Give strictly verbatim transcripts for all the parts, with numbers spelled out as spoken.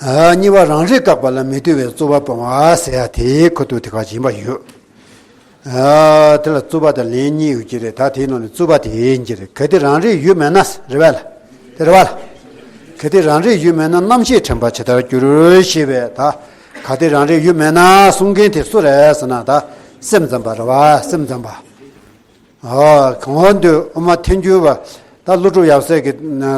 ཨ། གཉིས་པ་རང་རིག་བཀག་པ་ལ་མི་ལྟོས་པའི་རྩོད་པ་སྤོང་བ་ཟེར་ཡ་དེའི་ཁུ་ཐུག་དེ་ག་ཡིན་པ་ཡོད། ཨ། དེ་ལ་རྩོད་པ་དང་ལན་གཉིས་ཡོད་ཀྱི་རེད། ད་དེའི་ནང་ནས་རྩོད་པ་དེ་ཡིན་གྱི་རེད། གལ་ཏེ་རང་རིག་ཡོད་མེད་ན་རེད་པས་ལ། དེ་རེད་པ་ལ། གལ་ཏེ་རང་རིག་ཡོད་མེད་ན་རྣམ་ཤེས་དྲན་པ་ཇི་ལྟར་འགྱུར་ཞེས་པའི་ད། གལ་ཏེ་རང་རིག་ཡོད་མེད་ན་གསུང་མཁན་དེ་སུ་རེད་ཟེར་ན། ད་སེམས་ཙམ་པ་རེད་པ། སེམས་ཙམ་པ། ཨ། གང་འདོད་དབུ་མ་ཐལ་འགྱུར་བ། ད་ཀླུ་སྒྲུབ་ཡབ་སྲས་ཀྱི་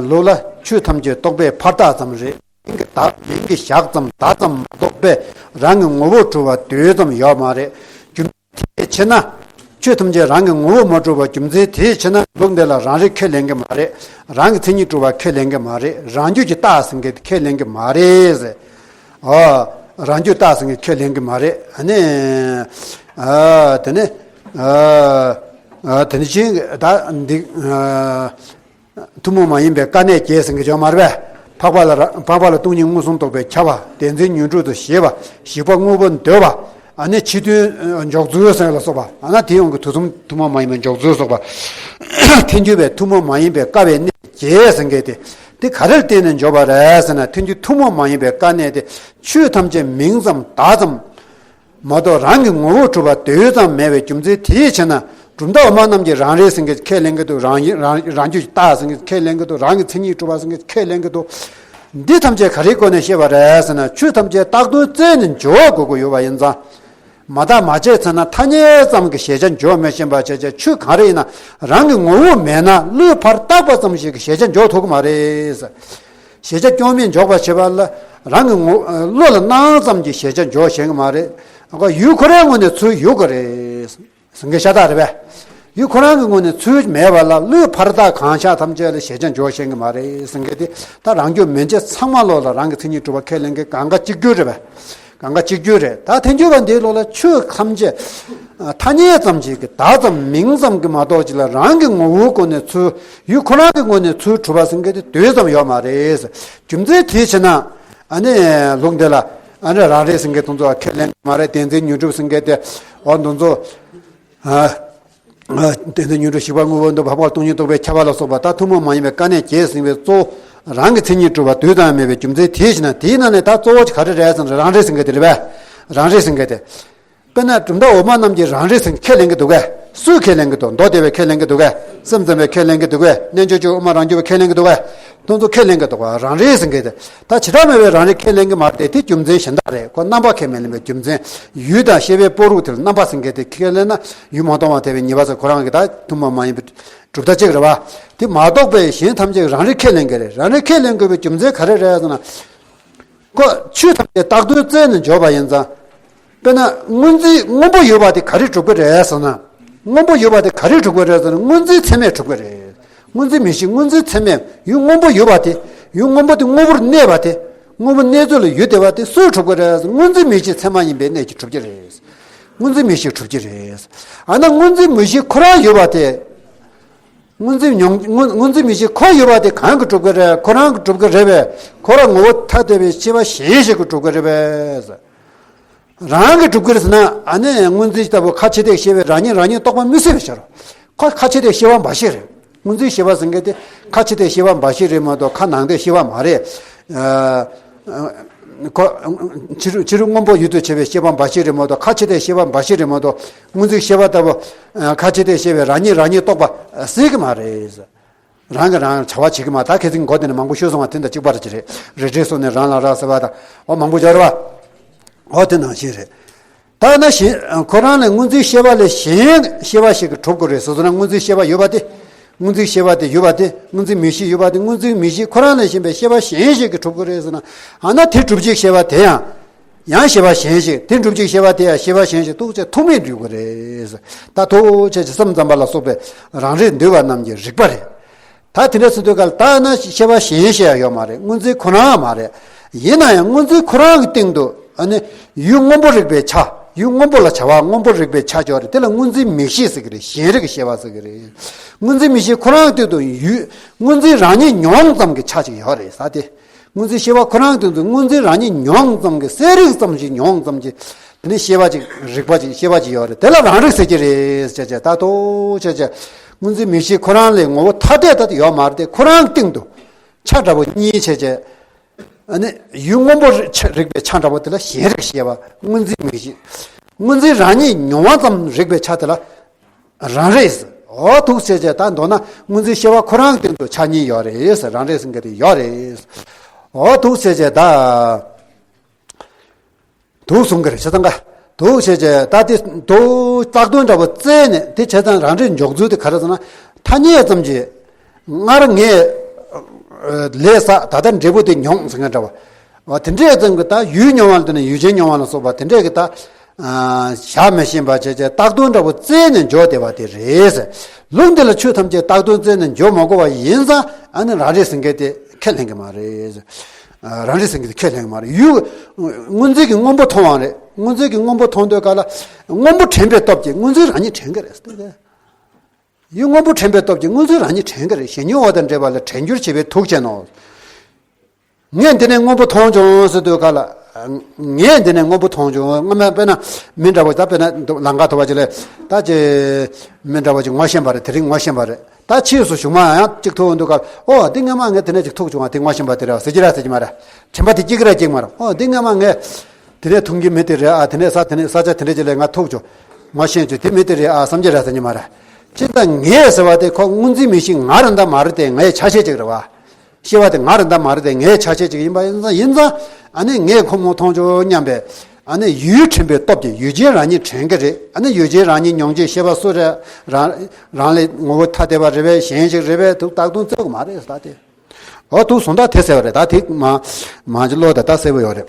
ལུགས་ལ་ཆོས་ཐམས་ཅད་རྟོག་པས་ཕར་བཏགས་ཙམ་རེད། མིང་གི་བདག་མིང་གི་བཞག་ཙམ་བཏགས་ཙམ་མ་གཏོགས་པས་རང་གི་ངོ་བོ་གྲུབ་པ་འདོད་ཙམ་ཡོད་མ་རེད། རྒྱུ་མཚན་དེའི་ཕྱིར་ན། ཆོས་ཐམས་ཅད་རང་གི་ངོ་བོ་མ་གྲུབ་པ་རྒྱུ་མཚན་དེའི་ཕྱིར་ན་ལུགས་འདི་ལ་རང་རིག་ཁས་ལེན་གྱི་མ་རེད། རང་གི་མཚན་ཉིད་གྲུབ་པ་ཁས་ལེན་གྱི་མ་རེད། རང་རྒྱུད་ཀྱི་རྟགས་ཟེར་མཁན་དེ་ཁས་ལེན་གྱི་མ་རེད་ཟེར། ཨོ། རང་རྒྱུད་རྟགས་ཟེར་མཁན་ཁས་ལེན་གྱི་མ་རེད། ཨ་ནི། ཨ། དེ་ནི། ཨ། ཨ། དེ་ནི་ཅི་ད་འདི། ཨ། ཐུན་མོང་མ་ཡིན་པའི་དཀའ་གནད་བརྒྱད་ཟེར་མཁན་ཅིག་ཡོད་མ་རེད་པས། འཕགས་པ་ལ་ར། འཕགས་པ་ལ་སྟོང་ཉིད་མངོན་སུམ་རྟོགས་པའི་ཁྱབ་པ། བདེན་འཛིན་ཉོན་སྒྲིབ་ཏུ་ཞེད་པ། ཞིག་པ་དངོས་པོ་འདོད་པ། ཨ་ནི་ཕྱི་དོན་འཇོག་ཚུལ་ཟེར་ལ་སོགས་པ། ཨ་ན་དེ་ཡོངས་ཀྱི་དུས་གསུམ་ཐུན་མོང་མ་ཡིན་པའི་འཇོག་ཚུལ་སོགས་པ། ཐལ་འགྱུར་བའི་ཐུན་མོང་མ་ཡིན་པའི་དཀའ་བའི་གནད་བརྒྱད་ཟེར་མཁན་དེ། དེ་ག་རེར་བརྟེན་ནས་འཇོག་པ་རེད་ཟེར་ན། ཐལ་འགྱུར་ཐུན་མོང་མ་ཡིན་པའི་དཀའ་གནད་དེ་ཆོས་ཐམས་ཅད་མིང་ཙམ་བདག་ཙམ་མ་གཏོགས་རང་གི་ངོ་བོ་གྲུབ་པ་འདོད་ཙམ་མེད་པའི་རྒྱུ་མཚན་དེའི་ཕྱིར་ན། གྲུབ་མཐའ་འོག་མ་རྣམས་ཀྱིས་རང་རིག་ཟེར་མཁན་ཁས་ལེན་གྱི་འདུག་རང་ཡིན། རང་རང་རྒྱུད་ཀྱི་རྟགས་ཟེར་མཁན་ཁས་ལེན་གྱི་འདུག་རང་གི་མཚན་ཉིད་གྲུབ་པ་ཟེར་མཁན་ཁས་ལེན་གྱི་འདུག་འདི་ཐམས་ཅད་ག་རེའི་སྒོ་ནས་ཤེས་པ་རེད་ཟེར་ན། ཆོས་ཐམས་ཅད་བཏགས་དོན་བཙལ་ནས་འཇོག་དགོས་ཀྱི་ཡོད་པ་ཡིན་ཙང་། མ་བརྟགས་མ་དཔྱད་ཚེ་ན་ཐ་སྙད་ཙམ་གྱི་གཞལ་བྱ་འཇོག་མི་ཤེས་པ་བྱས་བྱས། ཆོས་གང་རེ་ཡིན་ན་རང་གི་ངོ་བོ་མེད་ན་བློས་ཕར་བཏགས་པ་ཙམ་ཞིག་གིས་གཞལ་བྱ་འཇོག་ཐུབ་ཀྱི་མ་རེད། གཞལ་བྱ་སྐྱོན་མེད་འཇོག་པར་བྱེད་པ་ལ་རང་གི་ངོ་བློ་ལ་སྣང་ཙམ་གྱིས་གཞལ་བྱ་འཇོག་ཤེས་ཀྱི་མ་རེད། ཡུལ་ཁོ་རའི་ངོས་ནས་ཚུར་ཡོད་ཀྱི་རེད། ཟེར་མཁན་ཤ་སྟག་རེད་པས། ཡུལ་ཁོ་རང་གི་ངོས་ནས་ཚུར་མེད་པ་ལ་བློས་ཕར་བཏགས་གང་ཤར་ཐམས་ཅད་ལ་གཞལ་བྱ་འཇོག་ཤེས་ཀྱི་མ་རེད་ཟེར་མཁན་དེ། ད་རང་རྒྱུད་མན་ཆད་ཚང་མ་ལོག་ལ་རང་གི་མཚན་ཉིད་གྲུབ་པ་ཁས་ལེན་མཁན་གང་ག་གཅིག་གྱུར་རེད་པས། གང་ག་གཅིག་གྱུར་རེད། ད་ཐལ་འགྱུར་བ་འདིའི་ལུགས་ལ་ཆོས་ཐམས་ཅད་ཐ་སྙད་ཙམ་ཞིག་གི་བདག་ཙམ་མིང་ཙམ་གྱི་མ་གཏོགས་ཅིག་ལ་རང་གི་ངོ་བོའི་སྒོ་ནས་ཚུར། ཡུལ་ཁོ་རང་གི་ངོས་ནས་ཚུར་གྲུབ་པ་ཟེར་མཁན་དེ་འདོད་ཙམ་ཡོད་མ་རེད། རྒྱུ་མཚན་དེའི་ཕྱིར་ན། ཨ་ནི་ལུགས་འདི་ལ། ཨ་ནི་རང་རིག་ཟེར་མཁན་དེ་ཚོ་ཁས་ལེན་གྱི་མ་རེད། བདེན་འཛིན་ཉོན་སྒྲིབ་ཟེར་མཁན་དེ། འོ་འདི་ཚོ། ཨ། ཨ། བདེན་འཛིན་ཉོན་སྒྲིབ་ཞིག་པ་དངོས་པོ་འདོད་པ། འཕགས་པ་སྟོང་ཉིད་རྟོགས་པའི་ཁྱབ་པ་ལ་སོགས་པ། ད་ཐུན་མོང་མ་ཡིན་པའི་དཀའ་གནད་བརྒྱད་ཟིན་པའི་གཙོ་བོ་རང་གི་མཚན་ཉིད་གྲུབ་པ་འདོད་དང་མེད་པའི་རྒྱུ་མཚན་དེའི་ཕྱིར་ན། དེའི་ནང་ནས་ད་གཙོ་བོ་ག་རེ་རེད་ཟེར་ན། རང་རིག་ཟེར་མཁན་དེ་རེད་པས། རང་རིག་ཟེར་མཁན་དེ། དཔེར་ན་གྲུབ་མཐའ་འོག་མ་རྣམས་ཀྱིས་རང་རིག་ཟེར་ཁས་ལེན་གྱི་འདུག་གས། སུས་ཁས་ལེན་གྱི་འདུག་མདོ་སྡེ་པས་ཁས་ལེན་གྱི་འདུག་གས། སེམས་ཙམ་པས་ཁས་ལེན་གྱི་འདུག་གས། རྣལ་འབྱོར་ཆོས་དབུ་མ་རང་རྒྱུད་པས་ཁས་ལེན་གྱི་འདུག་གས། དེ་ཚོ་ཁས་ལེན་གྱི་འདུག་གས། རང་རིག་ཟེར་མཁན་དེ། ད་ཇི་ལྟར་མེད་པའི་རང་རིག་ཁས་ལེན་གྱི་མ་རེད་དེ། དེ་རྒྱུ་མཚན་གཞན་དག་རེད། ཁོ་རྣམ་པ་ཁས་མི་ལེན་པའི་རྒྱུ་མཚན། ཡུལ་དང་ཤེས་པའི་སྤོ་རུག་དེ་ལ་རྣམ་པ་ཟེར་མཁན་དེ་ཁས་ལེན་ན། ཡུལ་མ་རྟོགས་པར་ཐལ་བའི་ཉེས་པ་ཟེར། ཁོ་རང་གི་ད་ཐུན་མོང་མ་ཡིན་པའི་གྲུབ་མཐའ་གཅིག་རེད་པ། དེ་མ་གཏོགས་པའི་གཞན་ཐམས་ཅད་རང་རིག་ཁས་ལེན་གྱི་རེད། རང་རིག་ཁས་ལེན་དགོས་པའི་རྒྱུ་མཚན་ག་རེ་རེད་ཟེར་ན། ཁོ་ཆོས་ཐམས་ཅད་བཏགས་དོན་བཙལ་ནས་འཇོག་པ་ཡིན་ཙང་། དཔེར་ན་སྔོན་འཛིན་སྔོན་པོ་ཡོད་པ་དེ་ག་རེ་གྲུབ་ཀྱི་རེད་ཟེར་ན། སྔོན་པོ་ཡོད་པ་དེ་ག་རེ་གྲུབ་ཀྱི་རེད་ཟེར་ན། སྔོན་འཛིན་ཚད་མས་གྲུབ་ཀྱི་རེད། སྔོན་འཛིན་མིག་ཤེས་སྔོན་འཛིན་ཚད་མས། ཡུལ་སྔོན་པོ་ཡོད་པ་དེ། ཡུལ་སྔོན་པོ་དེ་དངོས་པོར་གནས་པ་དེ། དངོས་པོ་གནས་ཚུལ་ལ་ཡུལ་དེ་བ་དེ་སུས་གྲུབ་ཀྱི་རེད་ཟེར་ན། སྔོན་འཛིན་མིག་ཤེས་ཚད་མ་ཡིན་པའི་གནད་ཀྱིས་གྲུབ་ཀྱི་རེད། སྔོན་འཛིན་མིག་ཤེས་གྲུབ་ཀྱི་རེད། ཨ་ན་སྔོན་འཛིན་མིག་ཤེས་ཁོ་རང་ཡོད་པ་དེ། སྔོན་འཛིན་མྱོང་། སྔོན་སྔོན་འཛིན་མིག་ཤེས་ཁོ་ཡོད་པ་དེ་གང་གིས་གྲུབ་ཀྱི་རེད། ཁོ་རང་གིས་གྲུབ་ཀྱི་རེད་པས། ཁོ་རང་ངོ་བོ་ཐ་དད་པའི་ཤེས་པ་གཞན་ཞིག་གིས་གྲུབ་ཀྱི་རེད་པས། རང་གིས་གྲུབ་ཀྱི་རེད་ཟེར་ན། ཨ་ནི་སྔོན་འཛིན་ལྟ་བུ་ཁ་ཕྱི་བལྟས་ཤེས་པས་རང་ཉིད་རང་ཉིད་རྟོགས་པ་མི་སྲིད་པའི་ཕྱིར་རོ། ཁོ་ཁ་ཕྱི་བལྟས་ཤེས་པ་འབའ་ཞིག་རེད། སྔོན་འཛིན་ཤེས་པ་ཟེར་མཁན་དེ་ཁ་ཕྱི་བལྟས་ཤེས་པ་འབའ་ཞིག་རེད་མ་གཏོགས་ཁ་ནང་བལྟས་ཤེས་པ་མ་རེད། ཨ། ཁོ་ཕྱི་རོལ་ཕྱི་རོལ་སྔོན་པོ་ཡུལ་དུ་བྱེད་པའི་ཤེས་པ་འབའ་ཞིག་རེད་མ་གཏོགས། ཁ་ཕྱི་བལྟས་ཤེས་པ་འབའ་ཞིག་རེད་མ་གཏོགས། སྔོན་འཛིན་ཤེས་པ་ལྟ་བུ། ཨ། ཁ་ཕྱི་བལྟས་ཤེས་པས་རང་ཉིད་རང་ཉིད་རྟོགས་པ་སྲིད་ཀྱི་མ་རེད། རང་གིས་རང་བྱ་བ་བྱེད་ཀྱི་མ། ད་ཁ་སང་མགོ་དེ་ནས་མང་པོ་ཤོད་སོང་བ་དེ་འདྲ་གཅིག་པ་རེད། ཅི་རེད། རི་ཁྲོད་སོགས་ནས་རང་ལ་རག་ཟེར་བ་དང་། འོ་མང་པོ་ཡོད་རེད་པ། འོ་དེ་ནང་བཞིན་རེད། ད་ན་གཞན་ཁོ་རང་ལས་སྔོན་འཛིན་ཤེས་པ་ལས་གཞན་ཤེས་པ་ཞིག་གིས་གྲུབ་དགོས་རེད་ཟེར་སོང་ན། སྔོན་འཛིན་ཤེས་པ་ཡོད་པ་དེ། སྔོན་འཛིན་ཤེས་པ་དེ་ཡོད་པ་དེ། སྔོན་འཛིན་མིག་ཤེས་ཡོད་པ་དེ། སྔོན་འཛིན་མིག་ཤེས་ཁོ་རང་ལས་གཞན་པའི་ཤེས་པ་གཞན་ཞིག་གིས་གྲུབ་དགོས་རེད་ཟེར་ན། ཨ་ན་དེ་སྒྲུབ་བྱེད་ཤེས་པ་དེ་ཡང་། ཡང་ཤེས་པ་གཞན་ཞིག་དེ་སྒྲུབ་བྱེད་ཤེས་པ་དེ་ཡང་ཤེས་པ་གཞན་ཞིག་ཐུག་ཚེ་ཐུག་མེད་འགྲུབ་དགོས་རེད། ད་ཐུག་བྱེད་ཀྱི་སེམས་ཙམ་པ་ལ་སོགས་པའི་རང་རིག་འདུལ་བ་རྣམས་ཀྱི་རིགས་པ་རེད། ད་དེ་འདྲ་ཟེར་དུས་ག་ལ་ད་ན་ཤེས་པ་གཞན་ཞིག་ཡང་ཡོད་མ་རེད། སྔོན་འཛིན་ཁོ་རང་མ་རེད། ཡིན་ན་ཡང་སྔོན་འཛིན་ཁོ་རང་གི་སྟེང་དུ། ཨ་ནི་ཡུལ་སྔོན་པོ་རིག་པའི་ཆ། ཡུལ་སྔོན་པོ་ལ་བྱ་བ་སྔོན་པོ་རིག་པའི་ཆ་ཅིག་ཡོད་རེད། དེ་ལ་སྔོན་འཛིན་མིག་ཤེས་ཟེར་གྱི་རེད། གཞན་རིག་གི་ཤེས་པ་ཟེར་གྱི་རེད། སྔོན་འཛིན་མིག་ཤེས་ཁོ་རང་གི་སྟེང་དུ་ཡུལ། སྔོན་འཛིན་རང་ཉིད་མྱོང་ཙམ་གྱི་ཆ་ཅིག་ཡོད་རེད་ཟེར་ཏེ། སྔོན་འཛིན་ཤེས་པ་ཁོ་རང་གི་སྟེང་དུ་སྔོན་འཛིན་རང་ཉིད་མྱོང་ཙམ་གྱི། གསལ་རིག་ཙམ་ཞིག་མྱོང་ཙམ་གྱི། དེ་ནི་ཤེས་པ་ཅིག་རིག་པ་ཅིག་ཤེས་པ་ཅིག་ཡོད་རེད། དེ་ལ་རང་རིག་ཟེར་གྱི་རེད་ཟེར་བྱས། ད་ཐུག་བྱེད་ཀྱི་སྔོན་འཛིན་མིག་ཤེས་ཁོ་རང་ལས་ངོ་བོ་ཐ་དད་ད་ཡོད་མ་རེད་དེ། ཁོ་རང་གི་སྟེང་དུ་ཆ་འདྲ་པོ་གཉིས་བྱས་བྱས། ཨ་ནི་ཡུལ་སྔོན་པོ་རིག་པའི་ཆ་འདྲ་བོ་དེ་ལ་ཞེན་རིག་ཤེས་པ། སྔོ་འཛིན་མིག་ཤེས། སྔོ་འཛིན་རང་ཉིད་མྱོང་བ་ཙམ་རིག་པའི་ཆ་དེ་ལ་རང་རིག་ཟེར། འོ་འདུག་སེ་བྱས་ད་མདོར་ན་སྔོ་འཛིན་ཤེས་པ་ཁོ་རང་གི་སྟེང་དུ་ཆ་གཉིས་ཡོད་རེད་ཟེར། རང་རིག་ཟེར་མཁན་དེ་ཡོད་རེད། འོ་འདུག་སེ་བྱས་ད། འདུག་གསུང་གི་རེད། བྱས་ཙང་ཀ། འདུག་བྱས་བྱས་ད་དེ་འདུག་བཏགས་དོན་འདྲ་བོ་བཙལ་ནས་དེ་བྱས་ཙང་རང་རིག་འཇོག་ཚུལ་དེ་ག་རེ་ཟེར་ན། ཐ་སྙད་ཙམ་གྱིས་སྔར་ངས་ལས་བསགས། ད་ལྟ་འབྲས་བུ་དེ་མྱོང་ཟེར་མཁན་འདྲ་བོ། འོ་དེ་འདྲས་ཙམ་གྱིས་ད་ཡུལ་མྱོང་བ་ལ་བརྟེན་ནས་ཡུལ་ཅན་མྱོང་བ་ལ་སོགས་པ་དེ་འདྲས་ཀྱི་ད་བཞག་མི་ཤེས་པ་བྱས་བྱས་བཏགས་དོན་འདྲ་བོ་བཙལ་ནས་འཇོག་བསྡད་པ་དེ་རེད་ཟེར། ལུགས་འདི་ལ་ཆོས་ཐམས་ཅད་བཏགས་དོན་བཙལ་ནས་འཇོག་མ་དགོས་པ་ཡིན་ཙང་ཨ་ནི་རང་རིག་ཟེར་མཁན་དེ་ཁས་ལེན་གྱི་མ་རེད། རང་རིག་ཟེར་མཁན་དེ་ཁས་ལེན་གྱི་མ་རེད། ཡུལ་སྔོ་འཛིན་གྱི་སྔོན་པོ་མཐོང་བ་རེད། སྔོ་འཛིན་གྱི་སྔོན་པོ་མཐོང་དུས་ག་ལ་སྔོན་པོ་དྲན་པའི་སྟོབས་ཀྱིས་སྔོ་འཛིན་རང་ཉིད་དྲན་གྱི་རེད། ཡུལ་སྔོན་པོ་དྲན་པའི་སྟོབས་ཀྱིས་སྔོ་འཛིན་རང་ཉིད་དྲན་གྱི་རེད། གཞན་མྱོང་བ་དང་འདྲེས་པ་ལ་དྲན་འགྱུར་བྱེད་པའི་དུག་ཅན་ནོ། ངས་འདི་ནས་སྔོན་པོ་མཐོང་བྱུང་ཟེར་དུས་ག་ལ། ངས་འདི་ནས་སྔོན་པོ་མཐོང་བྱུང་། སྔོན་མ་དཔེར་ན་མི་འདྲ་བོ་ད་དཔེར་ན་ལམ་ཁ་ཐོབ་པ་ཅིག་ལས་ད་ཅི་མི་འདྲ་བོ་ཅིག་ངོ་ཤེས་པ་རེད། དེ་རིང་ངོ་ཤེས་པ་རེད། ད་ཕྱིས་སུ་གཞུག་མ་ཡང་ཅིག་ཐུག་འདུག་ག་ཨོ་འདི་སྔོན་མ་ངས་དེ་ནས་ཅིག་ཐུག་བྱུང་བ་དེ་ངོ་ཤེས་པ་དེ་རེད་ཟེར་གྱི་ར་ཟེར་གྱི་མ་རེད། དྲན་པ་དེ་སྐྱེ་གི་ར་སྐྱེ་གི་མ་རེད། ཨོ་འདི་སྔོན་མ་ངས་དེ་ནས་མཐོང་གི་མི་དེ་རེད། ཨ་དེ་ནས་ས་དེ་ནས་ས་ཆ་དེ་འདྲ་ཅིག་ལས་ང་ཐུག་བྱུང་། ངོ་ཤེས་བྱུང་། དེ་མི་དེ་རེད་ཨ་བསམ་གྱི་ར་ཟེར་གྱི་མ་རེད། ཅི་ལྟར་ངས་ཟེར་བ་དེ་ཁོ་སྔོ་འཛིན་མིག་ཤེས་ང་རང་ད་མ་རེད་དེ། ངའི་ཆ་ཤས་ཅིག་རེད་བ། ཤེས་པ་དེ་ང་རང་ད་མ་རེད་དེ། ངའི་ཆ་ཤས་ཅིག་ཡིན་པ་ཡིན་ཙང་། ཨ་ནི་ངས་ཁོ་མོ་མཐོང་ཆོག་སྙམ་པའི་ཨ་ནི་ཡུལ་དྲན་པའི་སྟོབས་ཀྱིས་ཡུལ་ཅན་རང་ཉིད་དྲན་གྱི་རེད། ཨ་ནི་ཡུལ་ཅན་རང་ཉིད་མྱོང་བྱེད་ཤེས་པ་སུ་རེད། རང་རང་ལས་ངོ་བོ་ཐ་དད་པ་རེད་པས། གཞན་ཞིག་རེད་པས། དུག་བཏགས་དོན་བཙལ་གྱི་མ་རེད་ད་དེ། འོ་དུག་བཟོ་ལྟ་དེ་གསལ་བ་རེད། ད་དེ་མ་མ་ཅི་བློ་ད་ད་གསལ་པོ་ཡོད་རེད།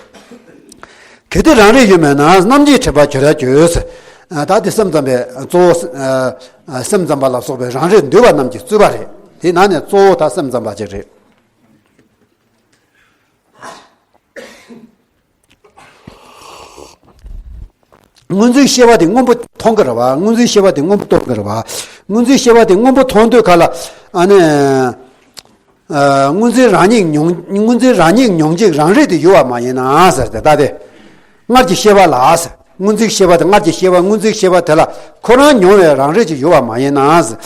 གལ་ཏེ་རང་རིག་ཡུལ་མེད་ན། རྣམ་འབྱེད་དྲན་པ་གྱུར་ར་འགྱུར། ད་དེ་སེམས་ཙམ་པའི་གཙོ་བོ། སེམས་ཙམ་པ་ལ་སོགས་པའི་རང་རིག་འདུལ་བ་རྣམས་ཀྱི་རྩོད་པ་རེད། དེ་ནང་ནས་གཙོ་བོ་ད་སེམས་ཙམ་པ་ཅིག་རེད། སྔོ་འཛིན་ཤེས་པ་དེ་སྔོན་པོ་མཐོང་གི་རེད་བ། སྔོ་འཛིན་ཤེས་པ་དེ་སྔོན་པོ་མཐོང་གི་རེད་བ། སྔོ་འཛིན་ཤེས་པ་དེ་སྔོན་པོ་མཐོང་དུས་ག་ལ། ཨ་ནི། ཨ། སྔོ་འཛིན་རང་ཉིད་མྱོང་། སྔོ་འཛིན་རང་ཉིད་མྱོང་བྱེད་རང་རིག་དེ་ཡོད་པ་མ་ཡིན་ན་ཟེར་ཏེ། ད་དེ་སྔར་གྱི་ཤེས་པ་ལ་ཟེར། སྔོ་འཛིན་ཤེས་པ་དེ། སྔར་གྱི་ཤེས་པ་སྔོ་འཛིན་ཤེས་པ་དེ་ལ་ཁོ་རང་མྱོང་བའི་རང་རིག་ཅིག་ཡོད་པ་མ་ཡིན་ན་ཟེར།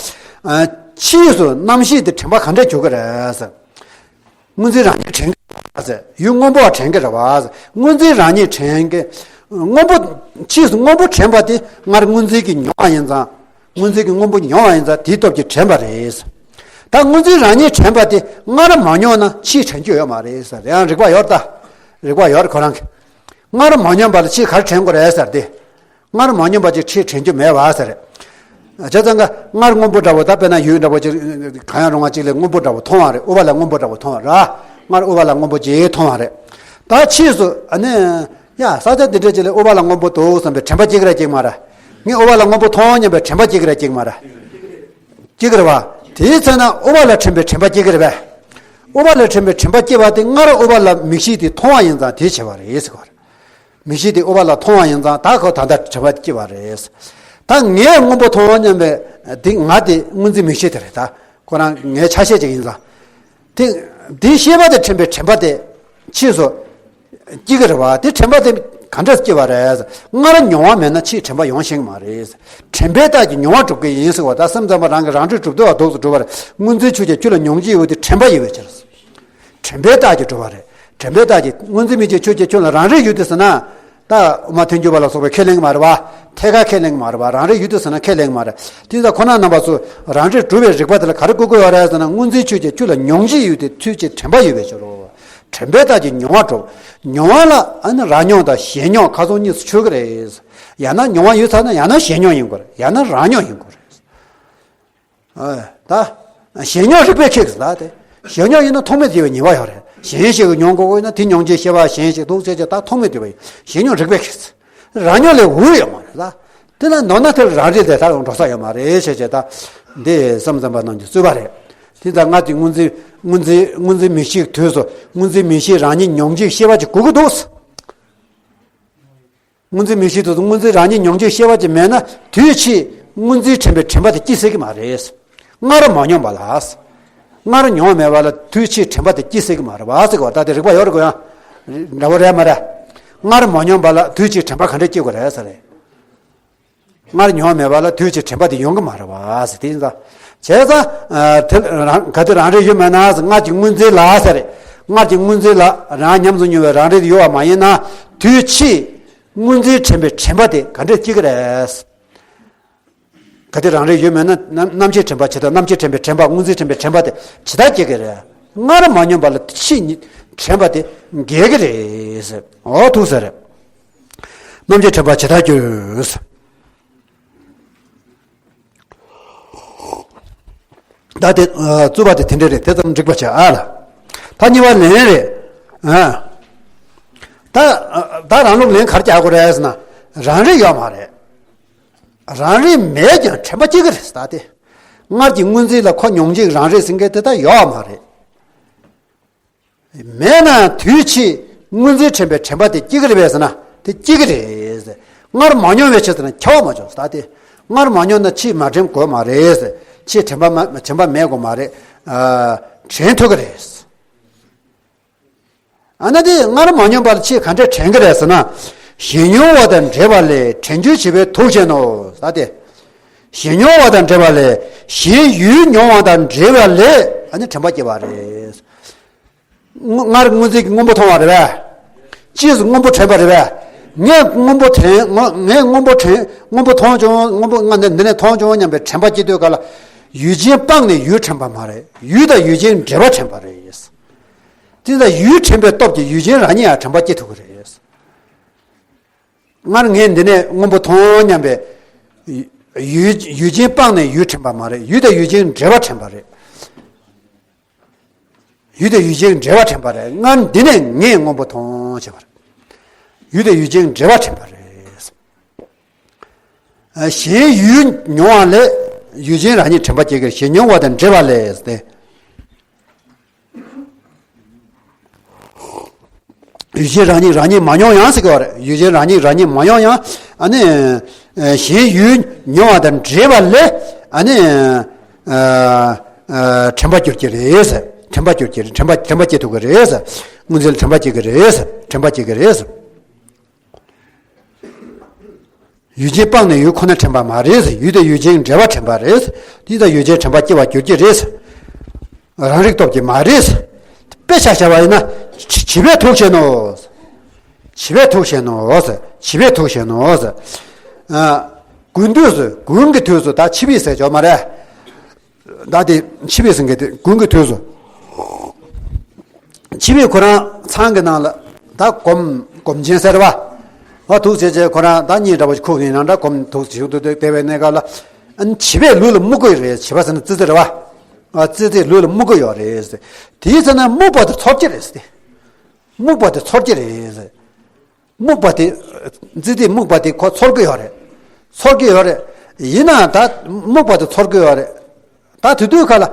ཨ། ཕྱིས་སུ་རྣམ་ཤེས་དེ་དྲན་པ་ག་འདྲ་འཇུག་གི་རེད་ཟེར། སྔོ་འཛིན་རང་ཉིད་དྲན་གྱི་རེད་བ་ཟེར། ཡུལ་སྔོན་པོ་དྲན་གྱི་རེད་བ་ཟེར། སྔོ་འཛིན་རང་ཉིད་དྲན་གྱི། སྔོན་པོ། ཕྱིས་སུ་སྔོན་པོ་དྲན་པ་དེ་སྔར་སྔོ་འཛིན་གྱིས་མྱོང་བ་ཡིན་ཙང་། སྔོ་འཛིན་གྱིས་སྔོན་པོ་མྱོང་བ་ཡིན་ཙང་དེའི་སྟོབས་ཀྱིས་དྲན་པ་རེད་ཟེར། ད་སྔོ་འཛིན་རང་ཉིད་དྲན་པ་དེ་སྔར་མ་མྱོང་ན་ཕྱིས་དྲན་རྒྱུ་ཡོད་མ་རེད་ཟེར། ཡང་རིག་པ་ཡོད་ད། རིག་པ་ཡོད་རེད་ཁོ་རང་གི། སྔར་མ་མྱོང་པ་ལ་ཕྱིས་ག་རེ་དྲན་དགོས་རེད་ཟེར་ཏེ། སྔར་མ་མྱོང་པ་ཅིག་ཕྱིས་དྲན་རྒྱུ་མེད་བ་ཟེར། བྱས་ཙང་ཀ་སྔར་སྔོན་པོ་འདྲ་བོ། ད་དཔེར་ན་ཡུལ་འདྲ་བོ་ཅིག་གང་ཡང་རུང་བ་ཅིག་ལ་སྔོན་པོ་འདྲ་བོ་མཐོང་བ་རེད། ཨུ་བ་ལ་སྔོན་པོ་འདྲ་བོ་མཐོང་བ་རེད། སྔར་ཨུ་བ་ལ་སྔོན་པོ་ཅིག་མཐོང་བ་རེད། ད་ཕྱིས་སུ་ཨ་ནི། ཡ། ས་ཆ་འདི་འདྲ་ཅིག་ལ་ཨུ་བ་ལ་སྔོན་པོ་འདུག་བསམ་པའི་དྲན་པ་སྐྱེ་གི་རེད་སྐྱེ་གི་མ་རེད། ངས་ཨུ་བ་ལ་སྔོན་པོ་མཐོང་སྙམ་པའི་དྲན་པ་སྐྱེ་གི་རེད་སྐྱེ་གི་མ་རེད། སྐྱེ་གི་རེད་བ། དེའི་ཚེ་ན་ཨུ་བ་ལ་དྲན་པའི་དྲན་པ་སྐྱེ་གི་རེད་པས། ཨུ་བ་ལ་དྲན་པའི་དྲན་པ་སྐྱེ་བ་དེ་སྔར་ཨུ་བ་ལ་མིག་ཤེས་དེ་མཐོང་བ་ཡིན་ཙང་དེ་བྱས་པ་རེད་ཟེར་གི་རེད། མིག་ཤེས་དེ་ཨུ་བ་ལ་མཐོང་བ་ཡིན་ཙང་ད་ཁོ་ད་ལྟ་དྲན་པ་སྐྱེ་བ་རེད། ད་ངས་སྔོན་པོ་མཐོང་སྙམ་པའི་དེ་ང་དེ་སྔོ་འཛིན་མིག་ཤེས་དེ་རེད། ད་ཁོ་རང་ངའི་ཆ་ཤས་ཅིག་ཡིན་ཙང་། དེ་དེའི་ཤེས་པ་དེ་དྲན་པའི་དྲན་པ་དེ་ཕྱིས་སུ་སྐྱེ་གི་རེད་བ། དེ་དྲན་པ་དེ་ག་འདྲ་སྐྱེ་བ་རེད། སྔར་མྱོང་བ་མེད་ན་ཕྱིས་དྲན་པ་ཡོང་ཤེས་ཀྱི་མ་རེད། དྲན་པའི་རྟགས་ཀྱིས་མྱོང་བ་གྲུབ་ཀྱི་ཡིན་ཟེར་བ། ད་སེམས་ཙམ་པ་རང་གི་རང་རིག་གྲུབ་འདོད་པ་འདུག་སེ་གྲུབ་པ་རེད། སྔོ་འཛིན་ཆོས་ཅན་ཁྱོད་ལ་མྱོང་བྱེད་ཡོད་དེ་དྲན་པ་ཡོད་པའི་ཕྱིར། དྲན་པའི་རྟགས་ཀྱིས་གྲུབ་པ་རེད། དྲན་པའི་རྟགས་ཀྱིས་སྔོ་འཛིན་མིག་ཤེས་ཆོས་ཅན་ཁྱོད་ལ་རང་རིག་ཡོད་དེ་ཟེར་ན། ད་དབུ་མ་ཐལ་འགྱུར་བ་ལ་སོགས་པས་ཁས་ལེན་གྱི་མ་རེད་བ། ཐད་ཀར་ཁས་ལེན་གྱི་མ་རེད་བ། རང་རིག་ཡོད་དེ་ཟེར་ན་ཁས་ལེན་གྱི་མ་རེད། དེ་ཡིན་ཙང་ཁོ་ན་རྣམ་པ་ཚོ་རང་རིག་གྲུབ་པའི་རིགས་པ་དེ་ལ་ག་རེ་བཀོད་དགོས་ཡོད་རེད་ཟེར་ན། སྔོ་འཛིན་ཆོས་ཅན་ཁྱོད་ལ་མྱོང་བྱེད་ཡོད་དེ་ཆོས་ཅན་དྲན་པ་ཡོད་པའི་ཕྱིར་རོ། དྲན་པའི་རྟགས་ཀྱིས་མྱོང་བ་གྲུབ། མྱོང་བ་ལ་ཨ་ནི་རང་མྱོང་དང་གཞན་མྱོང་ཁ་སང་གཉིས་སུ་ཕྱེ་གི་རེད། ཡང་ན་མྱོང་བ་ཡོད་ཚར་ན་ཡང་ན་གཞན་མྱོང་ཡིན་དགོས་རེད། ཡང་ན་རང་མྱོང་ཡིན་དགོས་རེད། ཨ། ད་གཞན་མྱོང་རིགས་པས་ཁེགས་ཟེར་ད་དེ། གཞན་མྱོང་ཡིན་ན་ཐོགས་མེད་འདོད་པའི་ཉེས་པ་ཡོད་རེད། གཞན་ཞིག་གིས་མྱོང་དགོས་ཀྱི་ཡོད་ན་དེ་མྱོང་བྱེད་ཤེས་པ་གཞན་ཞིག་འདུག་ཅེས་བྱས་ད་ཐོགས་མེད་འདོད་པ་ཡིན། གཞན་མྱོང་རིགས་པས་ཁེགས་ཟེར། རང་མྱོང་ལས་འོས་ཡོད་མ་རེད་ད། དེ་ལ་མདོར་ན་དེར་རང་རིག་ལས་ཐར་འགྲོ་ས་ཡོད་མ་རེད་ཅེས་བྱས་ད། འདི་སེམས་ཙམ་པ་རྣམས་ཀྱི་རྩོད་པ་རེད། དེ་ལྟར་སྔར་གྱི་སྔོ་འཛིན་སྔོ་འཛིན་སྔོ་འཛིན་མིག་ཤེས་དུས་སུ་སྔོ་འཛིན་མིག་ཤེས་རང་ཉིད་མྱོང་བྱེད་ཤེས་པ་ཅིག་དགོས་ཀྱི་འདུག། སྔོ་འཛིན་མིག་ཤེས་དུས་སུ་སྔོ་འཛིན་རང་ཉིད་མྱོང་བྱེད་ཤེས་པ་ཅིག་མེད་ན་དུས་ཕྱིས་སྔོ་འཛིན་དྲན་པའི་དྲན་པ་དེ་སྐྱེ་སྲིད་ཀྱི་མ་རེད། སྔར་མ་མྱོང་བ་ལ། སྔར་མྱོང་མེད་པ་ལ་དུས་ཕྱིས་དྲན་པ་དེ་སྐྱེ་སྲིད་ཀྱི་མ་རེད་བ་ཟེར་གི་བ། ད་དེ་རིགས་པ་ཡོད་རེད་གོ་ཡ། འདྲ་བོ་རེད་མ་རེད། སྔར་མ་མྱོང་བ་ལ་དུས་ཕྱིས་དྲན་པ་ག་འདྲས་སྐྱེ་དགོས་རེད་ཟེར་རེད། སྔར་མྱོང་མེད་པ་ལ་དུས་ཕྱིས་དྲན་པ་དེ་ཡོང་གི་མ་རེད་བ་ཟེར། དེ་ཡིན་ཙང་། བྱས་ཙང་། དེ་རང་ག་དུས་རང་རིག་ཡོད་མེད་ན་ཟེར། སྔར་གྱི་སྔོ་འཛིན་ལ་ཟེར་རེད། སྔར་གྱི་སྔོ་འཛིན་ལ་རང་ཉམས་སུ་མྱོང་བའི་རང་རིག་ཡོད་པ་མ་ཡིན་ན། དུས་ཕྱིས་སྔོ་འཛིན་དྲན་པའི་དྲན་པ་དེ་ག་འདྲས་སྐྱེ་གི་རེད། གལ་ཏེ་རང་རིག་ཡོད་མེད་ན། རྣམ་རྣམ་ཤེས་དྲན་པ་ཇི་ལྟར། རྣམ་ཤེས་དྲན་པའི་དྲན་པ། སྔོ་འཛིན་དྲན་པའི་དྲན་པ་དེ་ཇི་ལྟར་སྐྱེ་གི་རེད། སྔར་མ་མྱོང་བ་ལ་ཕྱིས་དྲན་པ་དེ་འགལ་གི་རེད་ཟེར། འོ་ཐུག་ས་རེད། རྣམ་ཤེས་དྲན་པ་ཇི་ལྟར་འགྱུར། ད་དེ་རྩོད་པ་དེ་དེ་འདྲ་རེད། དེ་ཙམ་འགྲིག་པ་བྱ་ཨ་ལ། ད་གཉིས་པ་ལན་རེད། ཨ། ད་ད་རང་ལུགས་ལན་ག་རེ་རྒྱག་དགོས་རེད་ཟེར་ན། རང་རིག་ཡོད་མ་རེད། རང་རིག་མེད་ཀྱང་དྲན་པ་སྐྱེ་གི་རེད་ད་དེ། སྔར་གྱི་སྔོ་འཛིན་ལ་ཁོ་མྱོང་བྱེད་རང་རིག་ཟེར་མཁན་དེ་ད་ཡོད་མ་རེད། མེད་ན་དུས་ཕྱིས་སྔོ་འཛིན་དྲན་པའི་དྲན་པ་དེ་སྐྱེ་གི་རེད་པས་ཟེར་ན། དེ་སྐྱེ་གི་རེད། སྔར་མ་མྱོང་བའི་ཕྱིར་ཟེར་ན་ཁྱབ་པ་མ་བྱུང་ཟེར་ད་དེ། སྔར་མ་མྱོང་ན་ཕྱིས་མ་དྲན་དགོས་མ་རེད། ཕྱིས་དྲན་པ་མ་དྲན་པ་མེད་དགོས་མ་རེད། ཨ། དྲན་ཐུབ་ཀྱི་རེད། ཨ་ནི་དེ་སྔར་མ་མྱོང་བ་ལ་ཕྱིས་ག་འདྲས་དྲན་གྱི་རེད་ཟེར་ན། གཞན་མྱོང་བ་དང་འབྲེལ་བ་ལས་དྲན་རྒྱུར་བྱེད་པའི་དུག་ཅན་ནོ། ད་དེ། གཞན་མྱོང་བ་དང་འབྲེལ་བ་ལས། གཞན་ཡུལ་མྱོང་བ་དང་འབྲེལ་བ་ལས། ཨ་ནི་དྲན་པ་སྐྱེ་བ་རེད། སྔོ་སྔར་སྔོ་འཛིན་གྱིས་སྔོན་པོ་མཐོང་བ་རེད་པས། ཕྱིས་སུ་སྔོན་པོ་དྲན་པ་རེད་པས། ངས་སྔོན་པོ་དྲན། ངོ་ངས་སྔོན་པོ་དྲན། སྔོན་པོ་མཐོང་བྱུང་། སྔོན་པོ་ང་འདི་འདི་ནས་མཐོང་བྱུང་སྙམ་པའི་དྲན་པ་སྐྱེ་དུས་སྐབས་ལ། ཡུལ་ཅན་སྤངས་ནས་ཡུལ་དྲན་པ་མ་རེད། ཡུལ་དང་ཡུལ་ཅན་འབྲེལ་བ་དྲན་པ་རེད། དེ་ལྟར་ཡུལ་དྲན་པའི་སྟོབས་ཀྱིས་ཡུལ་ཅན་རང་ཉིད་ཡང་དྲན་པ་སྐྱེ་ཐུབ་ཀྱི་རེད། སྔར་ངས་འདི་ནས་སྔོན་པོ་མཐོང་སྙམ་པའི་ཡུལ་ཡུལ་ཅན་སྤངས་ནས་ཡུལ་དྲན་པ་མ་རེད། ཡུལ་དང་ཡུལ་ཅན་འབྲེལ་བ་དྲན་པ་རེད། ཡུལ་དང་ཡུལ་ཅན་འབྲེལ་བ་དྲན་པ་རེད། སྔར་འདི་ནས་ངས་སྔོན་པོ་མཐོང་བྱས་པ་རེད། ཡུལ་དང་ཡུལ་ཅན་འབྲེལ་བ་དྲན་པ་རེད། གཞན་ཡུལ་མྱོང་བ་ལས་ཡུལ་ཅན་རང་ཉིད་དྲན་པ་སྐྱེ་གི་རེད། གཞན་མྱོང་བ་དང་འབྲེལ་བ་ལས་ཏེ། ཡུལ་ཅན་རང་ཉིད་རང་ཉིད་མ་མྱོང་ཡང་ཟེར་གི་བ་རེད། ཡུལ་ཅན་རང་ཉིད་རང་ཉིད་མ་མྱོང་ཡང་། ཨ་ནི། གཞན་ཡུལ་མྱོང་བ་དང་འབྲེལ་བ་ལས། ཨ་ནི། དྲན་པ་འགྱུར་གྱི་རེད། དྲན་པ་འགྱུར་གྱི་རེད། དྲན་པ་དྲན་པ་སྐྱེ་ཐུབ་ཀྱི་རེད། སྔོ་འཛིན་ལ་དྲན་པ་སྐྱེ་གི་རེད། དྲན་པ་སྐྱེ་གི་རེད། ཡུལ་ཅན་སྤངས་ནས་ཡུལ་ཁོ་ན་དྲན་པ་མ་རེད། ཡུལ་དང་ཡུལ་ཅན་འབྲེལ་བ་དྲན་པ་རེད། དེ་དང་ཡུལ་ཅན་དྲན་པ་སྐྱེ་བར་འགྱུར་གྱི་རེད། རང་རིག་སྟོབས་ཀྱིས་མ་རེད། དཔེ་ཆ་བཞག་པ་ཡིན་ན། བྱི་བས་དུག་བྱས་ནོ། བྱི་བས་དུག་བྱས་ནོ། བྱི་བས་དུག་བྱས་ནོ། དགུན་དུས་སུ། དགུན་གྱི་དུས་སུ་ད་བྱི་བས་ཟེར་ཆོག་མ་རེད། ད་དེ་བྱི་བས་ཟེར་མཁན་དེ་དགུན་གྱི་དུས་སུ། བྱི་བས་ཁོ་རང་ཚང་གི་ནང་ལ་ད་སྒོམ་སྒོམ་ཆེན་ཟེར་བ། བ་དུག་བྱས་བྱས་ཁོ་རང་ད་གཉིད་འདྲ་པོ་ཁུག་ནས་ནང་འདྲ་སྒོམ་དུག་ཞིག་ཏུ་བསྡད་པའི་གནས་སྐབས་ལ། ཨ་ནི་བྱི་བས་ལུས་ལ་སྨུག་གུ་ཡོད་རེད། བྱི་བ་ཟེར་ན་ཙི་ཙི་རེད་བ། ཨ་ཙི་ཙི་ལུས་ལ་སྨུག་གུ་ཡོད་རེད། དེའི་ཚེ་ན་སྨུག་པ་དེ་ཚོར་གྱི་རེད་ཟེར། སྨུག་པ་དེ་ཚོར་གྱི་རེད་ཟེར། སྨུག་པ་དེ། ཙི་ཙི་སྨུག་པ་དེ་ཁོ་ཚོར་གྱི་ཡོད་རེད། ཚོར་གྱི་ཡོད་རེད། ཡིན་ནའང་ད་སྨུག་པ་དེ་ཚོར་གྱི་ཡོད་རེད། ད་དེ་དུས་ཁ་ལ།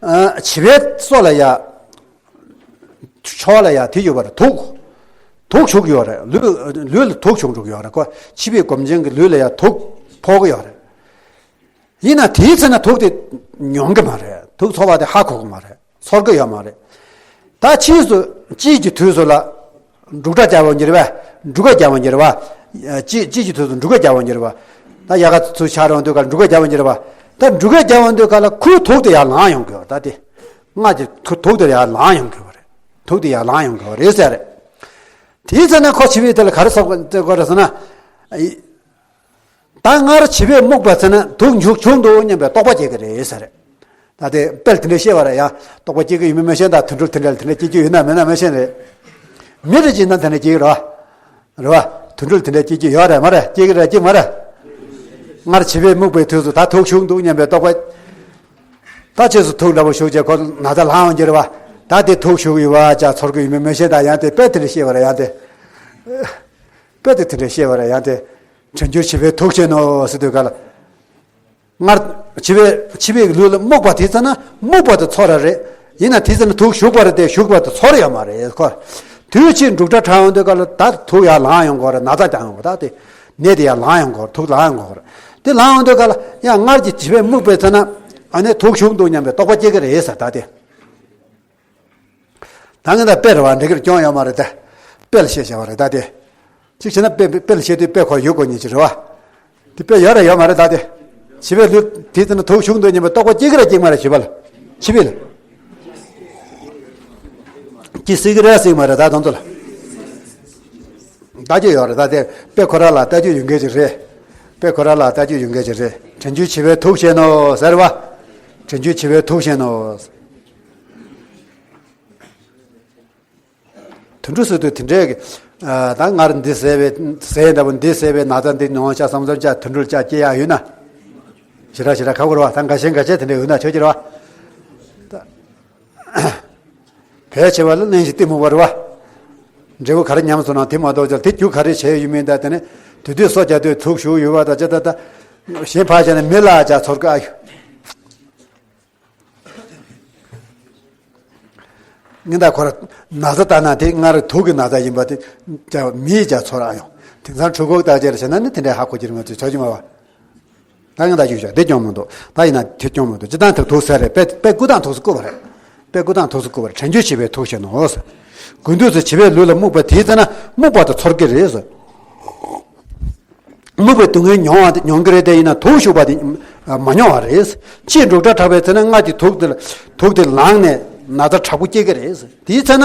ཨ་བྱི་བའི་སོ་ལ་ཡ། མཆོག་ལ་ཡ་དེ་ཡོད་པ་རེད། དུག་དུག་ཞུགས་ཡོད་རེད། ལུས་ལུས་ལ་དུག་ཞུགས་འགྲོ་གི་ཡོད་རེད། ཁོ་བྱི་བའི་སྒོམ་ཆེན་གྱི་ལུས་ལ་ཡ་དུག་ཕོག་གི་ཡོད་རེད། ཡིན་ན་དེའི་ཚེ་ན་དུག་དེ་མྱོང་གི་མ་རེད། དུག་ཚོར་བ་དེ་ཧ་གོ་གི་མ་རེད། ཚོར་གི་ཡོད་མ་རེད། ད་ཕྱིས་སུ་དཔྱིད་ཀྱི་དུས་སུ་ལ། འབྲུག་སྒྲ་རྒྱག་པ་འགྱུར་བས། འབྲུག་སྒྲ་རྒྱག་པ་འགྱུར་བ། དཔྱིད་དཔྱིད་ཀྱི་དུས་སུ་འབྲུག་སྒྲ་རྒྱག་པ་འགྱུར་བ། ད་དབྱར་ཁ་ཚུར་ཆགས་རོགས་འདུག་ག་འབྲུག་སྒྲ་རྒྱག་པ་འགྱུར་བ། ད་འབྲུག་སྒྲ་རྒྱག་པ་འདུག་ག་ལ་ཁོའི་དུག་དེ་ཡར་ལངས་ཡོང་གི་ཡོད་རེད། ད་དེ། སྔར་གྱི་དུག་དུག་དེ་ཡར་ལངས་ཡོང་གི་ཡོད་རེད། དུག་དེ་ཡར་ལངས་ཡོང་གི་ཡོད་རེད་ཟེར་རེད། དེའི་ཚེ་ན་ཁོ་བྱི་བས་དེ་ལ་ག་རེ་ཟེར་དགོས་རེད་ཟེར་ན། ཨ་ད་སྔར་བྱི་བས་སྨུག་པ་ཚེ་ན་དུག་འཇུག་བྱུང་འདུག་སྙམ་པའི་རྟོག་པ་སྐྱེ་གི་རེད་ཟེར། ད་དེ་དཔེ་དེ་འདྲ་བཤད་པ་རེད་ཡ། རྟོག་པ་སྐྱེ་གི་ཡོད་མེད་མི་ཤེས། ད་དུད་འགྲོ་དེ་འདྲ་དེ་འདྲ་སྐྱེ་རྒྱུ་ཡོད་ན་མེད་ན་མི་ཤེས་རེད། མི་རེ་གཅིག་ན་དེ་འདྲ་སྐྱེ་གི་རེད་བ། རེད་བ། དུད་འགྲོ་དེ་འདྲ་སྐྱེ་རྒྱུ་ཡོད་རེད་མ་རེད། སྐྱེ་གི་རེད་སྐྱེ་མ་རེད། སྔར་བྱི་བས་སྨུག་པའི་དུས་སུ་ད་དུག་ཞུགས་འདུག་སྙམ་པའི་རྟོག་པ། ད་རྗེས་སུ་དུག་འདྲ་པོ་ཞུགས་རྗེས་ཁོ་ན་ཚ་ལངས་ཡོང་གི་རེད་བ། ད་དེ་དུག་ཞུགས་ཡོད་བ་ཅག་ཚོར་གི་ཡོད་མེད་མི་ཤེས། ད་ཡང་དེ་དཔེ་དེ་འདྲ་བཤད་པ་རེད་ཡང་དེ། དཔེ་དེ་དེ་འདྲ་བཤད་པ་རེད་ཡང་དེ། དྲན་འགྱུར་བྱི་བས་དུག་བྱས་ནོ་ཟེར་དུས་ག་ལ། སྔར་བྱི་བས་བྱི་བའི་ལུས་ལ་སྨུག་པ་དེ་ཚེ་ན་སྨུག་པ་དེ་ཚོར་ར་རེད། ཡིན་ན་དེ་ཚེ་ན་དུག་ཞུགས་པ་རེད་དེ་ཞུགས་པ་དེ་ཚོར་ཡོད་མ་རེད་ཁོ། དུས་ཕྱིས་འབྲུག་སྒྲ་གྲགས་ཡོང་དུས་ག་ལ་ད་དུག་ཡར་ལངས་ཡོང་གི་རེད། ན་ཚ་རྒྱག་ཡོང་གི་རེད། ད་དེ་ནད་དེ་ཡར་ལངས་ཡོང་གི་རེད། དུག་ལངས་ཡོང་གི་རེད། དེ་ལངས་ཡོང་དུས་ག་ལ་ཡང་སྔར་གྱི་བྱི་བས་སྨུག་པའི་ཚེ་ན་ཨ་ནི་དུག་ཞུགས་འདུག་སྙམ་པའི་རྟོག་པ་སྐྱེ་གི་རེད་ཟེར་ད་དེ། ད་ངས་ད་དཔེ་རེད་བ། འགྲིག་གི་རེད། སྐྱོན་ཡོད་མ་རེད་དེ། དཔེ་ལ་བཤད་བྱ་བ་རེད་ད་དེ། གཅིག་བྱས་ན་དཔེ་དཔེ་ལ་བཤད་དུས་དཔེ་ཁོ་ཡོད་དགོས་ཉིད་ཅིག་རེད་བ། དེ་དཔེ་ཡོད་རེད་ཡོད་མ་རེད་ད་དེ། བྱི་བའི་ལུས་དེ་ཚེ་ན་དུག་ཞུགས་འདུག་སྙམ་པའི་རྟོག་པ་སྐྱེ་གི་རེད་སྐྱེ་མ་རེད་བྱི་བ་ལ། བྱི་བས་ལ། ཅི་སྲིད་ཀྱི་རེད་སྲིད་མ་རེད། ད་དོན་དུ་ལ་ལྟ་རྒྱུ་ཡོད་རེད། ད་དེ་དཔེ་ཁོ་ར་ལ་ལྟ་རྒྱུ་ཡོད་མཁན་ཅིག་རེད། དཔེ་ཁོ་ར་ལ་ལྟ་རྒྱུ་ཡོད་མཁན་ཅིག་རེད། དྲན་རྒྱུ་བྱེད་པའི་ཐུགས་བཞེད་ནོ་ཟེར་བ། དྲན་རྒྱུ་བྱེད་པའི་ཐུགས་བཞེད་ནོ། དུད་འགྲོ་སྲིད་དུ་དེ་འདྲའི་གི། ད་སྔར་འདི་ཟས་པའི་ཟས་འདྲ་པོ་འདི་ཟས་པའི་ན་ཚ་འདི་མྱོང་བ་ཆ་བསམ་བསམ་ཆ་དུད་འགྲོར་ཆ་སྐྱེ་ཡག་ཡོད་ན། ཞེ་དྲག་ཞེ་དྲག་ཁག་པོ་རེད་བ། ད་འགའ་ཤས་འགའ་ཤས་དེ་འདྲ་ཡོད་ན་ཆོག་གི་རེད་བ། བས་ཆེ་བ་ལ་གླེང་ཞིག་གཏི་མུག་པ་རེད་བ། འབྲས་བུ་ག་རེ་ཉམས་སོང་ན་དེ་མ་གཏོགས་ཅི་དེ་རྒྱུ་ག་རེ་བྱས་ཡོད་མིན་ད་དེ་ནི་དུས་དུས་སོ་རྒྱ་དུས་ཚུགས་ཞུགས་ཡོད་བ་ད་ཅི་ད་ད། གཞན་ཕར་བྱས་ན་མི་ལ་ཅག་ཚོར་དཀའ་ཡོད། ངན་ད་ཁོ་ར་ན་ཚ་ལྟ་ན་དེ་སྔར་དུག་གི་ན་ཚ་ཡིན་པ་དེ་ཅག་མིའི་ཅག་ཚོར་ཨ་ཡོང་། དེང་སང་འཕྲུལ་འཁོར་ལྟ་ཅེར་བྱས་ན་ནི་དེ་འདྲའི་ཧ་གོ་རྒྱུ་རེད་མ་གཏོགས་ཆོག་གི་མ་བ། ད་ཡང་ད་ཞུ་ཞག་དེ་སྐྱོང་མི་འདུག་ད་ཡིན་ན་དེ་སྐྱོང་མི་འདུག་སྤྱི་བཏང་དུ་ཐུག་ས་རེད། དཔེ་དཔེ་ཀུ་དང་ཐུག་སུ་བཀུ་བ་རེད། དཔེ་ཀུ་དང་ཐུག་སུ་བཀུ་བ་རེད། དྲན་རྒྱུ་བྱེད་པའི་ཐུགས་བཞེད་ནོ། དགུན་དུས་སུ་བྱིས་པའི་ལུས་ལ་སྨུག་པ་དེའི་ཚེ་ན་སྨུག་པ་དེ་ཚོར་གྱི་རེད། སྨུག་པའི་སྡུག་བསྔལ་མྱོང་བ་མྱོང་གི་རེད་དེ་ཡིན་ན་དུག་ཞུགས་པ་དེ་མ་མྱོང་བ་རེད། ཕྱིས་འབྲུག་སྒྲ་གྲགས་པའི་ཚེ་ན་སྔར་གྱི་དུག་དེ་དུག་དེ་ལངས་ནས་ན་ཚ་དྲག་པོ་སྐྱེ་གི་རེད། དེའི་ཚེ་ན་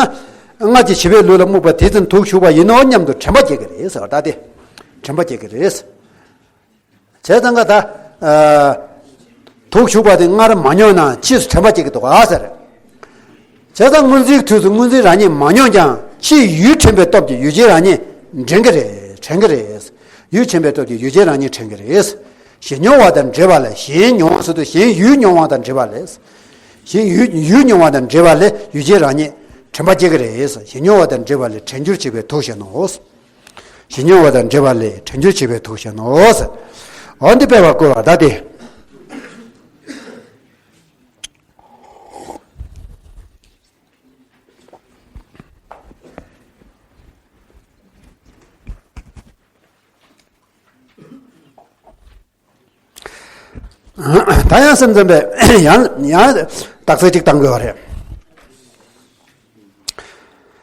སྔར་གྱི་བྱིས་པའི་ལུས་ལ་སྨུག་པ་དེའི་ཚེ་ན་དུག་ཞུགས་པ་ཡིན་ནོ་སྙམ་དུ་དྲན་པ་སྐྱེ་གི་རེད་ཟེར་བ་ད་དེ་དྲན་པ་སྐྱེ་གི་རེད། བྱས་ཙང་ཀ་ད། དུག་ཞུགས་པ་དེ་སྔར་མ་མྱོང་ན་ཕྱིས་སུ་དྲན་པ་སྐྱེ་གི་འདུག་ག་ཟེར། བྱས་ཙང་སྔོན་རྩིས་དུས་སུ་སྔོན་རྩིས་རང་ཉིད་མ་མྱོང་ཀྱང་ཕྱིས་ཡུལ་དྲན་པའི་སྟོབས་ཀྱིས་ཡུལ་ཅན་རང་ཉིད་དྲན་གྱི་རེད། དྲན་གྱི་རེད། ཡུལ་དྲན་པའི་སྟོབས་ཀྱིས་ཡུལ་ཅན་རང་ཉིད་དྲན་གྱི་རེད། གཞན་མྱོང་བ་དང་འབྲེལ་བ་ལས་གཞན་མྱོང་བ་ཟེར་དུས་གཞན་ཡུལ་མྱོང་བ་དང་འབྲེལ་བ་ལས། གཞན་ཡུལ་ཡུལ་མྱོང་བ་དང་འབྲེལ་བ་ལས་ཡུལ་ཅན་རང་ཉིད་དྲན་པ་སྐྱེ་གི་རེད། གཞན་མྱོང་བ་དང་འབྲེལ་བ་ལས་དྲན་རྒྱུར་བྱེད་པའི་ཐུགས་བཞེད་ནོ། གཞན་མྱོང་བ་དང་འབྲེལ་བ་ལས་དྲན་རྒྱུར་བྱེད་པའི་ཐུགས་བཞེད་ནོ། འོ་འདི་དཔེ་བ་བཀོད་པ་ད་དེ། ད་ཡང་སེམས་ཙམ་པས་ཡང་ཡང་རྟགས་གསལ་གཅིག་བཏང་དགོས་པ་རེད།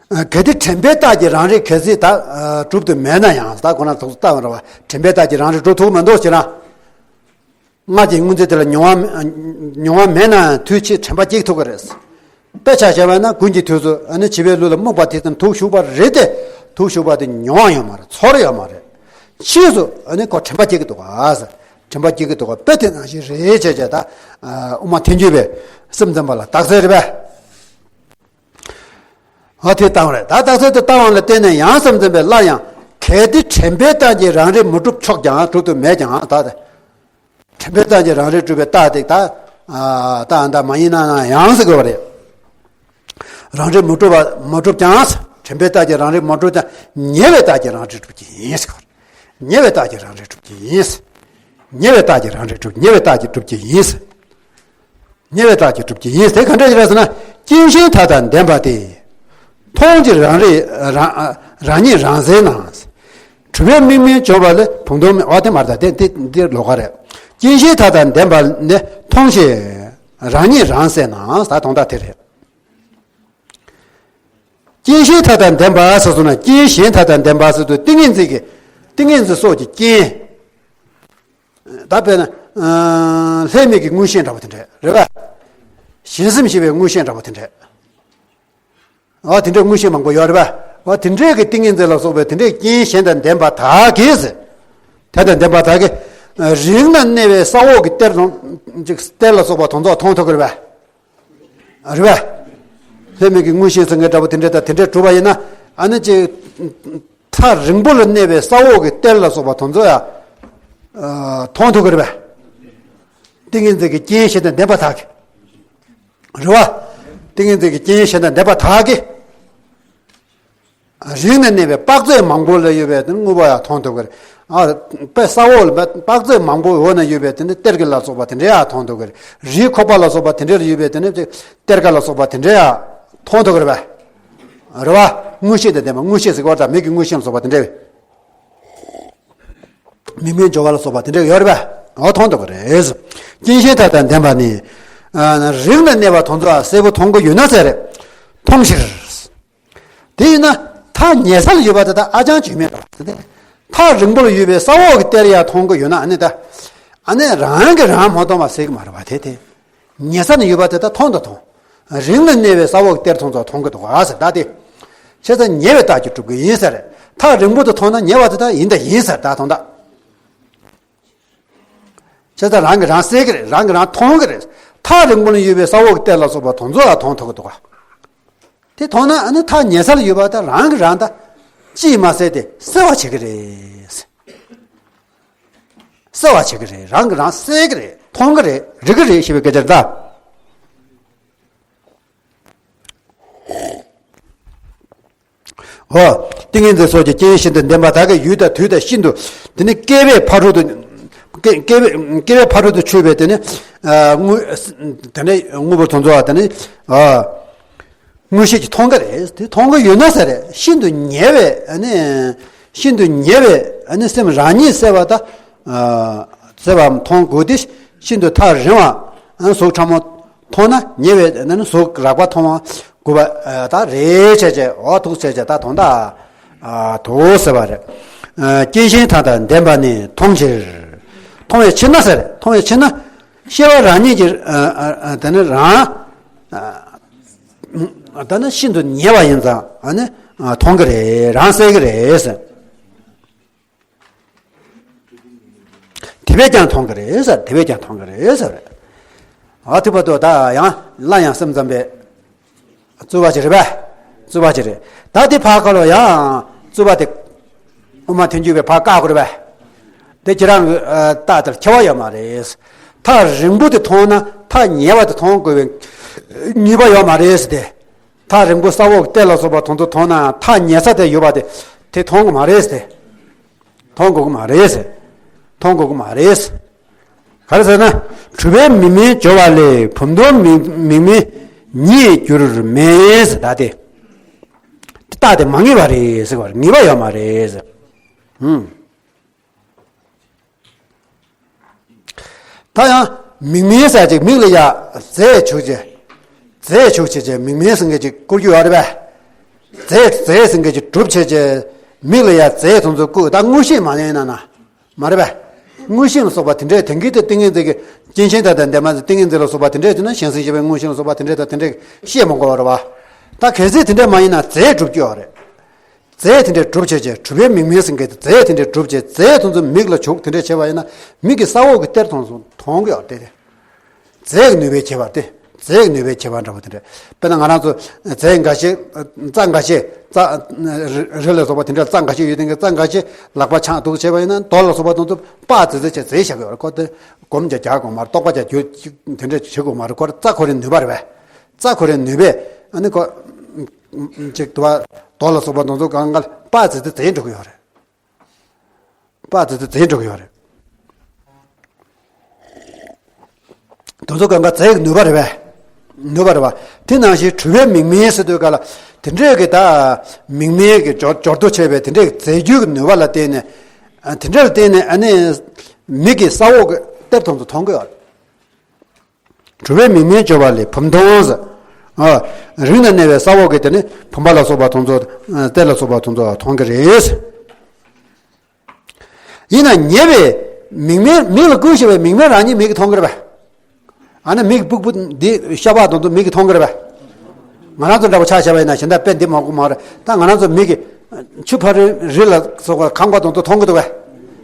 གལ་ཏེ་དྲན་པའི་རྟགས་ཀྱིས་རང་རིག་གལ་སྲིད་ད་གྲུབ་ཏུ་མེད་ན་ཡང་ད་ཁོ་ན་ཐུགས་སུ་བཏང་བ་རེད་བ། དྲན་པའི་རྟགས་ཀྱིས་རང་རིག་གྲུབ་ཐུབ་མི་འདུག་ཅེ་ན། སྔར་གྱི་སྔོན་རྩིས་དེ་ལ་མྱོང་བ་མྱོང་བ་མེད་ན་ཡང་དུས་ཕྱིས་དྲན་པ་སྐྱེ་ཐུབ་ཀྱི་རེད། དཔེ་ཆ་བཞག་པ་ན་དགུན་གྱི་དུས་སུ་ཨ་ནི་བྱིས་པའི་ལུས་ལ་སྨུག་པ་དེ་ཙམ་དུག་ཞུགས་པ་རེད་དེ། དུག་ཞུགས་པ་དེ་མྱོང་བ་ཡོད་མ་རེད། ཚོར་ཡོད་མ་རེད། ཕྱིས་སུ་ཨ་ནི་ཁོ་དྲན་པ་སྐྱེ་གི་འདུག་ག་དྲན་པ་སྐྱེ་གི་འདུག་ག་དཔེ་དེ་ནང་བཞིན་རེད་བྱས་བྱས་ད། དབུ་མ་ཐལ་འགྱུར་བའི་སེམས་ཙམ་པ་ལ་རྟགས་གསལ་རེད་པས། ཨ་དེ་བཏང་བ་རེད། ད་རྟགས་གསལ་དེ་བཏང་བ་ལ་བརྟེན་ནས་ཡང་སེམས་ཙམ་པས་སླར་ཡང་གལ་ཏེ་དྲན་པའི་རྟགས་ཀྱིས་རང་རིག་མི་གྲུབ་ཆོག་ཀྱང་གྲུབ་ཏུ་མེད་ཀྱང་ད། དྲན་པའི་རྟགས་ཀྱིས་རང་རིག་གྲུབ་པའི་རྟགས་དེ་ད། ད་ཨ་ད་མ་ཡིན་ན་ན་ཡང་ཟེར་དགོས་པ་རེད། རང་རིག་མི་གྲུབ་པ་མི་གྲུབ་ཀྱང་། དྲན་པའི་རྟགས་ཀྱིས་རང་རིག་མི་གྲུབ་ཀྱང་ཉེ་བའི་རྟགས་ཀྱིས་རང་རིག་གྲུབ་ཀྱི་ཡིན་ཟེར་དགོས་པ་རེད། ཉེ་བའི་རྟགས་ཀྱིས་རང་རིག་གྲུབ་ཀྱི་ཡིན། ཉེ་བའི་རྟགས་ཀྱིས་རང་རིག་གྲུབ་ཉེ་བའི་རྟགས་ཀྱིས་གྲུབ་ཀྱི་ཡིན། ཉེ་བའི་རྟགས་ཀྱིས་གྲུབ་ཀྱི་ཡིན། དེ་ག་འདྲ་ཞིག་རེད་ཟེར་ན། རྐྱེན་གཞན་མཐའ་དང་ལྡན་པ་སྟེ། མཐོང་ཕྱིར་རང་རིག་རང་རང་ཉིད་རང་གསལ་ན། གྲུབ་པས་དམིགས་མེད་འཇོམས་པ་ལས་བུམ་སྟོང་མེད། འོ་དེ་མ་རེད་ད། དེ་དེ་འདིར་ལོགས་ཀ་རེད། རྐྱེན་གཞན་མཐའ་དང་ལྡན་པ་ནི་མཐོང་ཕྱིར་རང་ཉིད་རང་གསལ་ན། ད་དོན་དག་དེ་རེད། རྐྱེན་གཞན་མཐའ་དང་ལྡན་པ་ཟེར་སོང་ན། རྐྱེན་གཞན་མཐའ་དང་ལྡན་པ་ཟེར་དུས་ཏིང་ངེ་འཛིན་གྱི་ཏིང་ངེ་འཛིན་སོགས་ཀྱི་རྐྱེན། ད་དཔེར་ན། ལྷའི་མིག་གི་མངོན་ཤེས་འདྲ་པོ་དེ་འདྲ་རེད་པ། ཞེན་སེམས་ཞི་བའི་མངོན་ཤེས་འདྲ་པོ་དེ་འདྲ། འོ་དེ་འདྲའི་མངོན་ཤེས་མང་པོ་ཡོད་རེད་པ། འོ་དེ་འདྲའི་གི་ཏིང་ངེ་འཛིན་ལ་སོགས་པའི་དེ་འདྲའི་རྐྱེན་གཞན་དང་ལྡན་པ་དག་གིས། དེ་དང་ལྡན་པ་དག་གིས། རིང་ན་གནས་པའི་ས་འོག་གི་གཏེར་དང་། གཏེར་ལ་སོགས་པ་དེ་ཚོ་མཐོང་ཐུབ་ཀྱི་རེད་པ། རེད་པ། ལྷའི་མིག་གི་མངོན་ཤེས་ཟེར་མཁན་འདྲ་པོ་དེ་འདྲ་དང་དེ་འདྲ་གྲུབ་པ་ཡིན་ན། ཨ་ནི་ཅིག་ཐག་རིང་པོ་ལ་གནས་པའི་ས་འོག་གི་གཏེར་ལ་སོགས་པ་དེ་ཚོ་ཡང་། མཐོང་ཐུབ་ཀྱི་རེད་པ། ཏིང་ངེ་འཛིན་གྱི་རྐྱེན་གཞན་དང་ལྡན་པ་དག་གིས། རེད་པ། ཏིང་ངེ་འཛིན་གྱི་རྐྱེན་གཞན་དང་ལྡན་པ་དག་གིས། རིང་ནས་གནས་པའི་དཔག་ཚད་མང་པོ་ལ་ཡོད་པའི་དངོས་པོ་ཡང་མཐོང་ཐུབ་ཀྱི་རེད། ཨ་དཔེ་ས་འོག་ལ་དཔག་ཚད་མང་པོའི་འོག་ན་ཡོད་པའི་དེ་ནི་གཏེར་ཁ་ལ་སོགས་པ་དེ་འདྲ་ཡང་མཐོང་ཐུབ་ཀྱི་རེད། རིའི་ཁོག་པ་ལ་སོགས་པ་དེ་འདྲ་ལ་ཡོད་པའི་དེ་ནི་གཏེར་ཁ་ལ་སོགས་པ་དེ་འདྲ་ཡང་མཐོང་ཐུབ་ཀྱི་རེད་པ། རེད་པ། མངོན་ཤེས་དང་ལྡན་པ། མངོན་ཤེས་ཟེར་བ་ད་མིག་གི་མངོན་ཤེས་ལ་སོགས་པ་དེ་འདྲ་བས། མིག་སྨན་སྦྱོར་བ་ལ་སོགས་པ་དེ་འདྲ་ཡོད་རེད་པ། འོ་མཐོང་ཐུབ་ཀྱི་རེད། རྐྱེན་གཞན་མཐའ་དང་ལྡན་པ་ནི། རིང་ན་གནས་པ་དེ་ཚོ་གསལ་པོ་མཐོང་གི་ཡོད་ན་ཟེར། མཐོང་ཕྱིར། དེ་ཡིན་ན་ཐག་ཉེ་ས་ལ་ཡོད་པ་དེ་དག་ཨ་ཅང་བརྗོད་མེད་པ་དེ། ཐག་རིང་པོ་ལ་ཡོད་པའི་ས་འོག་གི་གཏེར་ཡང་མཐོང་གི་ཡོད་ན། ཨ་ནི་ད། ཨ་ནི་རང་གིས་རང་མ་མཐོང་བ་ཟེར་གི་མ་རེད་པ་དེ་དེ། ཉེ་ས་ན་ཡོད་པ་དེ་དག་མཐོང་དང་མཐོང་། རིང་ལ་གནས་པའི་ས་འོག་གཏེར་མཐོང་ཚོགས་མཐོང་གི་འདུག་ག་ཟེར། ད་དེ་བྱས་ཙང་ཉེ་བའི་རྟགས་ཀྱིས་གྲུབ་ཀྱི་ཡིན་ཟེར། ཐག་རིང་པོ་དུ་མཐོང་ན་ཉེ་བ་དེ་དག་ཡིན་དང་ཡིན་ཟེར། ད་དོན་དག་བྱས་ཙང་རང་གིས་རང་གསལ་གྱི་རེད། རང་གིས་རང་མཐོང་གི་རེད། ཐག་རིང་པོ་ན་ཡོད་པའི་ས་འོག་གི་གཏེར་ལ་སོགས་པ་དེ་ཚོ་ལ་མཐོང་ཐུབ་ཀྱི་འདུག་ག་དེ་མཐོང་ན་ཨ་ནི་ཐག་ཉེ་ས་ལ་ཡོད་པ་དང་རང་གིས་རང་ད་ཅིས་མ་གསལ་ཏེ་གསལ་བ་བྱེད་ཀྱི་རེད། གསལ་བ་བྱེད་ཀྱི་རེད། རང་གིས་རང་གསལ་གྱི་རེད། མཐོང་གི་རེད། རིག་གི་རེད་ཞེས་པའི་སྐད་ཆ་རེད་ད། འོ། ཏིང་ངེ་འཛིན་སོགས་ཀྱི་རྐྱེན་ཤིན་ཏུ་ལྡན་པ་དག་གི་ཡུལ་དང་དུས་དང་ཤིན་ཏུ། དེ་ནི་བསྐལ་པའི་ཕ་རོལ་ཏུ། བསྐལ་བསྐལ་པའི་བསྐལ་པའི་ཕ་རོལ་ཏུ་ཆོད་པའི་དེ་ནི། ཨ། དངོས། དེ་ནི་དངོས་པོ་དེ་ཚོ་བ་དེ་ནི། ཨ། མངོན་ཤེས་ཀྱིས་མཐོང་གི་རེད། དེ་མཐོང་གི་ཡོད་ན་ཟེར་རེད། ཤིན་ཏུ་ཉེ་བའི་ཨ་ནི། ཤིན་ཏུ་ཉེ་བའི་ཨ་ནི་སེམས་རང་ཉིད་གསལ་བ་དང་། ཨ། གསལ་བ་མཐོང་དགོས་ཏེ། ཤིན་ཏུ་ཐག་རིང་བ། ཨ། གཟུགས་ཕྲ་མོ་མཐོང་ན་ཉེ་བའི་ཨ་ནི་གཟུགས་རགས་པ་མཐོང་བ་དགོས་པ་ད་རེད་བྱས་བྱས། འོ་ཐུགས་བྱས་བྱས་ད་དོན་དག་ཨ། དོ་ཟེར་བ་རེད། ཨ། རྐྱེན་གཞན་དག་དང་ལྡན་པ་ནི་མཐོང་ཕྱིར། མཐོང་བའི་ཕྱིར་ན་ཟེར། མཐོང་བའི་ཕྱིར་ན་ཤེས་པ་རང་ཉིད་ཀྱིས། ཨ། ཨ། ཨ། དེ་ནི་རང་། ཨ། ད་ནི་ཤིན་ཏུ་ཉེ་བ་ཡིན་ཙང་ཨ་ནི། ཨ། མཐོང་གི་རེད། རང་གསལ་གྱི་རེད་ཟེར། དེ་བས་ཀྱང་མཐོང་གི་རེད་ཟེར། དེ་བས་ཀྱང་མཐོང་གི་རེད་ཟེར། ཨ། དེ་བར་དུ་ད་ཡང་སླར་ཡང་སེམས་ཙམ་པའི་རྩོལ་བ་ཅིག་རེད་པས། རྩོལ་བ་ཅིག་རེད། ད་དེ་ཕར་ཁ་ལོ་ཡང་རྩོལ་བ་དེ་དབུ་མ་ཐལ་འགྱུར་བས་ཕར་བཀག་དགོས་རེད་པས། དེ་ཁྱེད་རང་གི། ཨ། རྟགས་དེར་ཁྱད་པར་ཡོད་མ་རེད། ཐག་རིང་པོ་དེ་མཐོང་ན་ཐག་ཉེ་བ་དེ་མཐོང་དགོས་པའི་ངེས་པ་ཡོད་མ་རེད་ཟེར་ཏེ། ཐག་རིང་པོ་ས་འོག་གཏེར་ལ་སོགས་པ་དེ་ཚོ་མཐོང་ན་ཐག་ཉེ་ས་དེ་ཡོད་པ་དེ་དེ་མཐོང་གི་མ་རེད་ཟེར་ཏེ། མཐོང་དགོས་ཀྱི་མ་རེད་ཟེར། མཐོང་དགོས་ཀྱི་མ་རེད་ཟེར། ག་རེ་ཟེར་ན། གྲུབ་པའི་མིང་མེད་སྦྱོར་བ་ལས་བུམ་སྟོང་མིག་མིག་མེད་ཉིད་འགྱུར་མེད་ཟེར། ད་དེ་རྟགས་དེ་མ་ངེས་པ་རེད་ཟེར་བ་རེད། ངེས་པ་ཡོད་མ་རེད་ཟེར། ཧུམ། ད་ཡང་མིག་མེད་ཟེར་ཅིག་མིག་ལ་ཡ་རྫས་བྱུག་བྱས། རྫས་བྱུག་བྱས་བྱས་མིག་མེད་ཟེར་མཁན་ཅིག་བསྐུར་རྒྱུ་ཡོད་རེད་པས། རྫས་རྫས་ཟེར་མཁན་ཅིག་གྲུབ་བྱས་བྱས་མིག་ལ་ཡ་རྫས་དེ་ཚོ་བསྐུར། ད་མངོན་ཤེས་མ་ཡིན་ན་ན། མ་རེད་པས། མངོན་ཤེས་ལ་སོགས་པ་དེ་འདྲས་དེང་གི་དེ་ཏིང་ངེ་འཛིན་གྱི་རྐྱེན་ཆེན་དག་དང་ལྡན་པ་ཏིང་ངེ་འཛིན་ལ་སོགས་པ་དེ་འདྲས་དེ་ན་གཞན་སེམས་ཤེས་པའི་མངོན་ཤེས་ལ་སོགས་པ་དེ་འདྲས་དང་དེ་འདྲས་ཤེས་མ་དགོས་པ་རེད་པ། ད་གལ་སྲིད་དེ་འདྲས་མ་ཡིན་ན་རྫས་གྲུབ་རྒྱུ་ཡོད་རེད། རྫས་དེ་འདྲས་གྲུབ་བྱས་བྱས་གྲུབ་པའི་མིག་མེད་ཟེར་མཁན་དེ་རྫས་དེ་འདྲས་གྲུབ་བྱས་རྫས་དེ་ཚོ་མིག་ལ་བྱུག་དེ་འདྲས་བྱས་པ་ཡིན་ན་མིག་གི་ས་འོག་གི་གཏེར་མཐོང་སོང་མཐོང་གི་ཡོད་རེད་དེ། རྫས་ཀྱི་ནུས་པའི་ཁྱད་པར་ཏེ། རྫས་ཀྱི་ནུས་པའི་ཁྱད་པར་འདྲ་བོ་དེ་འདྲ། དཔེར་ན་ང་རང་ཚོ་རྫས་འགའ་ཞིག་རྩྭ་འགའ་ཞིག་རྩྭ་རི་ལ་སོགས་པ་དེ་འདྲ་རྩྭ་འགའ་ཞིག་ཡོད་དེ་གི་རྩྭ་འགའ་ཞིག་ལག་པ་འཆང་འདུག་བྱས་པ་ཡིན་ན་རྡོ་ལ་སོགས་པ་དེ་ཚོ་སྤགས་ཙི་ཙི་བྱས་རྫས་བཞག་གི་ཡོད་རེད། ཁོ་དེ་སྒོམ་རྒྱག་རྒྱག་དགོས་མ་རེད། རྟོག་པ་རྒྱག་རྒྱུ་དེ་འདྲ་བྱེད་དགོས་མ་རེད། ཁོ་རྩྭ་ཁོ་རའི་ནུས་པ་རེད་པས། རྩྭ་ཁོ་རའི་ནུས་པས་ཨ་ནི་ཁོ་ཅིག་དུ་བ་རྡོ་ལ་སོགས་པ་དེ་ཚོ་གང་ག་སྤགས་ཙི་ཙི་བྱས་འགྲོ་གི་ཡོད་རེད། པ་དེ་ཚོ་བྱས་འགྲོ་གི་ཡོད་རེད། དེ་ཚོ་གང་ག་རྫས་ཀྱི་ནུས་པ་རེད་པས། ནུས་པ་རེད་པ། དེ་ནང་བཞིན་གྲུབ་པའི་མིག་མེད་ཟེར་དུས་ག་ལ་དེ་འདྲས་ཀྱི་ད་མིག་མེད་ཀྱི་སྦྱོར་སྦྱོར་རྡོ་ཆེ་བའི་དེ་འདྲས་ཀྱི་རྫས་རྒྱུད་ཀྱི་ནུས་པ་ལ་བརྟེན་ནས། ཨ། དེ་འདྲ་ལ་བརྟེན་ནས་ཨ་ནི་མིག་གི་ས་འོག་གི་གཏེར་དེ་ཚོ་མཐོང་གི་ཡོད་རེད། གྲུབ་པའི་མིག་མེད་སྦྱོར་བ་ལས་བུམ་སྟོང་ཟེར། ཨ། རིང་ན་གནས་པའི་ས་འོག་གི་དེ་ནི་བུམ་པ་ལ་སོགས་པ་དེ་ཚོ། ཨ། གཏེར་ལ་སོགས་པ་དེ་ཚོ་མཐོང་གི་རེད། ཡིན་ན་ཉེ་བའི་མིག་མེད་མིག་ལ་བསྐུར་ཞེས་པའི་མིག་མེད་རང་ཉིད་མིག་གིས་མཐོང་གི་རེད་པས། ཨ་ནི་མིག་སྤུག་སྤུག་འདི་ཤ་པགས་དེ་ཚོ་མིག་གིས་མཐོང་གི་རེད་པས། ང་རང་ཚོ་འདྲ་པོ་ཆ་བཞག་པ་ཡིན་ན་གཞན་དག་དཔེ་འདི་མ་གོ་མ་རེད། ད་ང་རང་ཚོ་མིག་གིས་ཆུ་ཕ་རོལ་རི་ལ་སོགས་པ་ཁང་པ་དེ་ཚོ་མཐོང་གི་འདུག་གས།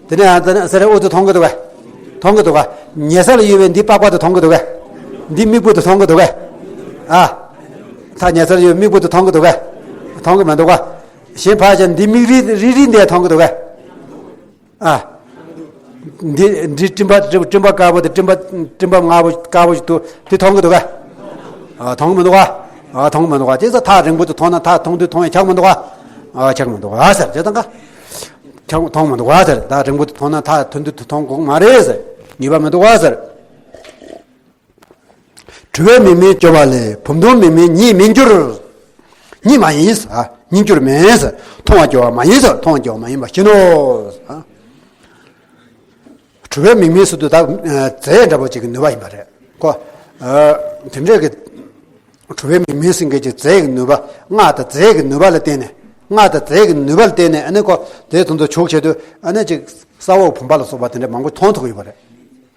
དེ་ནས་ཨ་ཙི་ནས་ཟེར་ཨུ་ཚུགས་མཐོང་གི་འདུག་གས། མཐོང་གི་འདུག་གས། ཉེ་ས་ལ་ཡོད་པའི་འདི་པགས་པ་དེ་མཐོང་གི་འདུག་གས། འདི་མིག་སྤུ་དེ་མཐོང་གི་འདུག་གས། ཨ། ད་ཉེ་ས་ལ་ཡོད་པའི་མིག་སྤུ་དེ་མཐོང་གི་འདུག་གས། མཐོང་གི་མི་འདུག་གས། གཞན་ཕར་བཞག་འདི་མིག་རིལ་རིལ་རིལ་འདི་མཐོང་གི་འདུག་གས། ཨ། འདི་འདི་སྤྲིན་པ་སྤྲིན་པ་དཀར་པོ་དེ་སྤྲིན་པ་སྤྲིན་པ་དམར་པོ་དཀར་པོ་ཞིག་འདུག་དེ་མཐོང་གི་འདུག་གས། ཨ། མཐོང་གི་མི་འདུག་གས། ཨ། མཐོང་གི་མི་འདུག་གས། དེ་ཚོ་ཐག་རིང་པོ་དུ་མཐོང་ན་ཐག་མཐོང་དུས་མཐོང་ཡང་ཆགས་མི་འདུག་གས། ཨ། ཆགས་མི་འདུག་གས་ཟེར། དེ་ཚོ་ག་ཆགས་མཐོང་མི་འདུག་གས་ཟེར། ཐག་རིང་པོ་དུ་མཐོང་ན་ཐག་མཐོང་དུས་དུ་མཐོང་དགོས་མ་རེད་ཟེར། ངེས་པ་མི་འདུག་གས་ཟེར། གྲུབ་པའི་མིག་མེད་སྦྱོར་བ་ལས་བུམ་སྟོང་མིག་མེད་ཉིད་མི་འགྱུར། ཉིད་མ་ཡིན་ཟེར། ཉིད་འགྱུར་མེད་ཟེར། མཐོང་བར་འགྱུར་བ་མ་ཡིན་ཟེར། མཐོང་བར་འགྱུར་བ་མ་ཡིན་པ་ཤེས་ནོ་ཟེར། གྲུབ་པའི་མིག་མེད་ཟེར་དུས་ད་རྫས་འདྲ་པོ་ཅིག་གི་ནུས་པ་ཡིན་པ་རེད་ཁོ། ཨ། དེ་འདྲས་ཀྱི་གྲུབ་པའི་མིག་མེད་ཟེར་མཁན་གྱི་རྫས་ཀྱི་ནུས་པ། སྔགས་དང་རྫས་ཀྱི་ནུས་པ་ལ་བརྟེན་ནས། སྔགས་དང་རྫས་ཀྱི་ནུས་པ་ལ་བརྟེན་ནས་ཨ་ནི་ཁོ་དེ་དུ་འདུ་ཆུག་བྱེད་དུས་ཨ་ནི་ཅིག་ས་འོག་བུམ་པ་ལ་སོགས་པ་དེ་འདྲས་མང་པོ་མཐོང་ཐུབ་ཀྱི་ཡོད་པ་རེད།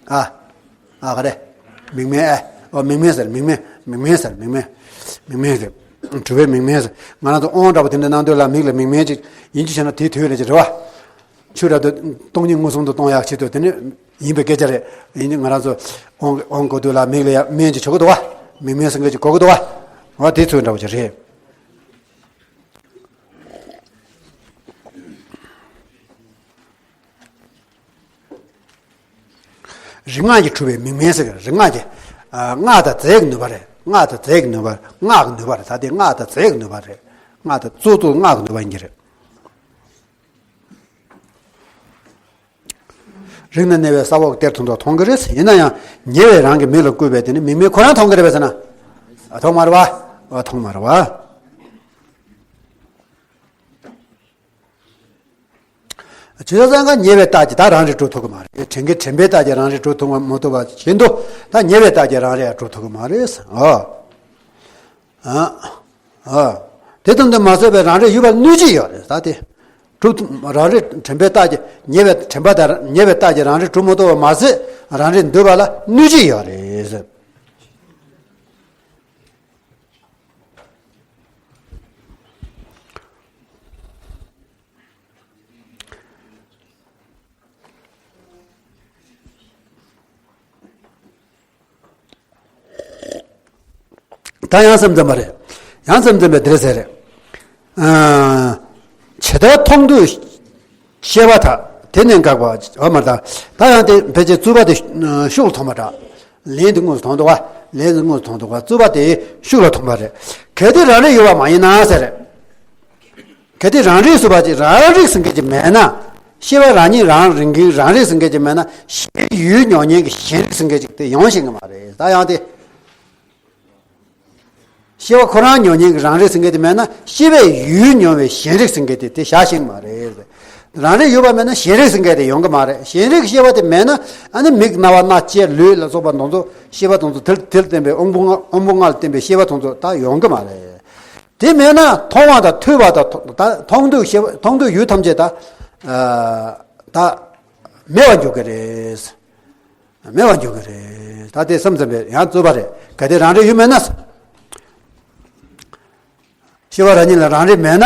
ཨ། ཨ་ག་རེ། མིག་མེད་ཨེ། ཨོ་མིག་མེད་ཟེར་མིག་མེད་མིག་མེད་ཟེར་མིག་མེད། མིག་སྨན་རེད། གྲུབ་པའི་མིག་སྨན་ཟེར། ང་རང་ཚོ་དབང་འདྲ་པོ་དེ་འདྲ་གནང་དུས་ལ་མིག་ལ་མིག་སྨན་ཅིག་ཡིན་གཅིག་བྱས་ན་དེའི་དུས་ལ་ཅིག་རེད་བ། ཆོས་རབ་ཏུ་སྟོང་ཉིད་མངོན་སུམ་དུ་གཏོང་ཡག་ཆེད་དུ་དེ་ནི་ཡིན་པའི་སྐད་ཆ་རེད། ཡིན་གཅིག་ང་རང་ཚོ་དབང་དབང་གོ་དུས་ལ་མིག་ལ་ཡ་སྨན་ཅིག་བྱོ་གི་འདུག་བ། མིག་སྨན་ཟེར་མཁན་ཅིག་གོ་གི་འདུག་བ། འོ་དེ་ཚོ་འདྲ་པོ་ཅིག་རེད། རིག་སྔགས་ཀྱིས་གྲུབ་པའི་མིག་སྨན་ཟེར། རིག་སྔགས་ཀྱི་ཨ་སྔགས་དང་རྫས་ཀྱི་ནུས་པ་རེད། སྔགས་དང་རྫས་ཀྱི་ནུས་པ། སྔགས་ཀྱི་ནུས་པ་རེད། ད་དེ་སྔགས་དང་རྫས་ཀྱི་ནུས་པ་རེད། སྔགས་དང་གཙོ་གཙོ་སྔགས་ཀྱི་ནུས་པ་ཡིན་གྱི་རེད། རིང་ན་གནས་པའི་ས་འོག་གཏེར་དུ་འདོགས་མཐོང་གི་རེད། ཡིན་ན་ཡང་ཉེ་བའི་རང་གི་མིག་ལ་བསྐུས་པས་དེ་ནི་མིག་སྨན་ཁོ་རང་མཐོང་གི་རེད་པས་ཟེར་ན། ཨ་མཐོང་མ་རེད་བ། ཨ་མཐོང་མ་རེད་བ། ཇི་ལྟར་ཙང་ཀ་ཉེ་བའི་རྟགས་ཀྱིས་ད་རང་རིག་གྲུབ་ཐུབ་ཀྱི་མ་རེད། དྲན་གྱི་དྲན་པའི་རྟགས་ཀྱིས་རང་རིག་གྲུབ་ཐུབ་མ་ཐུབ་པ་བཞིན་དུ་ད་ཉེ་བའི་རྟགས་ཀྱིས་རང་རིག་ཡང་གྲུབ་ཐུབ་ཀྱི་མ་རེད། ཨོ། ཨ། ཨ། དེ་ཙམ་དུ་མ་ཟད་པའི་རང་རིག་ཡོད་པར་གནོད་ཀྱི་ཡོད་རེད། ད་དེ། གྲུབ་རང་རིག་དྲན་པའི་རྟགས་ཀྱིས་ཉེ་བའི་དྲན་པ་དང་ཉེ་བའི་རྟགས་ཀྱིས་རང་རིག་གྲུབ་མ་ཐུབ་པ་མ་ཟད་རང་རིག་འདུལ་བ་ལ་གནོད་ཀྱི་ཡོད་རེད། ད་ཡང་སེམས་ཙམ་པ་རེད། ཡང་སེམས་ཙམ་པས་འདིར་ཟེར་རེད། ཨ། ཇི་ལྟར་མཐོང་ཐོས་ཤེས་པ་དག་དེ་ནི་འགགས་པ། འོ་མ་ད། ད་ཡང་དེ་ཕལ་ཆེར་རྩོད་པ་དེ་ཤུགས་ལ་ཐོངས་པ་འདྲ། ལན་དེ་དངོས་སུ་ཐོངས་འདུག་བ། ལན་དེ་དངོས་སུ་ཐོངས་འདུག་བ། རྩོད་པ་དེ་ཤུགས་ལ་ཐོངས་པ་རེད། གལ་ཏེ་རང་རིག་ཡོད་པ་མ་ཡིན་ན་ཟེར་རེད། གལ་ཏེ་རང་རིག་ཟེར་བ་ཅིག་རང་རིག་ཟེར་མཁན་ཅིག་མེད་ན། ཤེས་པ་རང་ཉིད་རང་རིག་གི་རང་རིག་ཟེར་མཁན་ཅིག་མེད་ན་ཤེས་པའི་ཡུལ་མྱོང་མཁན་གྱི་ཞེན་རིག་ཟེར་མཁན་ཅིག་དེ་ཡོང་ཤེས་ཀྱི་མ་རེད། ད་ཡང་དེ། ཤེས་པ་ཁོ་རང་མྱོང་མཁན་གྱི་རང་རིག་ཟེར་མཁན་དེ་མེད་ན་ཤེས་པའི་ཡུལ་མྱོང་བའི་ཞེན་རིག་ཟེར་མཁན་དེ་དེ་བཞག་ཤེས་ཀྱི་མ་རེད། རང་རིག་ཡོད་པ་མེད་ན་ཞེན་རིག་ཟེར་མཁན་དེ་ཡོང་གི་མ་རེད། ཞེན་རིག་ཤེས་པ་དེ་མེད་ན་ཨ་ནི་མིག་རྣ་བ་སྣ་ལྕེ་ལུས་ལ་སོགས་པ་དེ་ཚོ་ཤེས་པ་དེ་ཚོ་དེ་དེ་ལ་བརྟེན་པའི་དབང་པོ་ལྔ་དབང་པོ་ལྔ་ལ་བརྟེན་པའི་ཤེས་པ་དེ་ཚོ་ད་ཡོང་གི་མ་རེད། དེ་མེད་ན་མཐོང་བ་དང་ཐོས་པ་དང་ད་མཐོང་ཐོས་ཤེས་པ་མཐོང་ཐོས་ཡུལ་ཐམས་ཅད་ད་ཨ་ད་མེད་པར་འགྱུར་གི་རེད། མེད་པར་འགྱུར་གི་རེད། ད་དེ་སེམས་ཙམ་པས་ཡང་རྩོད་པ་རེད། གལ་ཏེ་རང་རིག་ཡུལ་མེད་ན། ཤེས་པ་རང་ཉིད་ལ་རང་རིག་མེད་ན།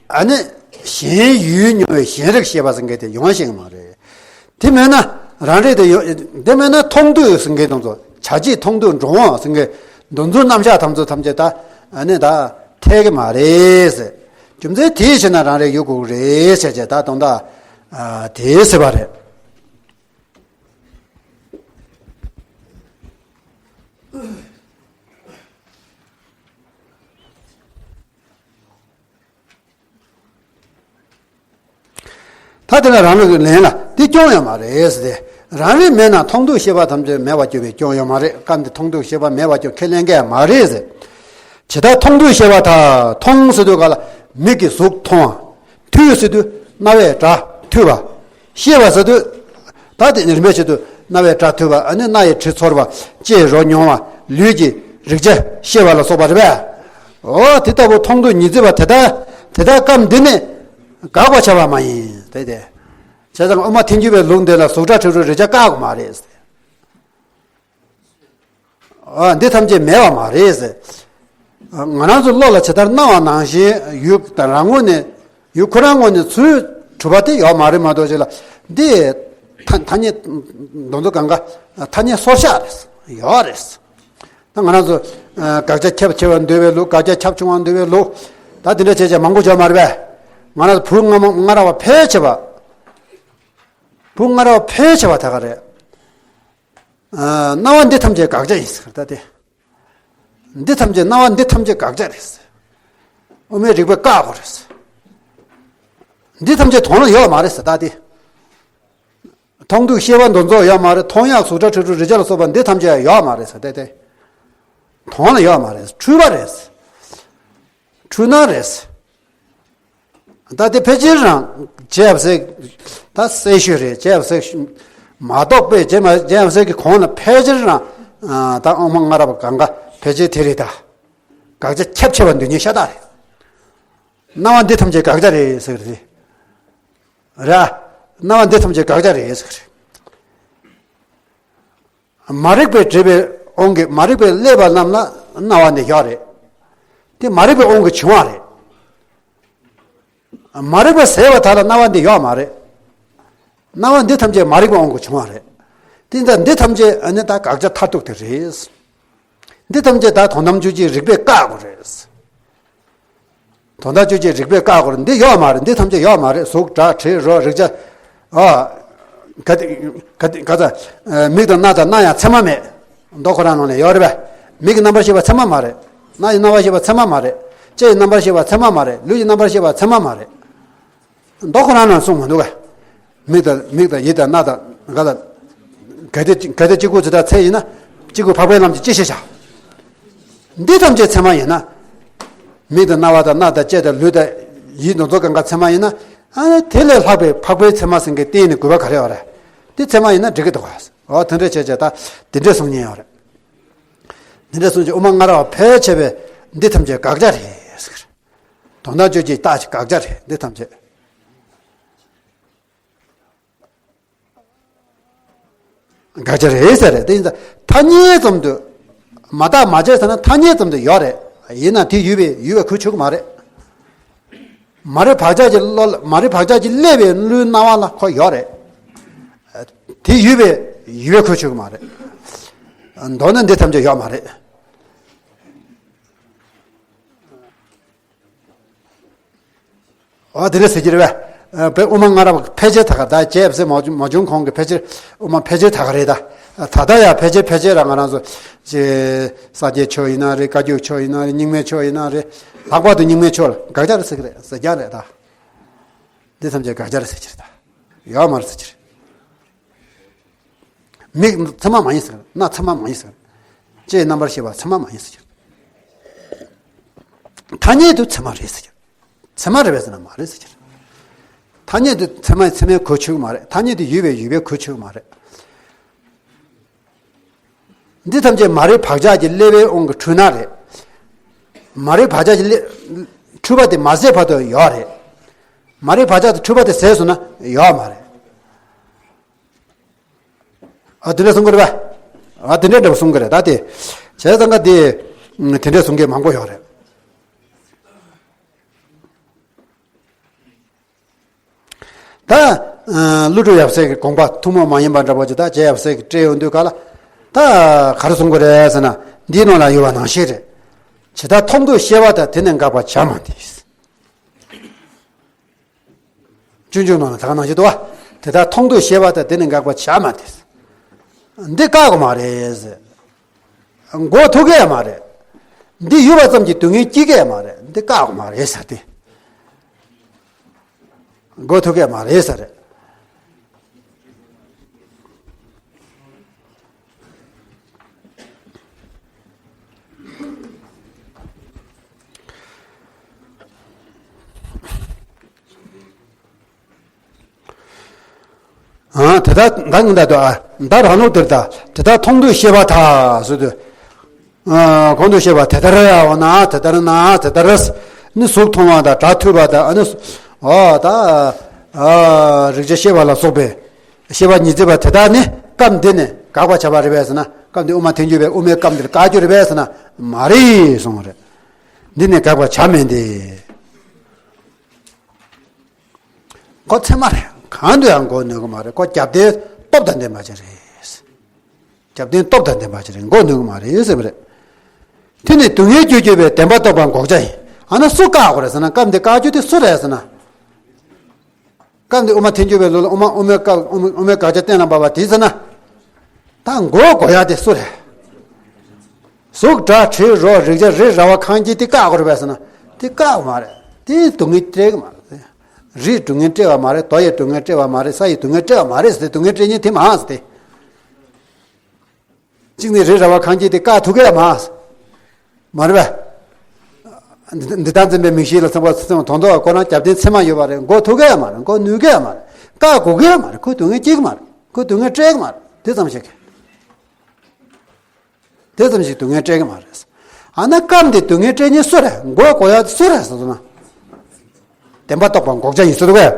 ཨ་ནི་ཞེན་ཡུལ་མྱོང་བའི་ཞེན་རིག་ཤེས་པ་ཟེར་མཁན་དེ་ཡོང་ཤེས་ཀྱི་མ་རེད། དེ་མེད་ན་རང་རིག་དེ་ཡོད། དེ་མེད་ན་མཐོང་ཐོས་ཟེར་མཁན་དེ་ཚོ་བྱ་བྱེད་མཐོང་ཐོས་འགྲོ་འོང་ཟེར་མཁན་དེ་ཚོའི་རྣམ་གཞག་དེ་ཚོ་ཐམས་ཅད་ད་ཨ་ནི་ད་འཐད་ཀྱི་མ་རེད་ཟེར། རྒྱུ་མཚན་དེའི་ཕྱིར་ན་རང་རིག་ཡོད་དགོས་རེད་ཟེར་བྱས་ད་དོན་དག་དེ་ཟེར་བ་རེད། ད་དེ་ལ་རང་རིག་གི་ལན་ལ་འདི་སྐྱོན་ཡོད་མ་རེད་ཟེར་ཏེ། རང་རིག་མེད་ན་མཐོང་ཐོས་ཤེས་པ་ཐམས་ཅད་མེད་པར་གྱུར་པའི་སྐྱོན་ཡོད་མ་རེད། སྐབས་འདི་མཐོང་ཐོས་ཤེས་པ་མེད་པར་གྱུར་ཁས་ལེན་གྱི་མ་རེད་ཟེར། ཇི་ལྟར་མཐོང་ཐོས་ཤེས་པ་དག་མཐོང་ཟེར་དུས་ག་ལ་མིག་གིས་གཟུགས་མཐོང་བ། ཐོས་ཟེར་དུས་རྣ་བས་སྒྲ་ཐོས་པ། ཤེས་པ་ཟེར་དུས། ད་དེ་རིམ་པས་བྱེད་དུས་རྣ་བས་སྒྲ་ཐོས་པ། ཨ་ནི་སྣ་ཡིས་དྲི་ཚོར་བ། ལྕེས་རོ་མྱོང་བ། ལུས་ཀྱིས་རེག་བྱ་ཤེས་པ་ལ་སོགས་པ་རེད་པས། འོ་དེ་ལྟ་བུ་མཐོང་ཐོས་ཉི་ཚེ་བ་དེ་དག་དེ་དག་སྐབས་འདི་ནས་དགག་པར་བྱ་བ་མ་ཡིན་ཏེ། དེ་བྱས་ཙང་དབུ་མ་ཐལ་འགྱུར་བའི་ལུགས་འདི་ལ་གཟུགས་སྒྲ་དྲི་རོ་རེག་བྱ་བཀག་དགོས་མ་རེད། ཨ། འདི་ཐམས་ཅད་མེད་པ་མ་རེད་ཟེར། ང་རང་ཚོའི་བློ་ལ་ཇི་ལྟར་སྣང་བ་ནང་བཞིན་ཡུལ་དང་རང་ངོས་ནས་ཡུལ་ཁོ་རང་ངོས་ནས་ཚུར་གྲུབ་པ་དེ་ཡོད་མ་རེད་མ་གཏོགས་ཅིག་ལ་འདི་ཐ་ཐ་སྙད་འདི་ཚོ་གང་ག་ཐ་སྙད་སོར་བཤགས་རེད། ཡོད་རེད། ད་ང་རང་ཚོ་དགག་བྱ་ཁྱབ་ཆེ་བ་འདོད་པའི་ལུགས། དགག་བྱ་ཁྱབ་ཆུང་བ་འདོད་པའི་ལུགས། ད་འདི་འདྲ་བྱས་བྱས་མང་པོ་བྱོས་མ་རེད་པས། ང་རང་ཚོ་བུ་ལྔ་མ་ལྔ་ར་བ་ཕལ་ཆེ་བ། བུ་ལྔ་ར་བ་ཕལ་ཆེ་བ་ད་ག་རེད། ཨ། སྣང་བ་འདི་ཐམས་ཅད་དགག་བྱ་ཡིན་ཟེར་ད་དེ། འདི་ཐམས་ཅད་སྣང་བ་འདི་ཐམས་ཅད་དགག་བྱ་རེད་ཟེར། དབུ་མའི་རིགས་པས་བཀག་དགོས་རེད་ཟེར། འདི་ཐམས་ཅད་དོན་ལ་ཡོད་མ་རེད་ཟེར་ད་དེ། མཐོང་ཐོས་ཤེས་པ་འདི་ཚོ་ཡོད་མ་རེད། མཐོང་ཡག་གཟུགས་སྒྲ་དྲི་རོ་རེག་བྱ་ལ་སོགས་པ་འདི་ཐམས་ཅད་ཡོད་མ་རེད་ཟེར་ད་དེ། དོན་ལ་ཡོད་མ་རེད། འཁྲུལ་པ་རེད་ཟེར། འཁྲུལ་སྣང་རེད་ཟེར། ད་དེ་ཕལ་ཆེར་རང་བྱས་པ་ཟེར། ད་གསལ་ཤོས་རེད། བྱས་པ་ཟེར། མ་རྟོགས་པས་བྱས་མ་བྱས་པ་ཟེར་གྱི་གོང་ལ་ཕལ་ཆེར་རང་། ཨ། ད་དབུ་མ་སྔ་རབས་གང་ག་ཕལ་ཆེར་དེ་རེད་ད། དགག་བྱ་ཁྱབ་ཆེ་བ་འདོད་མཁན་ཤ་སྟག་རེད། སྣང་བ་འདི་ཐམས་ཅད་དགག་བྱ་རེད་ཟེར་གྱི་རེད། རེད། སྣང་བ་འདི་ཐམས་ཅད་དགག་བྱ་རེད་ཟེར་གྱི་རེད། མ་རིག་པས་བསྒྲིབས་པའི་དབང་གིས་མ་རིག་པས་བསླད་པ་རྣམས་ལ་སྣང་བ་འདི་ཡོད་རེད། དེ་མ་རིག་པའི་དབང་གིས་བྱུང་བ་རེད། མ་རིག་པ་ཟད་པ་དག་ལ་སྣང་བ་འདི་ཡོད་མ་རེད། སྣང་བ་འདི་ཐམས་ཅད་མ་རིག་པའི་དབང་གིས་བྱུང་བ་རེད། དེ་ལྟར་འདི་ཐམས་ཅད་ནི་ད་དགག་བྱ་མཐར་ཐུག་དེ་རེད། འདི་ཐམས་ཅད་ད་དོན་དམ་དཔྱོད་བྱེད་རིགས་པས་བཀག་དགོས་རེད། དོན་དམ་དཔྱོད་བྱེད་རིགས་པས་བཀག་དགོས་རེད། འདི་ཡོད་མ་རེད། འདི་ཐམས་ཅད་ཡོད་མ་རེད། གཟུགས་སྒྲ་དྲི་རོ་རེག་བྱ། ཨ། ག་དེ་ག་དེ་ག་ཚ། མིག་དང་རྣ་དང་སྣ་ཡང་མཚན་མ་མེད། མདོ་ཁོ་རང་ནང་ལ་ཡོད་རེད་པས། མིག་གི་རྣམ་པར་ཤེས་པ་མཚན་མ་མ་རེད། སྣ་ཡི་རྣམ་པར་ཤེས་པ་མཚན་མ་མ་རེད། ལྕེ་ཡི་རྣམ་པར་ཤེས་པ་མཚན་མ་མ་རེད། ལུས་ཀྱི་རྣམ་པར་ཤེས་པ་མཚན་མ་མ་རེད། མདོ་ཁོ་རང་ནང་གསུངས་མི་འདུག་ག་མིག་དང་མིག་དང་ཡིད་དང་རྣ་དང་ག་དང་། ག་དེ་ག་དེ་གཅིག་པུ་ཇི་ལྟར་ཚད་ཡིན་ན། གཅིག་པུ་འཕགས་པའི་ལམ་གྱི་སྤྱི་བྱེ་བྲག་འདི་ཐམས་ཅད་མཚན་མ་ཡིན་ན། མིག་དང་རྣ་བ་དང་སྣ་དང་ལྕེ་དང་ལུས་དང་ཡིད་དང་གཙོ་གང་ག་མཚན་མ་ཡིན་ན། ཨ་ནི་དེ་ལས་ལྷག་པའི་འཕགས་པའི་མཚན་མ་ཟེར་མཁན་གཏན་ནས་དགོས་པ་ག་རེ་ཡོད་རེད། འདི་མཚན་མ་ཡིན་ན་འགྲིག་གི་འདུག་ག་འོ་དེ་འདྲ་བྱས་བྱས་ད་དེ་འདྲ་གསུང་མཁན་ཡོད་རེད། དེ་འདྲ་གསུང་བྱས་དབུ་མ་སྔ་རབས་ཕལ་ཆེ་བས་འདི་ཐམས་ཅད་དགག་བྱ་རེད་ཟེར། དོན་དམ་དཔྱོད་བྱེད་རྟགས་ཀྱི་དགག་བྱ་རེད། འདི་ཐམས་ཅད་དགག་བྱ་རེད་ཟེར་རེད། དེ་ཡིན་ཙང་ཐ་སྙད་ཙམ་དུ་མ་བརྟགས་མ་དཔྱད་ཟེར་ན་ཐ་སྙད་ཙམ་དུ་ཡོད་རེད། ཡིན་ན་དེ་ཡོད་པའི་ཡོད་པའི་ཁུལ་ཆུག་གི་མ་རེད། མ་རིག་བག་ཆགས་ཀྱི་བློ་ལ་མ་རིག་བག་ཆགས་ཀྱིས་བསླད་པའི་བློའི་སྣང་བ་ལ་ཁོ་ཡོད་རེད། དེ་ཡོད་པའི་ཡོད་པའི་ཁུལ་ཆུག་གི་མ་རེད། མདོར་ན་འདི་ཐམས་ཅད་ཡོད་མ་རེད། ཨ་དེ་འདྲ་ཟེར་གྱི་རེད་པས། དཔེ་དབུ་མ་སྔ་རབས་ཕལ་ཆེར་ད་ག་ད་རྗེ་ཡབ་སྲས་མ་བྱུང་མ་བྱུང་གོང་གི་ཕལ་ཆེར་དབུ་མ་ཕལ་ཆེར་ད་ག་རེད་ད། ད་ལྟ་ཡང་ཕལ་ཆེར་ཕལ་ཆེར་རང་ང་རང་ཚོ་ཅེ་ས་སྐྱའི་ཆོས་ཡིན་ན་རེད། བཀའ་བརྒྱུད་ཆོས་ཡིན་ན་རེད། རྙིང་མའི་ཆོས་ཡིན་ན་རེད། ལྷག་པར་དུ་རྙིང་མའི་ཆོས་ལ་དགག་བྱ་རེད་ཟེར་གྱི་རེད། ཟེར་རྒྱུ་རེད་ད། འདི་ཐམས་ཅད་དགག་བྱ་རེད་ཟེར་གྱི་རེད་ད། ཡོད་མ་རེད་ཟེར་གྱི་རེད། མིག་མཚན་མ་མ་ཡིན་ཟེར། རྣ་མཚན་མ་མ་ཡིན་ཟེར། ལྕེའི་རྣམ་པར་ཤེས་པ་མཚན་མ་མ་ཡིན་ཟེར། ཐ་སྙད་དུ་མཚན་མ་རེད་ཟེར། མཚན་མ་རེད་པས་ཟེར་ན་མ་རེད་ཟེར། ཐ་སྙད་དུ་མཚན་མ་མཚན་མའི་གོ་ཆོད་མ་རེད། ཐ་སྙད་དུ་ཡོད་པའི་ཡོད་པའི་གོ་ཆོད་མ་རེད། འདི་ཐམས་ཅད་མ་རིག་བག་ཆགས་ཀྱི་བསླད་པའི་དབང་གིས་འཁྲུལ་སྣང་རེད། མ་རིག་བག་ཆགས་ཀྱི་བསླད་འཁྲུལ་པ་དེ་མ་ཟད་བར་དུ་ཡོད་རེད། མ་རིག་བག་ཆགས་དང་འཁྲུལ་པ་དེ་ཟད་སོང་ན་ཡོད་མ་རེད། ཨ་དེ་འདྲ་གསུང་གི་རེད་པ། ཨ་དེ་འདྲ་འདྲ་པོ་གསུང་གི་རེད་ད་དེ། བྱས་ཙང་ཀ་དེ། དེ་འདྲ་གསུང་མཁན་མང་པོ་ཡོད་རེད། ད། ཀླུ་སྒྲུབ་ཡབ་སྲས་ཀྱི་དགོངས་པ་ཐུན་མོང་མ་ཡིན་པ་འདྲ་པོ་ཅིག་ད་རྗེ་ཡབ་སྲས་ཀྱིས་བཀྲལ་ཡོང་དུས་ག་ལ། ད། ག་རེ་གསུང་གི་རེད་ཟེར་ན། འདིའི་ནང་ལ་ཡོད་པ་ནང་བཞིན་རེད། ཇི་ལྟར་མཐོང་ཐོས་ཤེས་པ་དང་དེ་ནི་འགག་པར་བྱ་མ་འདི། སྤྱོད་འཇུག་ནང་ལ་ད་ག་ནང་བཞིན་འདུག་བ། དེ་ལྟར་མཐོང་ཐོས་ཤེས་པ་དང་དེ་ནི་འགག་པར་བྱ་མ་འདི། འདི་བཀག་དགོས་མ་རེད། འགོག་ཐུབ་ཀྱི་ཡང་མ་རེད། འདི་ཡོད་པ་ཙམ་གྱིས་སྡུག་བསྔལ་སྐྱེ་གི་ཡང་མ་རེད། འདི་བཀག་དགོས་མ་རེད་ཟེར་ཏེ། འགོག་ཐུབ་ཀྱི་ཡང་མ་རེད་ཟེར། ཨ་དེ་ལྟར་ད་ངན་ད་དུ་ཨ་ད་རང་ལུགས་དེར་ད་དེ་ལྟར་མཐོང་ཐོས་ཤེས་པ་ད་ཟེར་དུས། ཨ་གོང་དུ་བཤད་པ་དེ་ལྟར་འོ་ན་དེ་ལྟར་ན་དེ་ལྟར་ནི་གཟུགས་མཐོང་བ་དང་སྒྲ་ཐོས་པ་དང་ཨ་ནི་ཨོ་ད་ཨ་རེག་བྱ་ཤེས་པ་ལ་སོགས་པའི་ཤེས་པ་ཉི་ཚེ་བ་དེ་དག་ནི་སྐབས་འདི་ནས་དགག་པར་བྱ་བ་རེད་པས་ཟེར་ན། སྐབས་འདི་དབུ་མ་ཐལ་འགྱུར་བའི་དབུ་མའི་སྐབས་འདིར་བཀག་རྒྱུ་རེད་པས་ཟེར་ན་མ་རེད་གསུངས་པ་རེད། འདི་ནས་དགག་པར་བྱ་མིན་ཏེ། ཁོ་ཚད་མ་རེད། གང་དུ་ཡང་འགོག་ནུས་ཀྱི་མ་རེད། ཁོ་རྒྱབ་རྟེན་སྟོབས་དང་ལྡན་པ་ཅིག་རེད། རྒྱབ་རྟེན་སྟོབས་དང་ལྡན་པ་ཅིག་རེད། འགོག་ནུས་ཀྱི་མ་རེད་ཟེར་བ་རེད། དེ་ནི་སྡུག་བསྔལ་རྒྱུར་གྱུར་པའི་བདེན་པ་རྟོགས་པ་འགོག་བྱ་ཡིན། ཨ་ན་སུ་བཀག་དགོས་རེད་ཟེར་ན། སྐབས་འདི་བཀག་རྒྱུ་དེ་སུ་རེད་ཟེར་ན། སྐབས་འདི་དབུ་མ་ཐལ་འགྱུར་བའི་ལུགས་ལ་དབུ་མ་དབུ་མའི་སྐབས་དབུ་མའི་དགག་བྱ་གཏན་ལ་ཕབ་པ་དེ་ཟེར་ན། ད་འགོག་དགོས་ཡ་དེ་སུ་རེད། གཟུགས་སྒྲ་དྲི་རོ་རེག་བྱ་རི་ར་བ་གངས་སྐྱེས་དེ་བཀག་དགོས་རེད་པས་ཟེར་ན། དེ་བཀག་མ་རེད། དེ་སྡུག་བསྔལ་སྤྲད་ཀྱི་མ་རེད། རིས་སྡུག་བསྔལ་སྤྲད་པ་མ་རེད། རྡོ་ཡིས་སྡུག་བསྔལ་སྤྲད་པ་མ་རེད། ས་ཡིས་སྡུག་བསྔལ་སྤྲད་པ་མ་རེད་ཟེར་ཏེ། སྡུག་བསྔལ་སྤྲད་མཁན་དེ་མ་ཟེར་ཏེ། གཅིག་ནི་རི་ར་བ་གངས་སྐྱེས་དེ་བཀག་ཐུབ་ཀྱི་ཡ་མ་ཟེར། མ་རེད་པས། འདི་ལྟར་འཛིན་པའི་མིག་ཤེས་ལ་སོགས་པ་ཚུལ་མཐོང་ཐོས་པ་ཁོ་རང་རྒྱབ་རྟེན་ཚད་མ་ཡོད་པ་རེད། འགོག་ཐུབ་ཀྱི་ཡ་མ་རེད། འགོག་ནུས་ཀྱི་ཡ་མ་རེད། བཀག་དགོས་ཀྱི་ཡ་མ་རེད། ཁོ་སྡུག་བསྔལ་སྐྱེ་གི་མ་རེད། ཁོ་སྡུག་བསྔལ་སྤྲད་ཀྱི་མ་རེད། དེ་ཙམ་ཞིག་དེ་ཙམ་ཞིག་སྡུག་བསྔལ་སྤྲད་ཀྱི་མ་རེད། ཨ་ན་སྐབས་འདི་སྡུག་བསྔལ་སྤྲད་མཁན་སུ་རེད། འགོག་དགོས་ཡ་སུ་རེད་ཟེར་ན། བདེན་པ་རྟོགས་པ་འགོག་བྱ་ཡིན་ཟེར་འདུག་གས།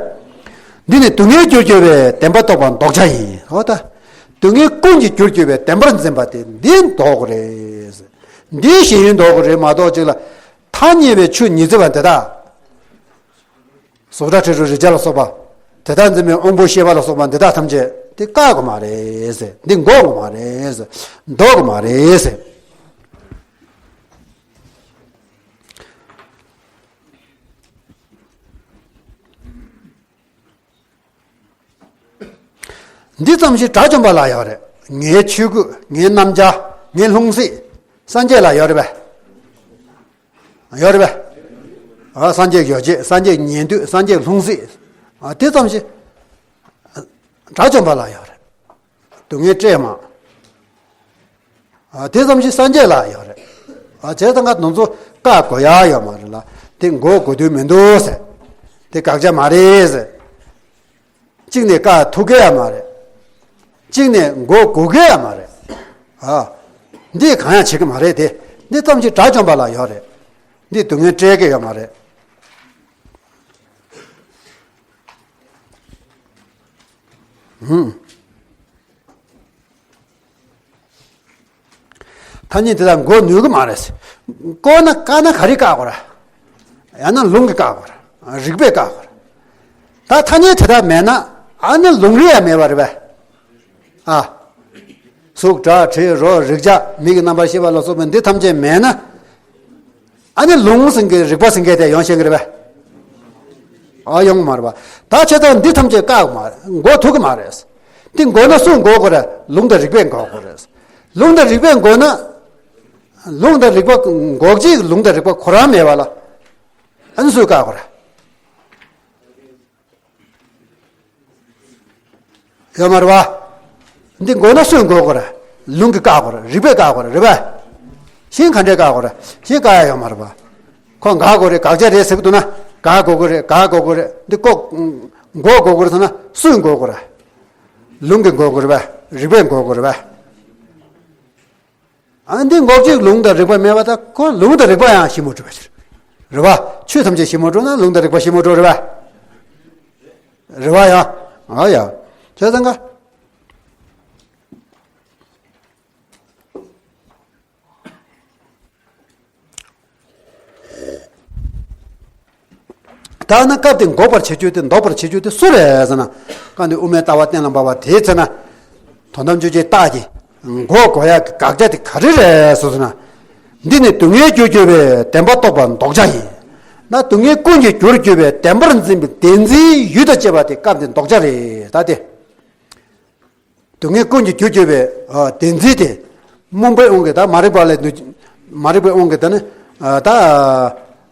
འདི་ནི་སྡུག་བསྔལ་རྒྱུར་གྱུར་པའི་བདེན་པ་རྟོགས་པ་འགོག་བྱ་ཡིན། འོ་ད། སྡུག་བསྔལ་ཀུན་གྱི་རྒྱུར་གྱུར་པའི་བདེན་པར་འཛིན་པ་དེ་འདི་ལྡོག་དགོས་རེད། འདི་ཞེན་ཡུལ་ལྡོག་དགོས་རེད་མ་གཏོགས་ཅིག་ལ། ཐ་སྙད་པའི་ཆོས་ཉི་ཚེ་བ་འདི་དག་གཟུགས་སྒྲ་དྲི་རོ་རེག་བྱ་ལ་སོགས་པ། དེ་དག་འཛིན་པའི་དབང་པོ་ཤེས་པ་ལ་སོགས་པ་འདི་དག་ཐམས་ཅད་འདི་བཀག་དགོས་མ་རེད་ཟེར། འདི་འགོག་དགོས་མ་རེད་ཟེར། འདོར་དགོས་མ་རེད་ཟེར། འདི་ཙམ་ཞིག་དགྲ་བཅོམ་པ་ལ་ཡོད་རེད། ངའི་ཆོས་སྐུ། ངའི་རྣམ་གཞག་ངའི་ལྷུང་བཟེད། སངས་རྒྱས་ལ་ཡོད་རེད་པས། ཡོད་རེད་པས། ཨ། སངས་རྒྱས་ཡོ་བྱད། སངས་རྒྱས་ཉན་ཐོས། སངས་རྒྱས་ལྷུང་བཟེད། ཨ། དེ་ཙམ་ཞིག་དགྲ་བཅོམ་པ་ལ་ཡོད་རེད། སྡུག་བསྔལ་སྤྲད་མ། ཨ། དེ་ཙམ་ཞིག་སངས་རྒྱས་ལ་ཡོད་རེད། ཨ། བྱས་ཙང་ང་དེ་ཚོ་བཀག་དགོས་ཡ་ཡོད་མ་རེད་ལ། དེ་འགོག་དགོས་དོན་མི་འདུག་ཟེར། དེ་དགག་བྱ་མ་རེད་ཟེར། གཅིག་ནས་བཀག་ཐུབ་ཀྱི་ཡ་མ་རེད། གཅིག་ནས་འགོག་དགོས་ཀྱི་ཡ་མ་རེད། ཨ། འདི་གང་ཡང་བྱེད་ཀྱི་མ་རེད་དེ། འདི་ཙམ་ཞིག་དགྲ་བཅོམ་པ་ལ་ཡོད་རེད། འདི་སྡུག་བསྔལ་སྤྲད་ཀྱི་ཡོད་མ་རེད། ཧུམ། ཐ་སྙད་དེ་དག་འགོག་ནུས་ཀྱི་མ་རེད། བཀག་ན་བཀག་ན་ག་རེ་བཀག་དགོས་རེད། ཡང་ན་ལུང་གིས་བཀག་དགོས་རེད། རིགས་པས་བཀག་དགོས་རེད། ད་ཐ་སྙད་དེ་དག་མེད་ན་ཨ་ནི་ལུང་རིགས་ཡང་མེད་པ་རེད་པས། ཨ། གཟུགས་སྒྲ་དྲི་རོ་རེག་བྱ་མིག་གི་རྣམ་པར་ཤེས་པ་ལ་སོགས་པ་འདི་ཐམས་ཅད་མེད་ན། ཨ་ནི་ལུང་ཟེར་མཁན་རིགས་པ་ཟེར་མཁན་དེ་ཡོང་ཤེས་ཀྱི་རེད་པས། ཨ། ཡོང་མ་རེད་པ། ད་བྱས་ཙང་འདི་ཐམས་ཅད་བཀག་མ་འགོག་ཐུབ་ཀྱི་མ་རེད། འདི་འགོག་ན་སུས་འགོག་དགོས་རེད། ལུང་དང་རིགས་པས་འགོག་དགོས་རེད། ལུང་དང་རིགས་པས་འགོག་ན། ལུང་དང་རིགས་པ་འགོག་བྱེད་ཀྱི་ལུང་དང་རིགས་པ་ཁོ་རང་མེད་པ་ལ། ཨ་ནི་སུས་བཀག་དགོས་རེད། ཡོད་མ་རེད་པ། འདི་འགོག་ན་སུས་འགོག་དགོས་རེད། ལུང་གིས་བཀག་དགོས་རེད། རིགས་པས་བཀག་དགོས་རེད། རེད་པས། གཞན་ག་འདྲས་བཀག་དགོས་རེད། གཞན་བཀག་ཡ་ཡོད་མ་རེད་པ། ཁོ་འགོག་དགོས་རེད། དགག་བྱ་རེད་ཟེར་གི་འདུག་ན། འགོག་དགོས་ཀྱི་རེད། འགོག་དགོས་ཀྱི་རེད། འདི་ཀོ། འགོག་དགོས་ཀྱི་རེད་ཟེར་ན་སུས་འགོག་དགོས་རེད། ལུང་གིས་འགོག་དགོས་རེད་པས། རིགས་པས་འགོག་དགོས་རེད་པས། ཨ། འདི་འགོག་བྱེད་ལུང་དང་རིགས་པ་མེད་པ་དང་ཁོ་ལུང་དང་རིགས་པ་ཡང་ཞིབ་མོ་སྒྲུབ་པ་ཕྱིར། རེད་པ། ཆོས་ཐམས་ཅད་ཞིབ་མོ་སྒྲུབ་ན་ལུང་དང་རིགས་པ་ཞིབ་མོ་སྒྲུབ་རེད་པ། རེད་པ་ཡ། ཨ་ཡ། བྱས་ཙང་ཀ། ད་ནི་སྐབས་དེ་འགོག་པར་བྱེད་རྒྱུ་དེ་ལྡོག་པར་བྱེད་རྒྱུ་དེ་སུ་རེད་ཟེར་ན། སྐབས་འདི་དབུ་མའི་ལྟ་བ་གཏན་ལ་འབེབས་པ་དེའི་ཚེ་ན། དོན་དམ་དཔྱོད་བྱེད་རྟགས་ཀྱིས་འགོག་དགོས་ཡག་གི་དགག་བྱ་དེ་ག་རེ་རེད་ཟེར་ན། འདི་ནི་སྡུག་བསྔལ་རྒྱུར་གྱུར་པའི་བདེན་པ་རྟོགས་པ་ལྡོག་བྱ་ཡིན། ན་སྡུག་བསྔལ་ཀུན་གྱི་རྒྱུར་གྱུར་པའི་བདེན་པར་འཛིན་པའི་བདེན་འཛིན་ཡུལ་དང་བཅས་པ་དེ་སྐབས་འདི་ལྡོག་བྱ་རེད་ད་དེ། སྡུག་བསྔལ་ཀུན་གྱི་རྒྱུར་གྱུར་པའི་ཨ་བདེན་འཛིན་དེ། རྨོངས་པའི་དབང་གིས་ད་མ་རིག་པ་ལས་འདུ། མ་རིག་པའི་དབང་གིས་ད་ནི་ཨ་ད་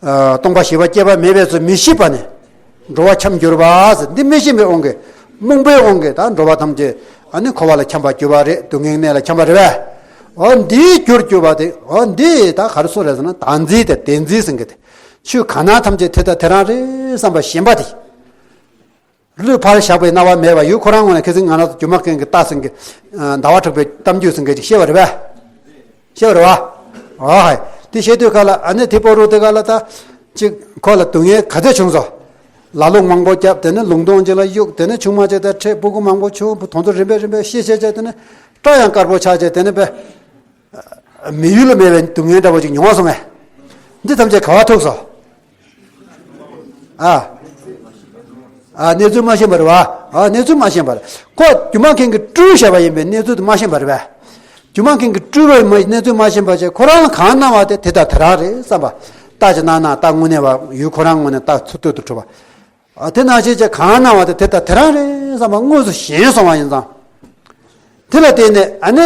ཨ་སྟོང་པ་ཞི་བ་སྐྱེ་བ་མེད་པའི་ཚུལ་མི་ཤེས་པ་ནི། འགྲོ་བ་འཁྱམས་གྱུར་པ་ཟེར། འདི་མི་ཤེས་པའི་དབང་གིས། རྨོངས་པའི་དབང་གིས་ད་འགྲོ་བ་ཐམས་ཅད་ཨ་ནི་འཁོར་བ་ལ་འཁྱམས་པར་གྱུར་པ་རེད། སྡུག་བསྔལ་གནས་ལ་འཁྱམས་པ་རེད་པས། འོ་འདིའི་རྒྱུར་གྱུར་པ་དེ། འོ་འདི་ད་ག་རེ་སུ་རེད་ཟེར་ན། བདག་འཛིན་དེ་བདེན་འཛིན་ཟེར་མཁན་དེ། ཆོས་གང་ན་ཐམས་ཅད་དེ་དང་དེ་རང་རེད་བསམ་པ་ཞེན་པ་དེ། ལུས་ཕར་བཞག་པའི་སྣང་བ་མེད་པ་ཡུལ་ཁོ་རང་ངོས་ནས། ཁ་སང་ང་རང་ཚོ་སྒྱུ་མ་མཁན་གྱི་རྟགས་ཟེར་མཁན། ཟླ་བ་གྲགས་པའི་གཏམ་རྒྱུད་ཟེར་མཁན་ཅིག་བཤད་པ་རེད་པས། བཤད་པ་རེད་པ། ཨོ་ཧའི། དེ་བཤད་དུས་སྐབས་ལ་ཨ་ནི་དེ་པོ་རུ་དེ་ག་ལ་ད། ཅིག་ཁོ་ལ་སྡུག་བསྔལ་ག་ཚོད་བྱུང་སོང་། ལ་ལུང་མང་པོ་བརྒྱབ། དེ་ནས་ལུང་སྟོང་ཅིག་ལ་གཡུགས། དེ་ནས་ཆུང་མ་ཅིག་དང་འཕྲད། སྤུ་གུ་མང་པོ་བྱུང་། དེ་ཚོ་རིམ་པས་རིམ་པས་ཤི་ཤི་བྱས། དེ་ནས་སྐྲ་ཡང་དཀར་པོ་ཆགས་བྱས། དེ་ནས་པས། མི་ཡུལ་ལ་མེད་པའི་སྡུག་བསྔལ་འདྲ་པོ་ཅིག་མྱོང་སོང་ངས། འདི་ཐམས་ཅད་ག་བ་ཐུག་སོང་། ཨ། ཨ། གནས་ཚུལ་མ་ཤེས་པ་རེད་པ། ཨ། གནས་ཚུལ་མ་ཤེས་པ་རེད། ཁོ་སྒྱུ་མ་མཁན་གྱིས་སྤྲུལ་བཞག་པ་ཡིན་པས་གནས་ཚུལ་དེ་མ་ཤེས་པ་རེད་པས། སྒྱུ་མ་མཁན་གྱིས་སྤྲུལ་པའི་མ་གནས་ཚུལ་མ་ཤེས་པ་བྱས། ཁོ་རང་ལ་གང་སྣང་བ་དེ་དེ་དང་དེ་རང་རེད་བསམ་པ། རྟགས་ཅིག་སྣང་ན་རྟགས་དངོས་གནས་པ་ཡུལ་ཁོ་རང་ངོས་ནས་རྟགས་ཚུར་སྟོད་དུ་གྲུབ་པ། ཨ། དེ་ནང་བཞིན་བྱས་གང་སྣང་བ་དེ་དེ་དང་དེ་རང་རེད་བསམ་པ་དངོས་སུ་ཞེན་སོང་བ་ཡིན་ཙང་། དེ་ལ་བརྟེན་ནས་ཨ་ནི།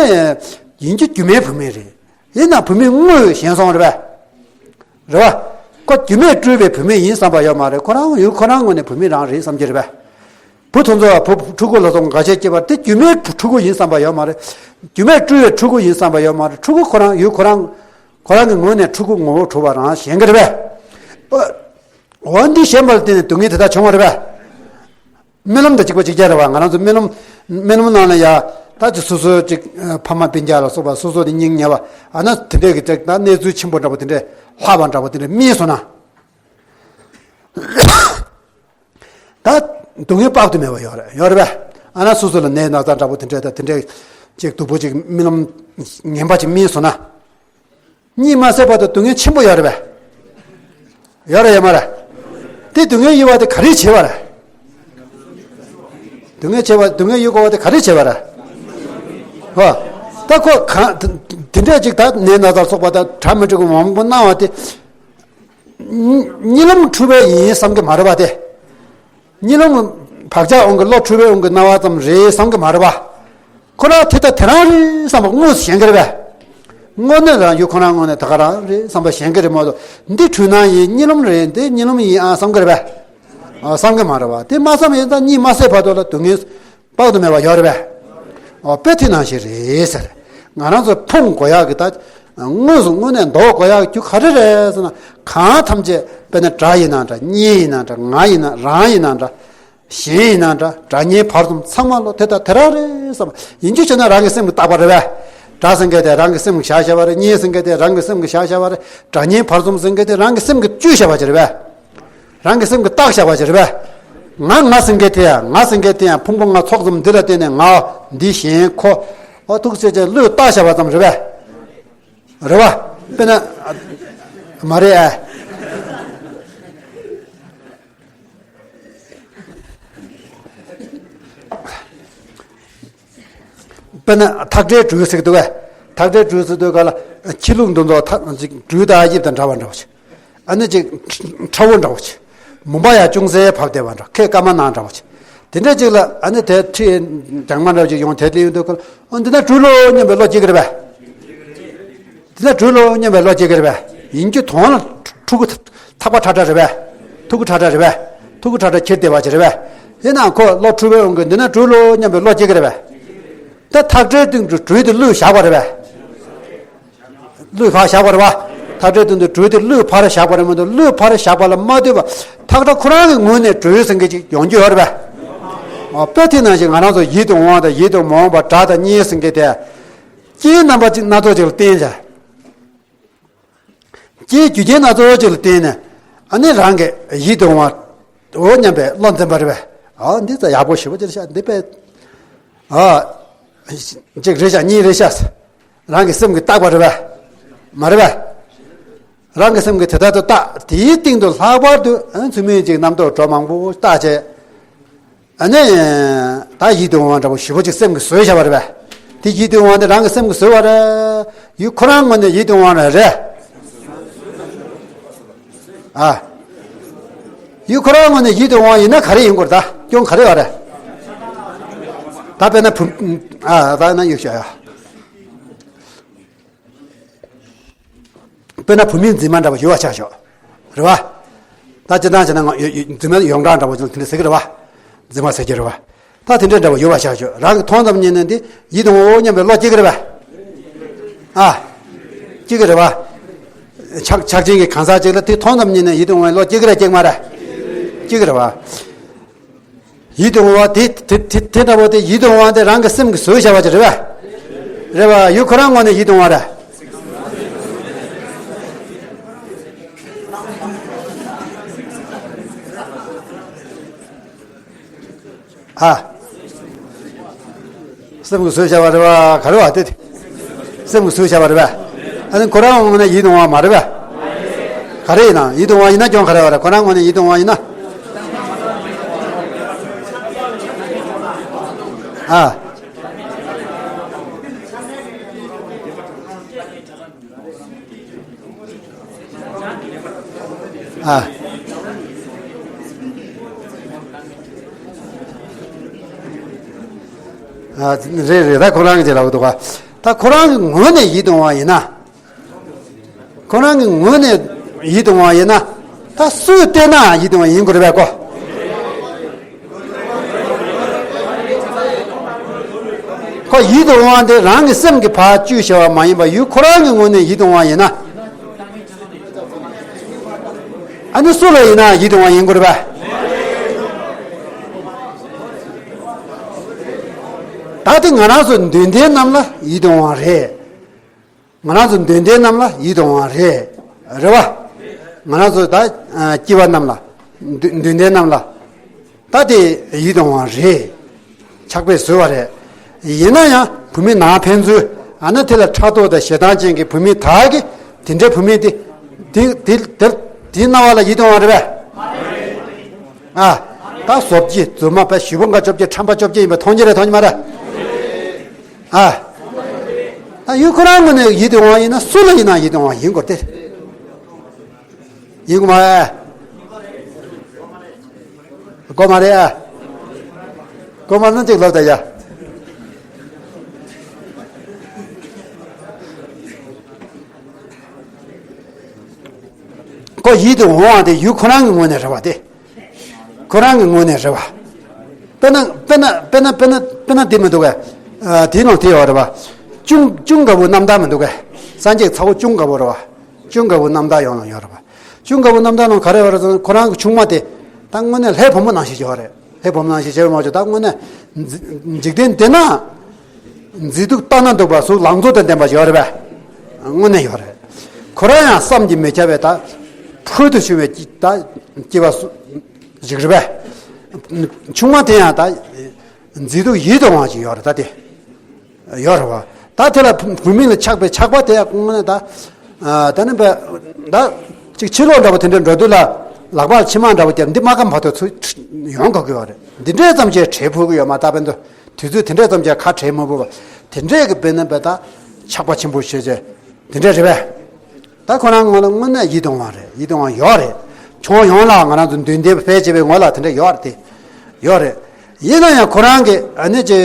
ཡིན་གྱི་སྒྱུ་མའི་བུད་མེད་རེད། ཡིན་ན་བུད་མེད་དངོས་ཞེན་སོང་རེད་པས། རེད་པ། ཁོ་སྒྱུ་མས་སྤྲུལ་པའི་བུད་མེད་ཡིན་བསམ་པ་ཡོད་མ་རེད། ཁོ་རང་ཡུལ་ཁོ་རང་ངོས་ནས་བུད་མེད་རང་རེད་བསམ་གྱི་རེད་པས། བུ་དེ་ཚོ་བུ་ཕྲུ་གུ་ལ་སོགས་འགའ་ཤས་སྐྱེས་པ་དེ་སྒྱུ་མའི་ཕྲུ་གུ་ཡིན་བསམ་པ་ཡོད་མ་རེད། སྒྱུ་མས་སྤྲུལ་པའི་ཕྲུ་གུ་ཡིན་བསམ་པ་ཡོད་མ་རེད། ཕྲུ་གུ་ཁོ་རང་ཡུལ་ཁོ་རང་། ཁོ་རང་གི་ངོས་ནས་ཕྲུ་གུ་ངོ་བོ་གྲུབ་པ་རང་ཞེན་གྱི་རེད་པས། འོ་འདི་ཞེན་པ་ལ་བརྟེན་ནས་སྡུག་བསྔལ་དེ་དག་བྱུང་བ་རེད་པས། རྨི་ལམ་དང་གཅིག་པ་གཅིག་རྐྱང་རེད་པ། ང་རང་ཚོ་རྨི་ལམ། རྨི་ལམ་ནང་ལ་ཡ། ད་ཅིག་སོ་སོ་ཅིག་ཕ་མ་སྤུན་ཀྱག་ལ་སོགས་པ་སོ་སོ་དེ་སྙིང་ཉེ་བ། ཨ་ན་དེ་འདྲས་ཀྱི་ཅིག་ད་གནས་ཚུལ་ཆེན་པོ་འདྲ་པོ་དེ་འདྲས་ལྷག་པ་འདྲ་པོ་དེ་འདྲས་རྨིས་སོང་ན། ད་སྡུག་བསྔལ་དཔག་ཏུ་མེད་པ་ཡོད་རེད། ཡོད་རེད་པས། ཨ་ན་སོ་སོ་ལ་ནད་ན་ཚ་འདྲ་པོ་དེ་འདྲས་དང་དེ་འདྲས་ཅིག་སྡུག་པོ་ཅིག་རྨི་ལམ་ངན་པ་ཅིག་རྨིས་སོང་ན། གཉིད་མ་སད་བར་དུ་སྡུག་བསྔལ་ཆེན་པོ་ཡོད་རེད་པས། ཡོད་རེད་ཡོད་མ་རེད། དེ་སྡུག་བསྔལ་གཡོ་བ་དེ་ག་རེ་བྱེད་པ་རེད། སྡུག་བསྔལ་བྱེད་པ་སྡུག་བསྔལ་གཡོ་དགོས་པ་དེ་ག་རེ་བྱེད་པ་རེད། ཧོ། ད་ཁོ་གང་དེ་འདྲས་ཅིག་ད་ནད་ན་ཚ་སོགས་པ་དང་གྲ་མི་འགྲིག་པ་མང་པོ་གནང་བ་དེ། གཉིད་ལམ་འཁྲུལ་པ་ཡིན་བསམ་གྱི་མ་རེད་པ་དེ། གཉིད་ལམ་བག་ཆགས་དབང་གིས་བློ་འཁྲུལ་པའི་དབང་གིས་སྣང་བ་ཙམ་རེད་བསམ་གྱི་མ་རེད་པ། ཁོ་རང་དེ་ལྟ་དེ་རང་རེད་བསམ་པ་དངོས་སུ་ཞེན་གྱི་རེད་པས། དངོས་གནས་རང་ཡུལ་ཁོ་རང་དངོས་གནས་ད་ག་རང་རེད་བསམ་པ་ཞེན་གྱི་རེད་མ་གཏོགས་འདི་འཁྲུལ་སྣང་ཡིན་གཉིད་ལམ་རེད་འདི་གཉིད་ལམ་ཡིན་ཨ་བསམ་གྱི་རེད་པས། ཨ་བསམ་གྱི་མ་རེད་པ། དེ་མ་བསམ་ཡིན་ད་གཉིད་མ་སད་བར་དུ་ལ་སྡུག་བསྔལ་དཔག་ཏུ་མེད་པ་ཡོད་རེད་པས། ཨོ་དཔེ་དེ་ནང་བཞིན་རེད་ཟེར། ང་རང་ཚོ་ཕུང་དགོས་ཡག་གི་ད་དངོས་སུ་དངོས་གནས་འདོགས་དགོས་ཡག་གི་རྒྱུ་ག་རེ་རེད་ཟེར་ན། གང་ཐམས་ཅད་དཔེར་ན་དགྲ་ཡིན་ན་འདྲ། གཉེན་ཡིན་ན་འདྲ། ང་ཡིན་ན་རང་ཡིན་ན་འདྲ། གཞན་ཡིན་ན་འདྲ། དགྲ་གཉེན་བར་གསུམ་ཚང་མ་ལོ་དེ་དང་དེ་རང་རེད་བསམ། ཡིན་རྒྱུ་བྱས་ན་རང་གི་སེམས་ཀྱིས་བཏགས་པ་རེད་པས། དགྲ་ཟེར་མཁན་དེ་རང་གི་སེམས་ཀྱིས་བཞག་བཞག་པ་རེད། གཉེན་ཟེར་མཁན་དེ་རང་གི་སེམས་ཀྱིས་བཞག་བཞག་པ་རེད། དགྲ་གཉེན་བར་གསུམ་ཟེར་མཁན་དེ་རང་གི་སེམས་ཀྱིས་བཅོས་བཞག་པ་ཅིག་རེད་པས། རང་གི་སེམས་ཀྱིས་བཏགས་བཞག་པ་ཅིག་རེད་པས། ང་ང་ཟེར་མཁན་དེ་ཡང་ང་ཟེར་མཁན་དེ་ཡང་ཕུང་པོ་ལྔ་ཚོགས་ཙམ་འདི་ལ་བརྟེན་ནས་ང་འདི་གཞན་ཁོ་ཨོ་ཐུག་ཚེ་ཅེས་བློས་བཏགས་བཞག་པ་ཙམ་རེད་པས། རེད་པ། དཔེར་ན། མ་རེད་ཨ། དཔེར་ན་ཐག་འདྲའི་སྦྲུལ་ཟེར་གྱི་འདུག་གས། ཐག་འདྲའི་སྦྲུལ་ཟེར་དུས་ག་ལ་ཁྱི་ལུག་འདི་ཚོ་ཐག་ཅིག་སྦྲུལ་དང་དབྱིབས་དང་འདྲ་བ་འདྲ་བ་ཅིག་ཨ་ནི་ཅིག་ཁྲ་བོ་འདྲ་བོ་ཅིག་མུན་པ་ཡང་ཅུང་ཟད་བབས་བསྡད་པ་འདྲ། ཁའི་སྐར་མ་ནང་འདྲ་བོ་ཅིག་དེ་འདྲ་ཅིག་ལ་ཨ་ནི་དེ་ཁྲིད་རྒྱང་མ་འདྲ་བོ་ཅིག་ཡོང་དེ་དེ་ཡོང་དུས་ག་ལ་ཨོ་འདི་ན་སྦྲུལ་ལོ་སྙམ་པའི་བློ་སྐྱེ་གི་རེད་པས། དེ་ལ་སྦྲུལ་ལོ་སྙམ་པའི་བློ་སྐྱེ་གི་རེད་པས། ཡིན་རྒྱུ་དོན་ལ་ཕྲུ་གུ་ཐག་པ་ཁྲ་ཁྲ་རེད་པས། ཐུག་གུ་ཁྲ་ཁྲ་རེད་པས། ཐུག་གུ་ཁྲ་ཁྲ་ཁྱེར་བསྡད་པ་ཅིག་རེད་པས། ཡིན་ནའང་ཁོ་བློ་འཁྲུལ་པའི་དབང་གིས་འདི་ན་སྦྲུལ་ལོ་སྙམ་པའི་བློ་སྐྱེ་གི་རེད་པས། ད་ཐག་ཁྲའི་སྟེང་དུ་སྦྲུལ་དེ་བླུགས་བཞག་པ་རེད་པས། བླུགས་ཕར་བཞག་པ་རེད་པ། ཐག་ཁྲའི་སྟེང་དུ་སྦྲུལ་དེ་བླུགས་ཕར་བཞག་པ་རེད་མ་གཏོགས་བླུགས་ཕར་བཞག་པ་ལ་མ་ལྟོས་པ་ཐག་ཁྲ་ཁོ་རང་གི་ངོས་ནས་སྦྲུལ་ཟེར་མཁན་ཅིག་ཡོང་རྒྱུ་ཡོད་རེད་པས། ཨོ་དཔེ་དེ་ནང་བཞིན་ང་རང་ཚོ་ཡིད་དུ་འོང་བ་དང་ཡིད་དུ་མ་འོང་བ་དགྲ་དང་གཉེན་ཟེར་མཁན་དེ། རྐྱེན་རྣམ་པ་གཅིག་སྣ་ཚོགས་ཅིག་ལ་བརྟེན་བྱས། རྐྱེན་རྒྱུ་རྐྱེན་སྣ་ཚོགས་ཅིག་ལ་བརྟེན་ནས་ཨ་ནི་རང་གི་ཡིད་དུ་འོང་བ་འོ་སྙམ་པའི་བློ་འཛིན་པ་རེད་པས། ཨ་འདི་ཙམ་ཡག་པོ་ཞེ་པོ་ཅིག་རེད་ཤག་འདི་དཔེ་ཨ་གཅིག་རེད་ཤག་གཉིས་རེད་ཤག་རང་གི་སེམས་ཀྱིས་བཏགས་པ་རེད་པས། མ་རེད་པས། རང་གི་སེམས་ཀྱིས་དེ་ལྟར་དུ་བཏགས། དེའི་སྟེང་དུ་ལྷག་པར་དུ་ཨ་ཚུལ་མིན་གྱི་རྣམ་རྟོག་སྒྲོ་མང་པོ་བཏགས་བྱས། ཨ་ནི། ད་ཡིད་དུ་འོང་བ་འདྲ་པོ་ཞེ་པོ་ཅིག་སེམས་ཀྱིས་བཟོས་བཞག་པ་རེད་པས། དེ་ཡིད་དུ་འོང་བ་འདི་རང་གི་སེམས་ཀྱིས་བཟོས་པ་རེད། ཡུལ་ཁོ་རང་ངོས་ནས་ཡིད་དུ་འོང་བ་རེད། ཨ། ཡུལ་ཁོ་རང་ངོས་ནས་ཡིད་དུ་འོང་བ་ཡིན་ན་ག་རེ་ཡིན་དགོས་རེད། ད་སྐྱོན་ག་རེ་ཡོད་རེད། ད་དཔེར་ན་བུ། ཨ་ད་ན་ཡོད་ཤག་ཡ། དཔེར་ན་བུད་མེད་འཛིན་མ་འདྲ་བ་ཡོད་པ་ཆགས་ཤོག་རེད་བ། ད་སྤྱིར་བཏང་བྱས་ན་ང་ཡོ་ཡོ་འཛིན་མ་ཡོངས་གྲགས་འདྲ་བ་ཅིག་དེ་འདྲ་ཟེར་གི་རེད་བ། འཛིན་མ་ཟེར་གྱི་རེད་བ། ད་དེ་འདྲ་འདྲ་བ་ཡོད་པ་ཆགས་ཤོག་རང་གི་མཐོང་ཙམ་ཉིད་ནས་འདི་ཡིད་དུ་འོང་སྙམ་པའི་བློ་སྐྱེ་གི་རེད་བ། ཨ། སྐྱེ་གི་རེད་བ། ཆགས་ཆགས་ཅན་གྱི་གང་ཟག་ཅིག་ལ་དེ་མཐོང་ཙམ་ཉིད་ནས་ཡིད་དུ་འོང་བའི་བློ་སྐྱེ་གི་རེད་སྐྱེ་གི་མ་རེད། སྐྱེ་གི་རེད་བ། ཡིད་དུ་འོང་བ་དེ་དེ་དེ་དེ་འདྲ་བོ་དེ་ཡིད་དུ་འོང་བ་དེ་རང་གི་སེམས་ཀྱིས་བཟོས་བཞག་པ་ཅིག་རེད་པས། རེད་པ། ཡུལ་ཁོ་རང་ངོས་ནས་ཡིད་དུ་འོང་བ་རེད། ཨ། སེམས་ཀྱིས་བཟོས་བཞག་པ་རེད་པ། ག་རེ་བ་དེ། སེམས་ཀྱིས་བཟོས་བཞག་པ་རེད་པས། ཨ་ནི་ཁོ་རང་ངོས་ནས་ཡིད་དུ་འོང་བ་མ་རེད་པས། ག་རེ་ཡིན་ན་ཡིད་དུ་འོང་བ་ཡིན་ན་སྐྱོན་ག་རེ་བ་རེད། ཁོ་རང་ངོས་ནས་ཡིད་དུ་འོང་བ་ཡིན་ན། ཨ། ཨ། ཨ། རེད་རེད། ད་ཁོ་རང་གིས་ལབ་འདུག་ག་ད་ཁོ་རང་གི་ངོས་ནས་ཡིད་དུ་འོང་བ་ཡིན་ན། ཁོ་རང་གི་ངོས་ནས་ཡིད་དུ་འོང་བ་ཡིན་ན། ད་སུས་བལྟས་ན་ཡིད་དུ་འོང་བ་ཡིན་དགོས་རེད་པས་ཀོ། ཁོ་ཡིད་དུ་འོང་བ་དེ་རང་གི་སེམས་ཀྱིས་ཕར་བཅོས་བྱས་པ་མ་ཡིན་པར་ཡུལ་ཁོ་རང་གི་ངོས་ནས་ཡིད་དུ་འོང་བ་ཡིན་ན། ཨ་ནི་སུ་ལ་ཡིན་ན་ཡིད་དུ་འོང་བ་ཡིན་དགོས་རེད་པས། ད་དེ་ང་རང་ཚོ་འདོད་ལྡན་རྣམས་ལ་ཡིད་དུ་འོང་བ་རེད། ང་རང་ཚོ་འདོད་ལྡན་རྣམས་ལ་ཡིད་དུ་འོང་བ་རེད། རེད་བ། ང་རང་ཚོ་ད་སྐྱེ་བ་རྣམས་ལ། འདོད་འདོད་ལྡན་རྣམས་ལ། ད་དེ་ཡིད་དུ་འོང་བ་རེད། ཆགས་པས་བཟོས་པ་རེད། ཡིན་ན་ཡང་བུད་མེད་ནང་ཕན་ཚུན་ཨ་ན་དེ་ལ་ཕྲག་དོག་དང་ཞེ་སྡང་ཅན་གྱི་བུད་མེད་དག་གིས་དེ་འདྲའི་བུད་མེད་དེ། དེ་དེ་དེར་ དེའི་རྣ་བ་ལ་ཡིད་དུ་འོང་བ་རེད་པས། ཨ། ད་བཟོ་བྱེད་རྫུན་མ་པས་བཞི་པོ་འགའ་བཅོ་བརྒྱད་ཕྲེང་བ་བཅོ་བརྒྱད་ཡིན་པ་མཐོང་རྒྱུ་རེད། མཐོང་རྒྱུ་མ་རེད། ཨ། ད་ཡུལ་ཁོ་རང་ངོས་ནས་ཡིད་དུ་འོང་བ་ཡིན་ན་སུ་ལ་ཡིན་ན་ཡིད་དུ་འོང་བ་ཡིན་དགོས་ཏེ། ཡིན་དགོས་མ་རེད། དགོས་མ་རེད། ཨ། དགོས་མ་རེད་ན་གཅིག་ལབ་ད་ཡ། ཁོ་ཡིད་དུ་འོང་བ་དེ་ཡུལ་ཁོ་རང་གི་ངོས་ནས་རེད་བ་དེ། ཁོ་རང་གི་ངོས་ནས་རེད་བ། དཔེར་ན་དཔེར་ན་དཔེར་ན་དཔེར་ན་དཔེར་ན་དེ་མི་འདུག་གས། ཨ། དེའི་ནང་དེ་ཡོད་རེད་བ། ཅུང་ཅུང་དགའ་བོའི་རྣམ་ཐར་མི་འདུག་གས། སངས་རྒྱས་ཚ་བོ་ཅུང་དགའ་བོ་རེད་བ། ཅུང་དགའ་བོའི་རྣམ་ཐར་ཡོང་ཡོང་ཡོད་རེད་བ། ཅུང་དགའ་བོའི་རྣམ་ཐར་ནང་ག་རེ་ཡོད་རེད་ཟེར་ན་ཁོ་རང་གི་ཆུང་མ་དེ་ད་དངོས་གནས་ལྷའི་བུ་མོ་ནང་བཞིན་ཡོད་རེད། ལྷའི་བུ་མོ་ནང་བཞིན་བྱས་པ་མ་གཏོགས་ད་དངོས་གནས་འཇིག་རྟེན་འདི་ན་མཛེས་སྡུག་ལྟ་ན་སྡུག་པ་གཟུགས་ལང་ཚོ་དང་ལྡན་པ་ཡོད་རེད་པས། དངོས་གནས་ཡོད་རེད། ཁོ་རང་ཡང་བསམ་གྱིས་མི་ཁྱབ་པའི་ད་ཕུལ་དུ་བྱུང་བའི་ད་སྐྱེ་བ་སུ་ཞིག་རེད་པས། ཆུང་མ་དེ་ཡང་ད་མཛེས་སྡུག་ཡིད་དུ་འོང་བ་ཞིག་ཡོད་རེད་ད་དེ། ཡོད་རེད་བ། ད་དེ་ལ་བུད་མེད་ལ་ཆགས་པའི་ཆགས་པ་དེ་ཡང་དངོས་གནས་ད། ཨ། ད་ནི་བས་ད་ཅིག་ཕྱི་ལོགས་འདྲ་པོ་དེ་འདྲ་འགྲོ་དུས་ལ་ལག་པར་མཆིལ་མ་འདྲ་པོ་བརྒྱབ་འདི་མ་ཁམ་བར་དུ་ཚུར་ཡོང་དགོས་ཀྱི་ཡོད་རེད། འདི་འདྲས་ཙམ་གྱིས་བྲེལ་ཕོག་གི་ཡོད་མ་ད་བན་དུ། དུས་ཚོད་དེ་འདྲས་ཙམ་གྱིས་ཁ་བྲེལ་མ་ཕོག་པ། དེ་འདྲས་ཀྱི་བས་ནི་བས་ད་ཆགས་པ་ཆེན་པོ་བྱས་བྱས་དེ་འདྲས་རེད་པས། ད་ཁོ་རང་ངོ་ལ་དངོས་གནས་ཡིད་དུ་འོང་བ་རེད། ཡིད་དུ་འོང་བ་ཡོད་རེད། ཁྱོན་ཡོངས་ལ་ང་རང་ཚོ་མདུན་དེ་ཕལ་ཆེ་བའི་ངོ་ལ་དེ་འདྲས་ཡོད་རེད་དེ། ཡོད་རེད། ཡིན་ན་ཡང་ཁོ་རང་གིས་ཨ་ནི་ཅེ་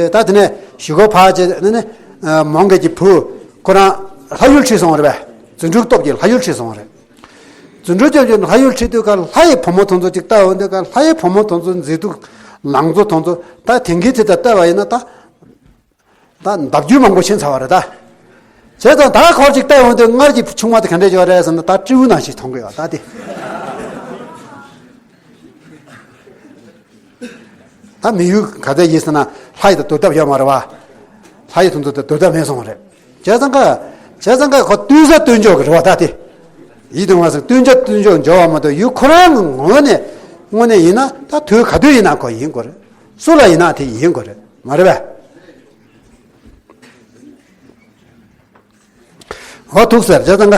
ད་དེ་ནས་ཞུ་གོ་ཕར་ཅེ་ཨ་ནི་ནི་མོང་གེ་གི་བུ་ཁོ་རང་ལྷ་ཡུལ་ཁྲིད་སོང་རེད་པས། རྫུ་འཕྲུལ་སྟོབས་ཀྱིས་ལྷ་ཡུལ་ཁྲིད་སོང་རེད། རྫུ་འཕྲུལ་སྟོབས་ཀྱིས་ལྷ་ཡུལ་ཁྲིད་དུས་ཀ་ལྷ་ཡི་བུ་མོ་དེ་ཚོ་ཅིག་ལྟ་འོང་དུས་ཀ་ལྷ་ཡི་བུ་མོ་དེ་ཚོ་མཛེས་སྡུག་ལང་ཚོ་དེ་ཚོ་ད་དེང་གི་དུས་ད་ལྟ་བ་ཡིན་ན་ད། ད་ལྡབ་འགྱུར་མང་པོ་ཕྱིན་ཚར་བ་རེད་ད། བྱས་ཙང་ད་ཁོར་ཅིག་བལྟས་ཡོང་དུས་སྔར་གྱི་ཆུང་མ་དེ་ག་འདྲས་ཡོད་རེད་ཟེར་ན་ད་སྤྲེའུ་ནང་བཞིན་མཐོང་གི་ཡོད་ད་དེ། ད་མི་ཡུལ་ག་ཚད་ཡིན་ཟེར་ན་ལྷ་ཡི་དང་སྡུར་ཐབས་ཡོད་མ་རེད་བ། ལྷ་ཡི་དང་དུ་སྡུར་ཐབས་མེད་སོང་བ་རེད། བྱས་ཙང་ཀ་བྱས་ཙང་ཀ་ཁོ་བསྟུན་བྱ་བསྟུན་འཇོག་གི་རེད་བ་ད་དེ། ཡིད་དུ་འོང་བ་ཟེར་བསྟུན་བྱ་བསྟུན་འཇོག་འཇོག་བ་མ་གཏོགས་ཡུལ་ཁོ་རང་གི་ངོས་ནས་དངོས་གནས་ཡིན་ན་ད་དུས་ག་དུས་ཡིན་ན་ཁོ་ཡིན་དགོས་རེད། སུ་ལ་ཡིན་ན་དེ་ཡིན་དགོས་རེད་མ་རེད་བས། འོ་ཐུག་ཟེར་བྱས་ཙང་ཀ་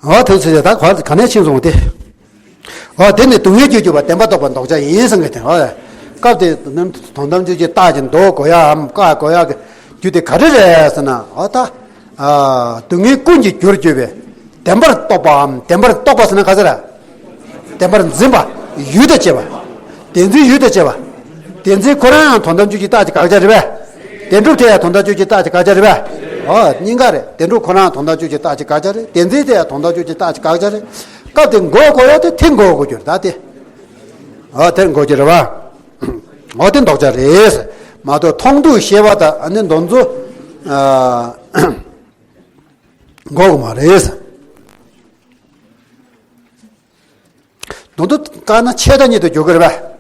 འོ་ཐུག་ཟེར་ད་ག་ག་ནས་ཕྱིན་སོང་སྟེ། འོ་དེ་ནི་སྡུག་བསྔལ་རྒྱུར་གྱུར་པ་བདེན་པར་རྟོག་པ་ལྡོག་བྱ་ཡིན་བསམ་གི་དེ་འོ། སྐབས་དེ་དོན་དམ་བཅུ་གཅིག་རྟགས་ཀྱི་མདོ་གོ་ཡའམ་བཀའ་གོ་ཡ་གི་རྒྱུ་དེ་ག་རེ་རེད་ཟེར་ན་འོ་ད། སྡུག་བསྔལ་ཀུན་གྱི་རྒྱུར་གྱུར་པའི་བདེན་པར་རྟོག་པའམ་བདེན་པར་རྟོག་པ་ཟེར་ན་ག་ཟེར། བདེན་པར་འཛིན་པ་ཡུལ་དང་བཅས་པ། བདེན་འཛིན་ཡུལ་དང་བཅས་པ། བདེན་འཛིན་ཁོ་རང་ཡང་དོན་དམ་བཅུ་གཅིག་རྟགས་ཀྱི་དགག་བྱ་རེད་པས། བདེན་གྲུབ་དེ་ཡང་དོན་དམ་བཅུ་གཅིག་རྟགས་ཀྱི་དགག་བྱ་རེད་པས། འོ་གཉིས་ཀ་རེད། བདེན་གྲུབ་ཁོ་རང་དོན་དམ་བཅུ་གཅིག་རྟགས་ཀྱི་དགག་བྱ་རེད། བདེན་འཛིན་དེ་ཡང་དོན་དམ་བཅུ་གཅིག་རྟགས་ཀྱི་དགག་བྱ་རེད། སྐབས་དེ་མགོ་བོ་གོ་ཡོད་དེ་དེ་མགོ་བོ་གོ་རྒྱུ་རེད་ད་དེ། འོ་དེ་མགོ་རྒྱུ་རེད་པ། འོ་དེ་ལྡོག་བྱ་རེད། མ་གཏོགས་མཐོང་ཐོས་ཤེས་པ་དང་ཨ་ནི་འདོན་ཚོ། འགོག་གི་མ་རེད། མདོ་མདོ་བཀག་ན་ཆད་ལྟ་ཉིད་དུ་འགྱུར་གི་རེད་པས།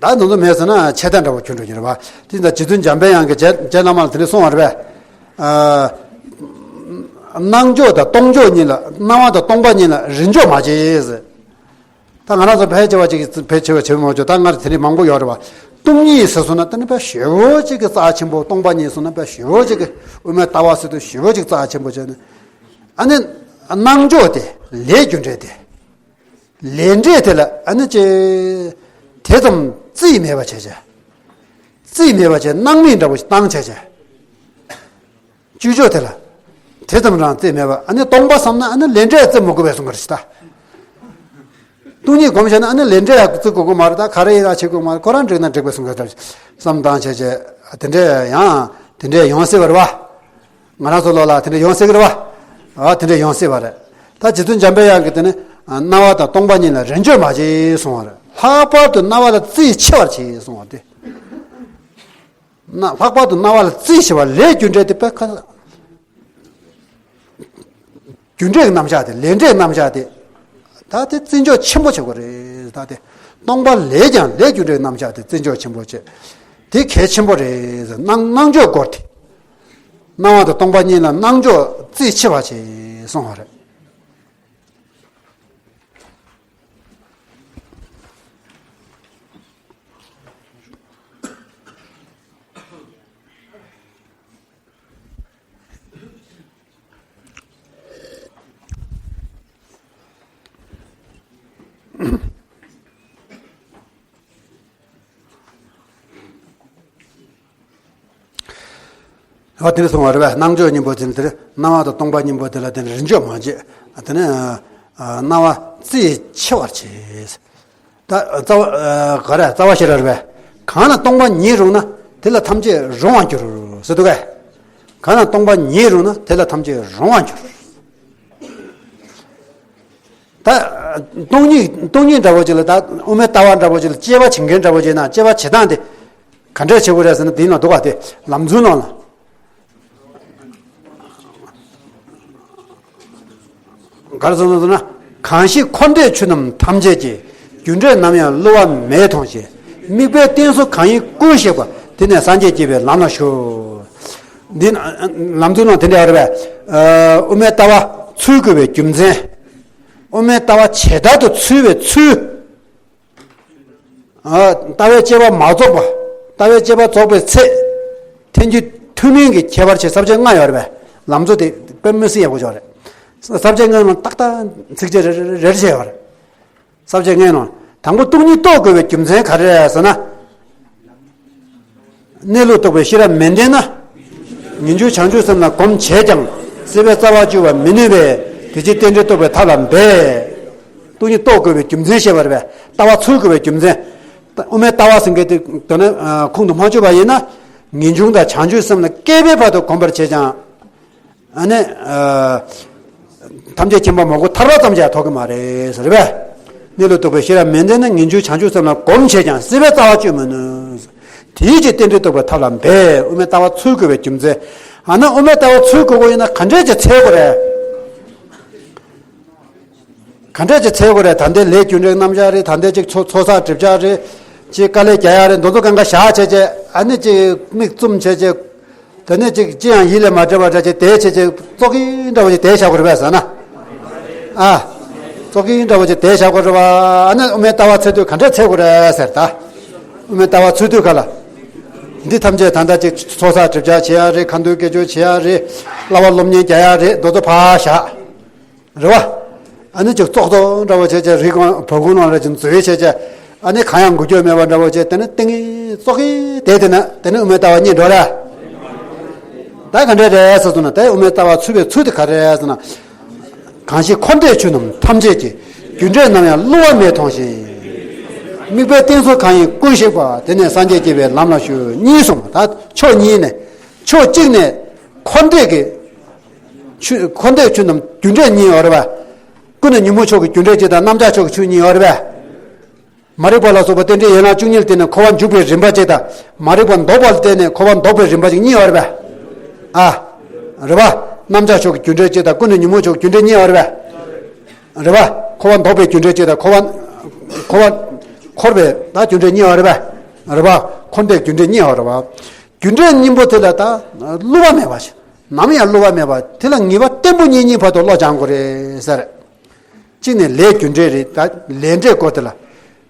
ད་མདོ་མདོ་མེད་ཟེར་ན་ཆད་ལྟ་འདྲ་བོ་གྱུར་འགྲོ་གི་རེད་པ། དེ་ད་རྗེ་བཙུན་འཇམ་པའི་དབྱངས་ཀྱིས་རྗེ་རྗེ་བླ་མ་ལ་དེ་འདྲ་གསུངས་པ་རེད་པས། ཨ། སྣང་འཇོག་དང་སྟོང་འཇོག་གཉིས་ལ་སྣང་བ་དང་སྟོང་པ་གཉིས་ལ་རིས་འཇོག་མ་བྱེད་ཟེར། ད་ང་རང་ཚོ་ཕལ་ཆེ་བ་ཅིག་ཕལ་ཆེ་བ་བྱེད་མ་བྱུང་། ད་སྔར་དེ་འདྲའི་མང་པོ་ཡོད་རེད་བ། སྟོང་ཉིད་ཟེར་སོང་ན་དེ་ནི་དཔེ་ཞེ་པོ་ཅིག་གི་རྩ་ཆེན་པོ། སྟོང་པ་ཉིད་སོང་ན་དཔེ་ཞེ་པོ་ཅིག་གི་དབུ་མའི་ལྟ་བ་ཟེར་དུས་ཞེ་པོ་ཅིག་རྩ་ཆེན་པོ་བྱས་ནས། ཨ་ནི་སྣང་འཇོག་དེ་ལས་རྒྱུ་འབྲས་དེ། ལས་འབྲས་དེ་ལ་ཨ་ནི་ཅི་དེ་ཙམ་རྩིས་མེད་པ་བྱས་བྱས། རྩིས་མེད་པ་བྱས་སྣང་མེད་འདྲ་བོ་ཞིག་བཏང་བྱས་བྱས། བཅུད་ཕྱོགས་དེ་ལ། དེ་ཙམ་རང་རྩིས་མེད་པ་ཨ་ནི་སྟོང་པ་བསམ་ན་ཨ་ནི་ལས་འབྲས་རྩི་མི་དགོས་པའི་གསུང་གི་རེད་ད། སྟོང་ཉིད་སྒོམ་བྱས་ན་ཨ་ནི་ལས་འབྲས་ཡང་རྩི་དགོས་ཀྱི་མ་རེད། ད་ག་རེ་ཡིན་ན་བྱེད་དགོས་ཀྱི་མ་རེད། ཁོ་རང་འགྲིག་ན་འགྲིག་པའི་གསུང་གི་རེད། བསམ་བཏང་བྱས་བྱས་དེ་འདྲས་ཡང་དེ་འདྲས་ཡོང་སྲིད་པ་རེད་བ། ང་རང་ཚོ་ལོ་ལ་དེ་འདྲས་ཡོང་སྲིད་ཀྱི་རེད་བ། ཨ་དེ་འདྲས་ཡོང་སྲིད་པ་རེད། ད་རྗེ་བཙུན་འཇམ་པའི་དབྱངས་ཀྱིས་དེ་ནི་སྣང་བ་དང་སྟོང་པ་གཉིས་ལ་རིས་འཇོག་མ་བྱེད་གསུང་བ་རེད། ལྷག་པར་དུ་སྣང་བ་ལ་རྩིས་ཆེ་བར་བྱེད་གསུང་བ་སྟེ། ན་ལྷག་པར་དུ་སྣང་བ་ལ་རྩིས་ཆེ་བ་ལས་རྒྱུ་འབྲས་དེ་དཔེ་ཁ། རྒྱུ་འབྲས་ཀྱི་རྣམ་གཞག་དེ་ལས་འབྲས་རྣམ་གཞག་དེ། ད་དེ་བརྩི་འཇོག་ཆེན་པོ་བྱེད་དགོས་རེད། ད་དེ་སྟོང་པ་ལས་ཀྱང་ལས་རྒྱུ་འབྲས་རྣམ་གཞག་དེ་བརྩི་འཇོག་ཆེན་པོ་བྱེད། དེ་གལ་ཆེན་པོ་རེད། སྣང་སྣང་འཇོག་སྐོར་དེ། སྣང་བ་དང་སྟོང་པ་གཉིས་ལ་སྣང་འཇོག་རྩིས་ཆེ་བ་བྱེད་གསུང་བ་རེད། བ་དེ་ནས་སོང་བ་རེད་པས། སྣང་ཕྱོགས་གཉིས་པོ་དེ་ནི་དེར་སྣང་བ་དང་སྟོང་པ་གཉིས་པོ་དེ་ལ་དེ་ནི་རིན་འཇོག་མ་བྱེད། དེ་ནི་སྣང་བ་རྩིས་ཆེ་བར་བྱེད། ད་རྩ་བ་ག་རེ་རྩ་བ་ཤེས་རབ་རེད་པས། གང་ལ་སྟོང་པ་ཉིད་རུང་ན་དེ་ལ་ཐམས་ཅད་རུང་བར་འགྱུར་ཟེར་འདུག་གས། གང་ལ་སྟོང་པ་ཉིད་རུང་ན་དེ་ལ་ཐམས་ཅད་རུང་བར་འགྱུར། ད་སྟོང་ཉིད་སྟོང་ཉིད་འདྲ་བོ་ཅིག་ལ་ད་དབུ་མའི་ལྟ་བ་འདྲ་བོ་ཅིག་ལ་དཔྱད་པ་བྱེད་མཁན་འདྲ་བོ་ཅིག་ན་དཔྱད་པ་བྱེད་སྟངས་དེ་ག་འདྲས་བྱེད་དགོས་རེད་ཟེར་ན། དེའི་ནང་འདུག་ག་དེ་ལམ་རྩོལ་ནང་ལ། ག་རེ་གསུངས་སོང་ཟེར་ན། གང་ཞིག་འཁོར་འདས་ཆོས་རྣམས་ཐམས་ཅད་ཀྱི། རྒྱུ་འབྲས་ནམ་ཡང་བསླུ་བ་མེད་མཐོང་ཞིང་། དམིགས་པའི་རྟེན་གསུམ་གང་ཡིན་ཀུན་ཤེས་པ། དེ་ནས་སངས་རྒྱས་སྐྱེ་བའི་ལམ་ལ་ཞུགས། འདི་ལམ་རྩོལ་ནང་དེ་འདྲ་ཡོད་རེད་པས། དབུ་མའི་ལྟ་བ་ཚུལ་དགོས་པའི་རྒྱུ་མཚན། དབུ་མའི་ལྟ་བ་ཇི་ལྟར་དུ་ཚུལ་བའི་ཚུལ། ལྟ་བའི་དཔྱད་པ་མ་རྫོགས་པ། ལྟ་བའི་དཔྱད་པ་རྫོགས་པའི་ཚེ། ཐལ་འགྱུར་ཐུན་མིན་གྱི་ཁྱད་པར་ཆེ་ས་བཅད་ལྔ་ཡོད་རེད་པས། ལམ་རྩོལ་དེ་དཔེ་མི་སྲིད་ཡག་པོ་ཡོད་རེད། ས་བཅད་ལྔའི་ནང་ཏག་ཏག་ཚིགས་བཅད་རེ་རེ་རེ་བྱས་ཡོད་རེད། ས་བཅད་ལྔའི་ནང་དང་པོ་སྟོང་ཉིད་རྟོགས་དགོས་པའི་རྒྱུ་མཚན་ག་རེ་རེད་ཟེར་ན། གནས་ལུགས་རྟོགས་པའི་ཤེས་རབ་མི་ལྡན་ན། ངེས་འབྱུང་བྱང་ཆུབ་སེམས་ལ་གོམས་བྱས་ཀྱང་སྲིད་པའི་རྩ་བ་གཅོད་པར་མི་ནུས་པས། དེ་ཕྱིར་རྟེན་འབྲེལ་རྟོགས་པའི་ཐབས་ལ་འབད། སྟོང་ཉིད་རྟོགས་དགོས་པའི་རྒྱུ་མཚན་བཤད་པ་རེད་པས། ལྟ་བ་ཚུལ་དགོས་པའི་རྒྱུ་མཚན། དབུ་མའི་ལྟ་བ་ཟེར་མཁན་དེ་དོན་ནི་ཁོང་དུ་མ་ཆུད་པ་ཡིན་ན། ངེས་འབྱུང་དང་བྱང་ཆུབ་སེམས་ལ་བསྐལ་པའི་བར་དུ་གོམས་པར་བྱས་ཀྱང་། ཨ་ནི། ཐམས་ཅད་མཁྱེན་པ་མ་གོ་ཐར་པ་ཙམ་ཞིག་ཐོབ་ཀྱི་མ་རེད་ཟེར་བས། གནས་ལུགས་རྟོགས་པའི་ཤེས་རབ་མི་ལྡན་ན། ངེས་འབྱུང་བྱང་ཆུབ་སེམས་ལ་གོམས་བྱས་ཀྱང་སྲིད་པའི་རྩ་བ་གཅོད་མི་ནུས། དེའི་ཕྱིར་རྟེན་འབྲེལ་རྟོགས་པའི་ཐབས་ལ་འབད། དབུ་མའི་ལྟ་བ་ཚུལ་དགོས་པའི་རྒྱུ་མཚན། ཨ་ནི་དབུ་མའི་ལྟ་བ་ཚུལ་དགོས་པ་ཡིན་ན་ག་འདྲས་ཀྱི་འཚོལ་དགོས་རེད། ག་འདྲས་ཀྱི་འཚོལ་དགོས་རེད། ད་ལྟའི་ལས་རྒྱུ་འབྲས་རྣམ་གཞག་རེད། ད་ལྟའི་ཅིག་ཚོགས་ཚོགས་བསགས་སྒྲིབ་སྦྱང་རེད། ཅིག་དཀའ་ལས་རྒྱག་ཡག་རེད། འདི་ཚོ་གང་ག་བཞག་བྱས་བྱས། ཨ་ནི་ཅིག་མིག་བཙུམ་བྱས་བྱས། དེ་ནས་ཅིག་ཅི་ཡང་ཡིད་ལ་མ་བྱེད་པ་འདྲ་ཅིག་དེ་བྱས་བྱས་ཙོག་གེ་འདྲ་བོ་ཅིག་དེ་བཞག་དགོས་རེད་པས་ཟེར་ན། ཨ། ཙོག་གེ་འདྲ་བོ་ཅིག་དེ་བཞག་དགོས་རེད་པ། ཨ་ནི་དབུ་མའི་ལྟ་བ་འཚོལ་དུས་ག་འདྲས་འཚོལ་དགོས་རེད་ཟེར་ད། དབུ་མའི་ལྟ་བ་འཚོལ་དུས་ག་ལ། འདི་ཐམས་ཅད་ད་ལྟ་ཅིག་ཚོགས་བསགས་སྒྲིབ་སྦྱང་བྱེད་ཡག་རེད། ཁ་འདོན་དགེ་སྦྱོར་བྱེད་ཡག་རེད། བསླབ་པ་སློབ་གཉེར་རྒྱག་ཡག་རེད། འདི་ཚོ་ཕར་བཞག་རེད་པ། ཨ་ནི་ཅིག་ཙོག་ཙོག་འདྲ་བོ་བྱས་བྱས། རི་སྒང་བོ་ཁུག་ནང་ལ་ཅིག་འཛུལ་བྱས་བྱས། ཨ་ནི་གང་ཡང་འགུལ་སྐྱོད་མེད་པ་འདྲ་བོ་བྱས། དེ་ནི་ཏིང་ངེ་ཙོག་གེ་བསྡད་དེ་ན་དེ་ནི་དབུ་མའི་ལྟ་བ་རྙེད་འགྲོ་ར། ད་ག་འདྲ་རེད་ཟེར་སོང་ན། དེ་དབུ་མའི་ལྟ་བ་ཚུལ་བའི་ཚུལ་དེ་ག་རེ་རེད་ཟེར་ན། གང་ཞིག་འཁོར་འདས་ཆོས་རྣམས་ཐམས་ཅད་ཀྱི། རྒྱུ་འབྲས་ནམ་ཡང་བསླུ་བ་མེད་མཐོང་ཞིང་། དམིགས་པའི་རྟེན་གསུམ་གང་ཡིན་ཀུན་ཤེས་པ། དེ་ནས་སངས་རྒྱས་སྐྱེ་བའི་ལམ་ལ་ཞུགས། གཉིས་གསུངས། ད་ཕྱོགས་གཉིས་ནས། ཕྱོགས་གཅིག་ནས་འཁོར་འདས་ཀྱི་ཆོས། འཁོར་འདས་ཆོས་རྣམས་རྒྱུ་འབྲས་གཉིས་ཡོད་རེད་པ། ཀུན་ནས་ཉོན་མོངས་ཕྱོགས་ཀྱི་རྒྱུ་འབྲས་གཅིག་དང་རྣམ་གཞག་ཕྱོགས་ཀྱི་ཆོས་གཉིས་ཡོད་རེད་པ། མ་རིག་པ་ལ་སོགས་པ་རྟེན་འབྲེལ་ཡན་ལག་བཅུ་གཉིས་ལ་བརྟེན་ནས་འཁོར་བ་འཇུག་པའི་རིམ་པ་གཅིག་དང་། མ་རིག་པ་ལྡོག་པ་ལ་བརྟེན་ནས་འཁོར་བ་ལྡོག་པའི་རིམ་པ་གཅིག་གཉིས་ཡོད་རེད་པ། ཨ། རེད་པ། རྣམ་གཞག་ཕྱོགས་ཀྱི་རྒྱུ་འབྲས་གཅིག་དང་ཀུན་ནས་ཉོན་མོངས་ཕྱོགས་ཀྱི་རྒྱུ་འབྲས་གཉིས་ཡོད་རེད་པ། རེད་པ། འཁོར་བ་ལྡོག་པའི་རྒྱུ་འབྲས་གཅིག་དང་འཁོར་བ། འཁོར་བ། འཁོར་བའི་ད་རྒྱུ་འབྲས་གཉིས་ཡོད་རེད་པ། རེད་པ། འཁོར་འདས་རྒྱུ་འབྲས་གཉིས་ཡོད་རེད་པ། རྒྱུ་འབྲས་གཉིས་པོ་དེ་ལ་ད་བསླུ་བ་མེད་པ་ཞིག་ནམ་ཡང་བསླུ་བ་མེད་པ་དེ་ལ་ངེས་པ་བརྟན་པོ་རྙེད་རྙེད་བར་དུ་བློ་སྦྱང་དགོས་རེད་ཟེར། གཅིག་ནས་ལས་རྒྱུ་འབྲས་རེད། ད་ལས་འབྲས་སྐོར་དེ་ལ།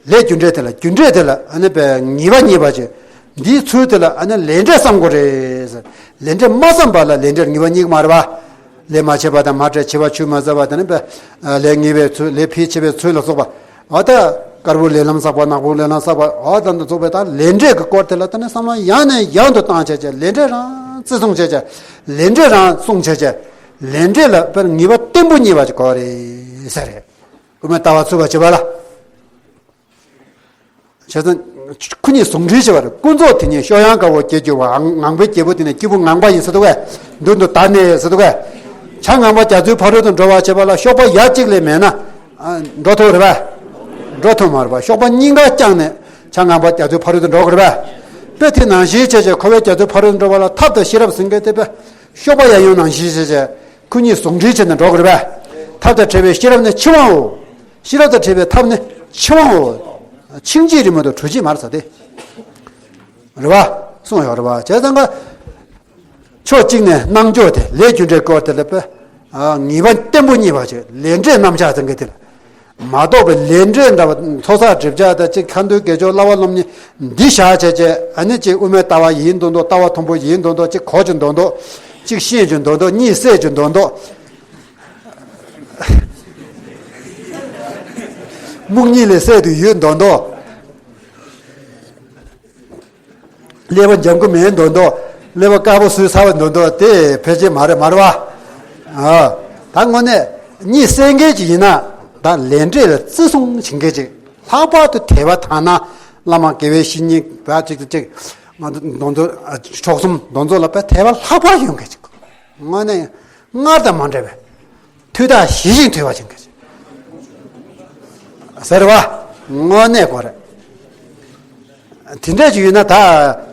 ལས་རྒྱུ་འབྲས་དེ་ལ་རྒྱུ་འབྲས་དེ་ལ་ཨ་ནི་པའི་ངེས་པ་རྙེད་པ་ཅིག་འདིའི་ཚུལ་དེ་ལ་ཨ་ནི་ལས་འབྲས་བསམ་དགོས་རེད་ཟེར། ལས་འབྲས་མ་བསམ་པ་ལ་ལས་འབྲས་ངེས་པ་རྙེད་ཀྱི་མ་རེད་པ། ལས་མ་བྱས་པ་དང་མ་བྲལ་བྱས་པ་ཆུད་མ་ཟ་བ་དེ་ནི་པའི་ལས་ངེས་པའི་ཚུལ། ལས་འཕེལ་བྱེད་པའི་ཚུལ་ལ་སོགས་པ། འོ་ད་དཀར་པོའི་ལས་ལམ་བསགས་པ། ནག་པོའི་ལས་ལམ་བསགས་པ། འོ་ད་འདི་ཚོགས་པའི་ད་ལས་འབྲས་ཀྱི་སྐོར་དེ་ལ་ད་ནི་བསམ་བློ་ཡང་ནས་ཡང་དུ་བཏང་བྱས་བྱས། ལས་འབྲས་རང་བརྩི་སྲུང་བྱས་བྱས། ལས་འབྲས་རང་སྲུང་བྱས་བྱས། ལས་འབྲས་ལ་དཔེར་ངེས་པ་བརྟན་པོ་རྙེད་པ་ཅིག་དགོས་རེད་ཟེར་རེད། དབུ་མའི་ལྟ་བ་ཚུལ་བ་བྱེད་པ་ལ། བྱས་ཙང་ཁོ་གཉིས་ཟུང་འབྲེལ་བྱེད་པ་རེད། ཀུན་རྫོབ་དེ་ཉིད་གཤོག་ཡངས་དཀར་པོ་སྐྱེ་གྱུར་པ། ངང་པའི་རྒྱལ་པོ་དེ་ནི་སྐྱེས་བུ་ངང་པ་ཡིན་ཟེར་འདུག་གས། མདུན་དུ་བདར་ནས་ཟེར་འདུག་གས། བྱ་ངང་པ་རྒྱ་མཚོའི་ཕ་རོལ་ཏུ་འགྲོ་བར་བྱེད་པ་ལ་གཤོག་པ་ཡ་གཅིག་ལས་མེད་ན། ཨ། འགྲོ་ཐུབ་རེད་པས། འགྲོ་ཐུབ་མ་རེད་པ། གཤོག་པ་གཉིས་ཀ་བརྐྱངས་ནས་བྱ་ངང་པ་རྒྱ་མཚོའི་ཕ་རོལ་ཏུ་འགྲོ་དགོས་རེད་པས། དཔེ་དེ་ནང་བཞིན་བྱས་བྱས་འཁོར་བའི་རྒྱ་མཚོའི་ཕ་རོལ་ཏུ་འགྲོ་བ་ལ་ཐབས་དང་ཤེས་རབ་ཟེར་མཁན་དེ་དཔེ་གཤོག་པ་ཡ་ཡོང་ནང་བཞིན་བྱས་བྱས་ཁོ་གཉིས་ཟུང་འབྲེལ་བྱས་ནས་འགྲོ་དགོས་རེད་པས། ཐབས་དང་བྲལ་བའི་ཤེས་རབ་ནི་འཆིང་བའོ། ཤེས་རབ་དང་བྲལ་བའི་ཐབས་ནི་འཆིང་བའོ། འཆིང་བྱེད་རི་མོ་དང་གྲོལ་བྱེད་མར་ཟ་སྟེ། རེད་པ། གསུངས་ཡོད་རེད་པ། བྱས་ཙང་ཀ་ཕྱོགས་གཅིག་ནས་སྣང་ཕྱོགས་དེ་ལས་རྒྱུ་འབྲས་སྐོར་དེ་ལ་དཔེ། ཨ། ངེས་པ་བརྟན་པོ་རྙེད་པ་ཅིག་ལས་འབྲས་རྣམ་གཞག་ཟེར་མཁན་དེ་ལ། མ་རྟོགས་པའི་ལས་འབྲས་འདྲ་བ་ཚོགས་བསགས་སྒྲིབ་སྦྱང་དང་གཅིག་ཁ་འདོན་དགེ་སྦྱོར་བསླབ་པ་སློབ་གཉེར་འདི་བཞག་བྱས་བྱས། ཨ་ནི་གཅིག་དབུ་མའི་ལྟ་བ་ཡིན་མདོག་མདོག་ལྟ་བ་མཐོན་པོ་ཡིན་མདོག་མདོག་གཅིག་གོ་རྒྱུ་མདོག་མདོག་གཅིག་ཤེས་རྒྱུ་མདོག་མདོག་གཉིས་སད་རྒྱུ་མདོག་མདོག་སྨུག་གཉིས་ལས་སད་དུ་ཡོད་མདོག་མདོག་ཀླད་པ་འཇམ་གི་མེད་མདོག་མདོག་ཀླད་པ་དཀར་པོ་སུས་ཚ་བ་འདོན་འདོད་དེ་ཕལ་ཆེར་མ་རེད་མ་རེད་བ། ཨ། ད་དངོས་གནས་གཉིད་སད་མཁན་ཅིག་ཡིན་ན། ད་ལས་འབྲས་ལ་བརྩི་སྲུང་བྱེད་མཁན་ཅིག་ལྷག་པར་དུ་དད་པ་དག་ན། བླ་མ་དགེ་བའི་བཤེས་གཉེན་བ་ཅིག་ཅིག་མ་གཏོགས་མཆོག་གསུམ་མདོ་ཚོགས་ལ་དཔེ་དད་པ་ལྷག་པར་ཡོད་མཁན་ཅིག་དངོས་གནས་སྔར་དང་མ་འདྲ་བའི་ཐུགས་ཐག་ཞི་ཞིང་དུལ་བ་ཅན་གྱི་ཟེར་བ། དངོས་གནས་གོ་རེད། དེ་འདྲ་ཅིག་ཡོད་ན་ད་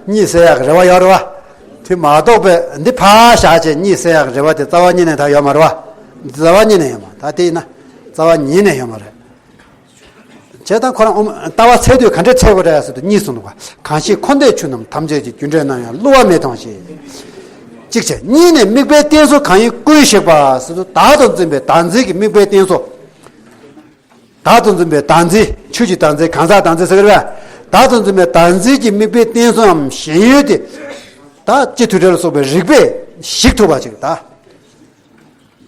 གཉིད་སད་ཡག་གི་རེ་བ་ཡོད་རེད་བ། དེ་མ་གཏོགས་པའི་འདི་ཕར་བཞག་བྱས་གཉིད་སད་ཡག་གི་རེ་བ་དེ་རྩ་བ་ཉིད་ནས་ད་ཡོད་མ་རེད་བ། རྩ་བ་ཉིད་ནས་ཡོད་མ་ད་དེ་ཡིན་ན་རྩ་བ་ཉིད་ནས་ཡོད་མ་རེད། བྱས་ཙང་ཁོ་རང་ཨོཾ་ལྟ་བ་འཚལ་དུས་ག་འདྲས་འཚལ་དགོས་རེད་ཟེར་དུས་གཉིས་གསུངས་འདུག་ག་གང་ཞིག་འཁོར་འདས་ཆོས་རྣམས་ཐམས་ཅད་ཀྱི། རྒྱུ་འབྲས་རྣམས་ཡང་བསླུ་བ་མེད་མཐོང་ཞིང་། གཅིག་བྱས་གཉིས་ནས་དམིགས་པའི་རྟེན་གསུམ་གང་ཡིན་ཀུན་ཞིག་པ་ཟེར་དུས་བདག་ཏུ་འཛིན་པའི་བདག་འཛིན་གྱི་དམིགས་པའི་རྟེན་གསུམ། བདག་ཏུ་འཛིན་པའི་བདག་འཛིན་ཆོས་ཀྱི་བདག་འཛིན་གང་ཟག་བདག་འཛིན་ཟེར་གི་རེད་པས། བདག་ཏུ་འཛིན་པའི་བདག་འཛིན་གྱི་དམིགས་པའི་རྟེན་གསུམ་འམ་ཞེན་ཡུལ་དེ། ད་སྤྱི་མཐུན་སྒྲིལ་ལ་སོགས་པའི་རིགས་པས་ཞིག་ཐུབ་པ་ཅིག་ད།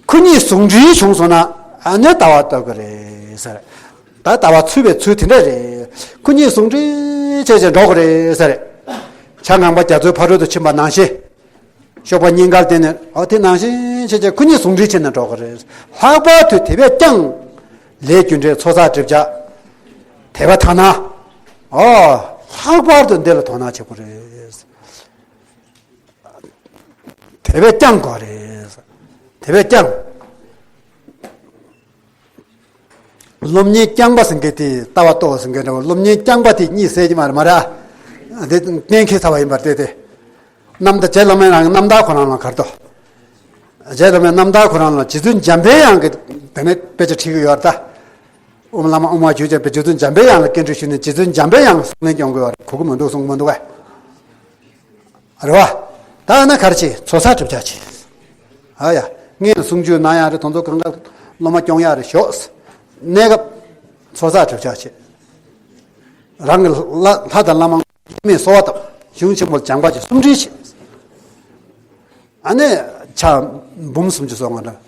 ཁོ་གཉིས་ཟུང་འབྲེལ་བྱུང་སོང་ན་ཨ་ནི་ལྟ་བ་ལྟ་གི་རེད་ཟེར། ད་ལྟ་བ་ཚུད་པའི་ཚུལ་དེ་འདྲ་རེད། ཁོ་གཉིས་ཟུང་འབྲེལ་བྱས་བྱས་འགྲོ་གི་རེད་ཟེར། བྱ་ངང་པ་རྒྱ་མཚོའི་ཕ་རོལ་ཏུ་ཕྱིན་པ་ནང་བཞིན། གཤོག་པ་སྙིང་གར་བསྟན་ནས་ཨོ་དེ་ནང་བཞིན་བྱས་བྱས་ཁོ་གཉིས་ཟུང་འབྲེལ་བྱས་ནས་འགྲོ་གི་རེད། ལྷག་པར་དུ་དེ་བས་ཀྱང་ལས་རྒྱུ་འབྲས་ཚོགས་བསགས་སྒྲིབ་སྦྱང་དད་པ་དག་ན། ཨོ་ལྷག་པར་དུ་འདི་ལ་དོ་སྣང་བྱེད་དགོས་རེད། དེ་བས་ཀྱང་དགོས་རེད། དེ་བས་ཀྱང་། སློབ་གཉེར་རྐྱང་པ་ཟེར་མཁན་དེ་ལྟ་བ་རྟོགས་ཟེར་མཁན་འདྲ་བོ། སློབ་གཉེར་རྐྱང་པ་དེ་གཉིད་སད་ཀྱི་མ་རེད་མ་རེད། དེ་གཏན་འཁེལ་ཚར་བ་ཡིན་པར་བལྟས་ཏེ། རྣམ་དག་རྗེ་བླ་མའི་རང་རྣམ་དག་ཁོ་རང་ལ་གར་དོ། རྗེ་བླ་མའི་རྣམ་དག་ཁོ་རང་ལ་རྗེ་བཙུན་འཇམ་པའི་དབྱངས་ཀྱི་དེ་ནས་དཔེ་ཆ་ཁྲིད་ཀྱི་ཡོད་རེད་ད། ཨོཾ་བླ་མ་ཨོཾ་ཨཱ་ཇོ་ཇོ་བའི་རྗེ་བཙུན་འཇམ་པའི་དབྱངས་ལ་སྐྱབས་འགྲོ་ཞུས་ནས་རྗེ་བཙུན་འཇམ་པའི་དབྱངས་ལ་གསུང་ལན་སྐྱོན་དགོས་པ་རེད། གོ་གི་མི་འདུག་གསུང་གི་མི་འདུག་གས། རེད་བ། ད་ན་གར་ཆེ་ཚོགས་བསགས་གྲུབ་ཆ་ཆེ། ཨ་ཡ། ངས་གསུང་ཆོས་གནང་ཡག་རེད། དོན་ཚོགས་གང་ག་སློབ་མ་སྐྱོང་ཡག་རེད་ཞོག་གནས་སྐབས་ཚོགས་བསགས་གྲུབ་ཆ་ཆེ། རང་གི་ལྷ་ལྷ་དང་བླ་མ་མེད་གསོལ་བ་བཏབ། གཞུང་ཆེན་པོ་ལ་སྦྱངས་པ་ཆེ་གསུམ་སྒྲིལ་ཆེ། ཨ་ནི་ཕྱག་འབུམ་སུམ་ཅུ་སོགས་ང་འདྲ།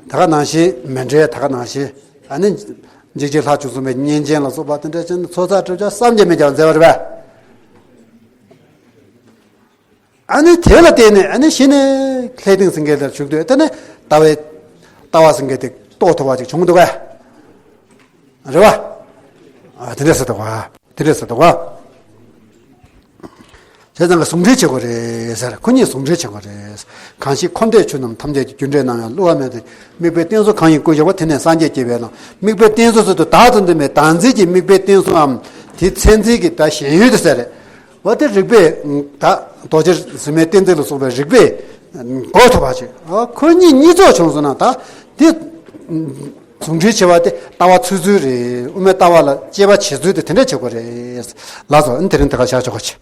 ད་ག་ནང་བཞིན་མཎྜལ་ད་ག་ནང་བཞིན། ཨ་ནི་འཇིགས་བྱེད་ལྷ་བཅུ་གསུམ་པའི་བསྙེན་ཆེན་ལ་སོགས་པ་དེ་འདྲ་བྱས་ནས་ཚོགས་བསགས་གྲུབ་ཆ་བསམ་གྱིས་མི་ཁྱབ་པ་མཛད་པ་རེད་པས། ཨ་ནི་དེ་ལ་བརྟེན་ནས་ཨ་ནི་གཞི་ནས་ལྷའི་སྡིངས་ཟེར་མཁན་དེར་བཞུགས་དུས་དེ་ནས་ལྟ་བའི་ལྟ་བ་ཟེར་མཁན་དེ་རྟོགས་ཐུབ་པ་ཅིག་བྱུང་འདུག་གས། རེད་བ། ཨ་དེ་འདྲས་ཟེར་འདུག་ག་དེ་འདྲས་ཟེར་འདུག་ག་བྱས་ཙང་གི་ཟུང་འབྲེལ་བྱེད་དགོས་རེད་ཟེར། ཁོ་གཉིས་ཟུང་འབྲེལ་བྱེད་དགོས་རེད། གང་ཞིག་འཁོར་འདས་ཆོས་རྣམས་ཐམས་ཅད་ཀྱི། རྒྱུ་འབྲས་རྣམས་ཡང་བསླུ་བ་མེད་དེ། དམིགས་པའི་རྟེན་གསུམ་གང་ཡིན་ཀུན་ཞིག་པ། དེ་ནས་སངས་རྒྱས་སྐྱེ་བའི་ལམ། དམིགས་པའི་རྟེན་གསུམ་ཟེར་དུས་བདག་ཏུ་འཛིན་པའི་བདག་འཛིན་གྱི་དམིགས་པའི་རྟེན་གསུམ་འམ། དེ་མཚན་འཛིན་གྱི་ད་ཞེན་ཡུལ་དེ་ཟེར་རེད། འོ་དེ་རིགས་པས་ད་རྡོ་རྗེ་གཟུགས་མེད་བསྟན་འཛིན་ལ་སོགས་པའི་རིགས་པས་གོ་ཐུབ་པ་ཅིག་འོ་ཁོ་གཉིས་གཉིས་ཚོགས་བྱུང་སོང་ན་ད་དེ་ཟུང་འབྲེལ་བྱེད་པ་དེ་ལྟ་བ་ཚུལ་འཛིན་རེད། དབུ་མའི་ལྟ་བ་ལ་དཔྱད་པ་བྱེད་ཚུལ་དེ་དེ་འདྲ་བྱེད་དགོས་རེད། ལགས་སོ། ཨ་ནི་དེ་རིང་དེ་ག་བཞག་ཆོག་གོ་ཆེ།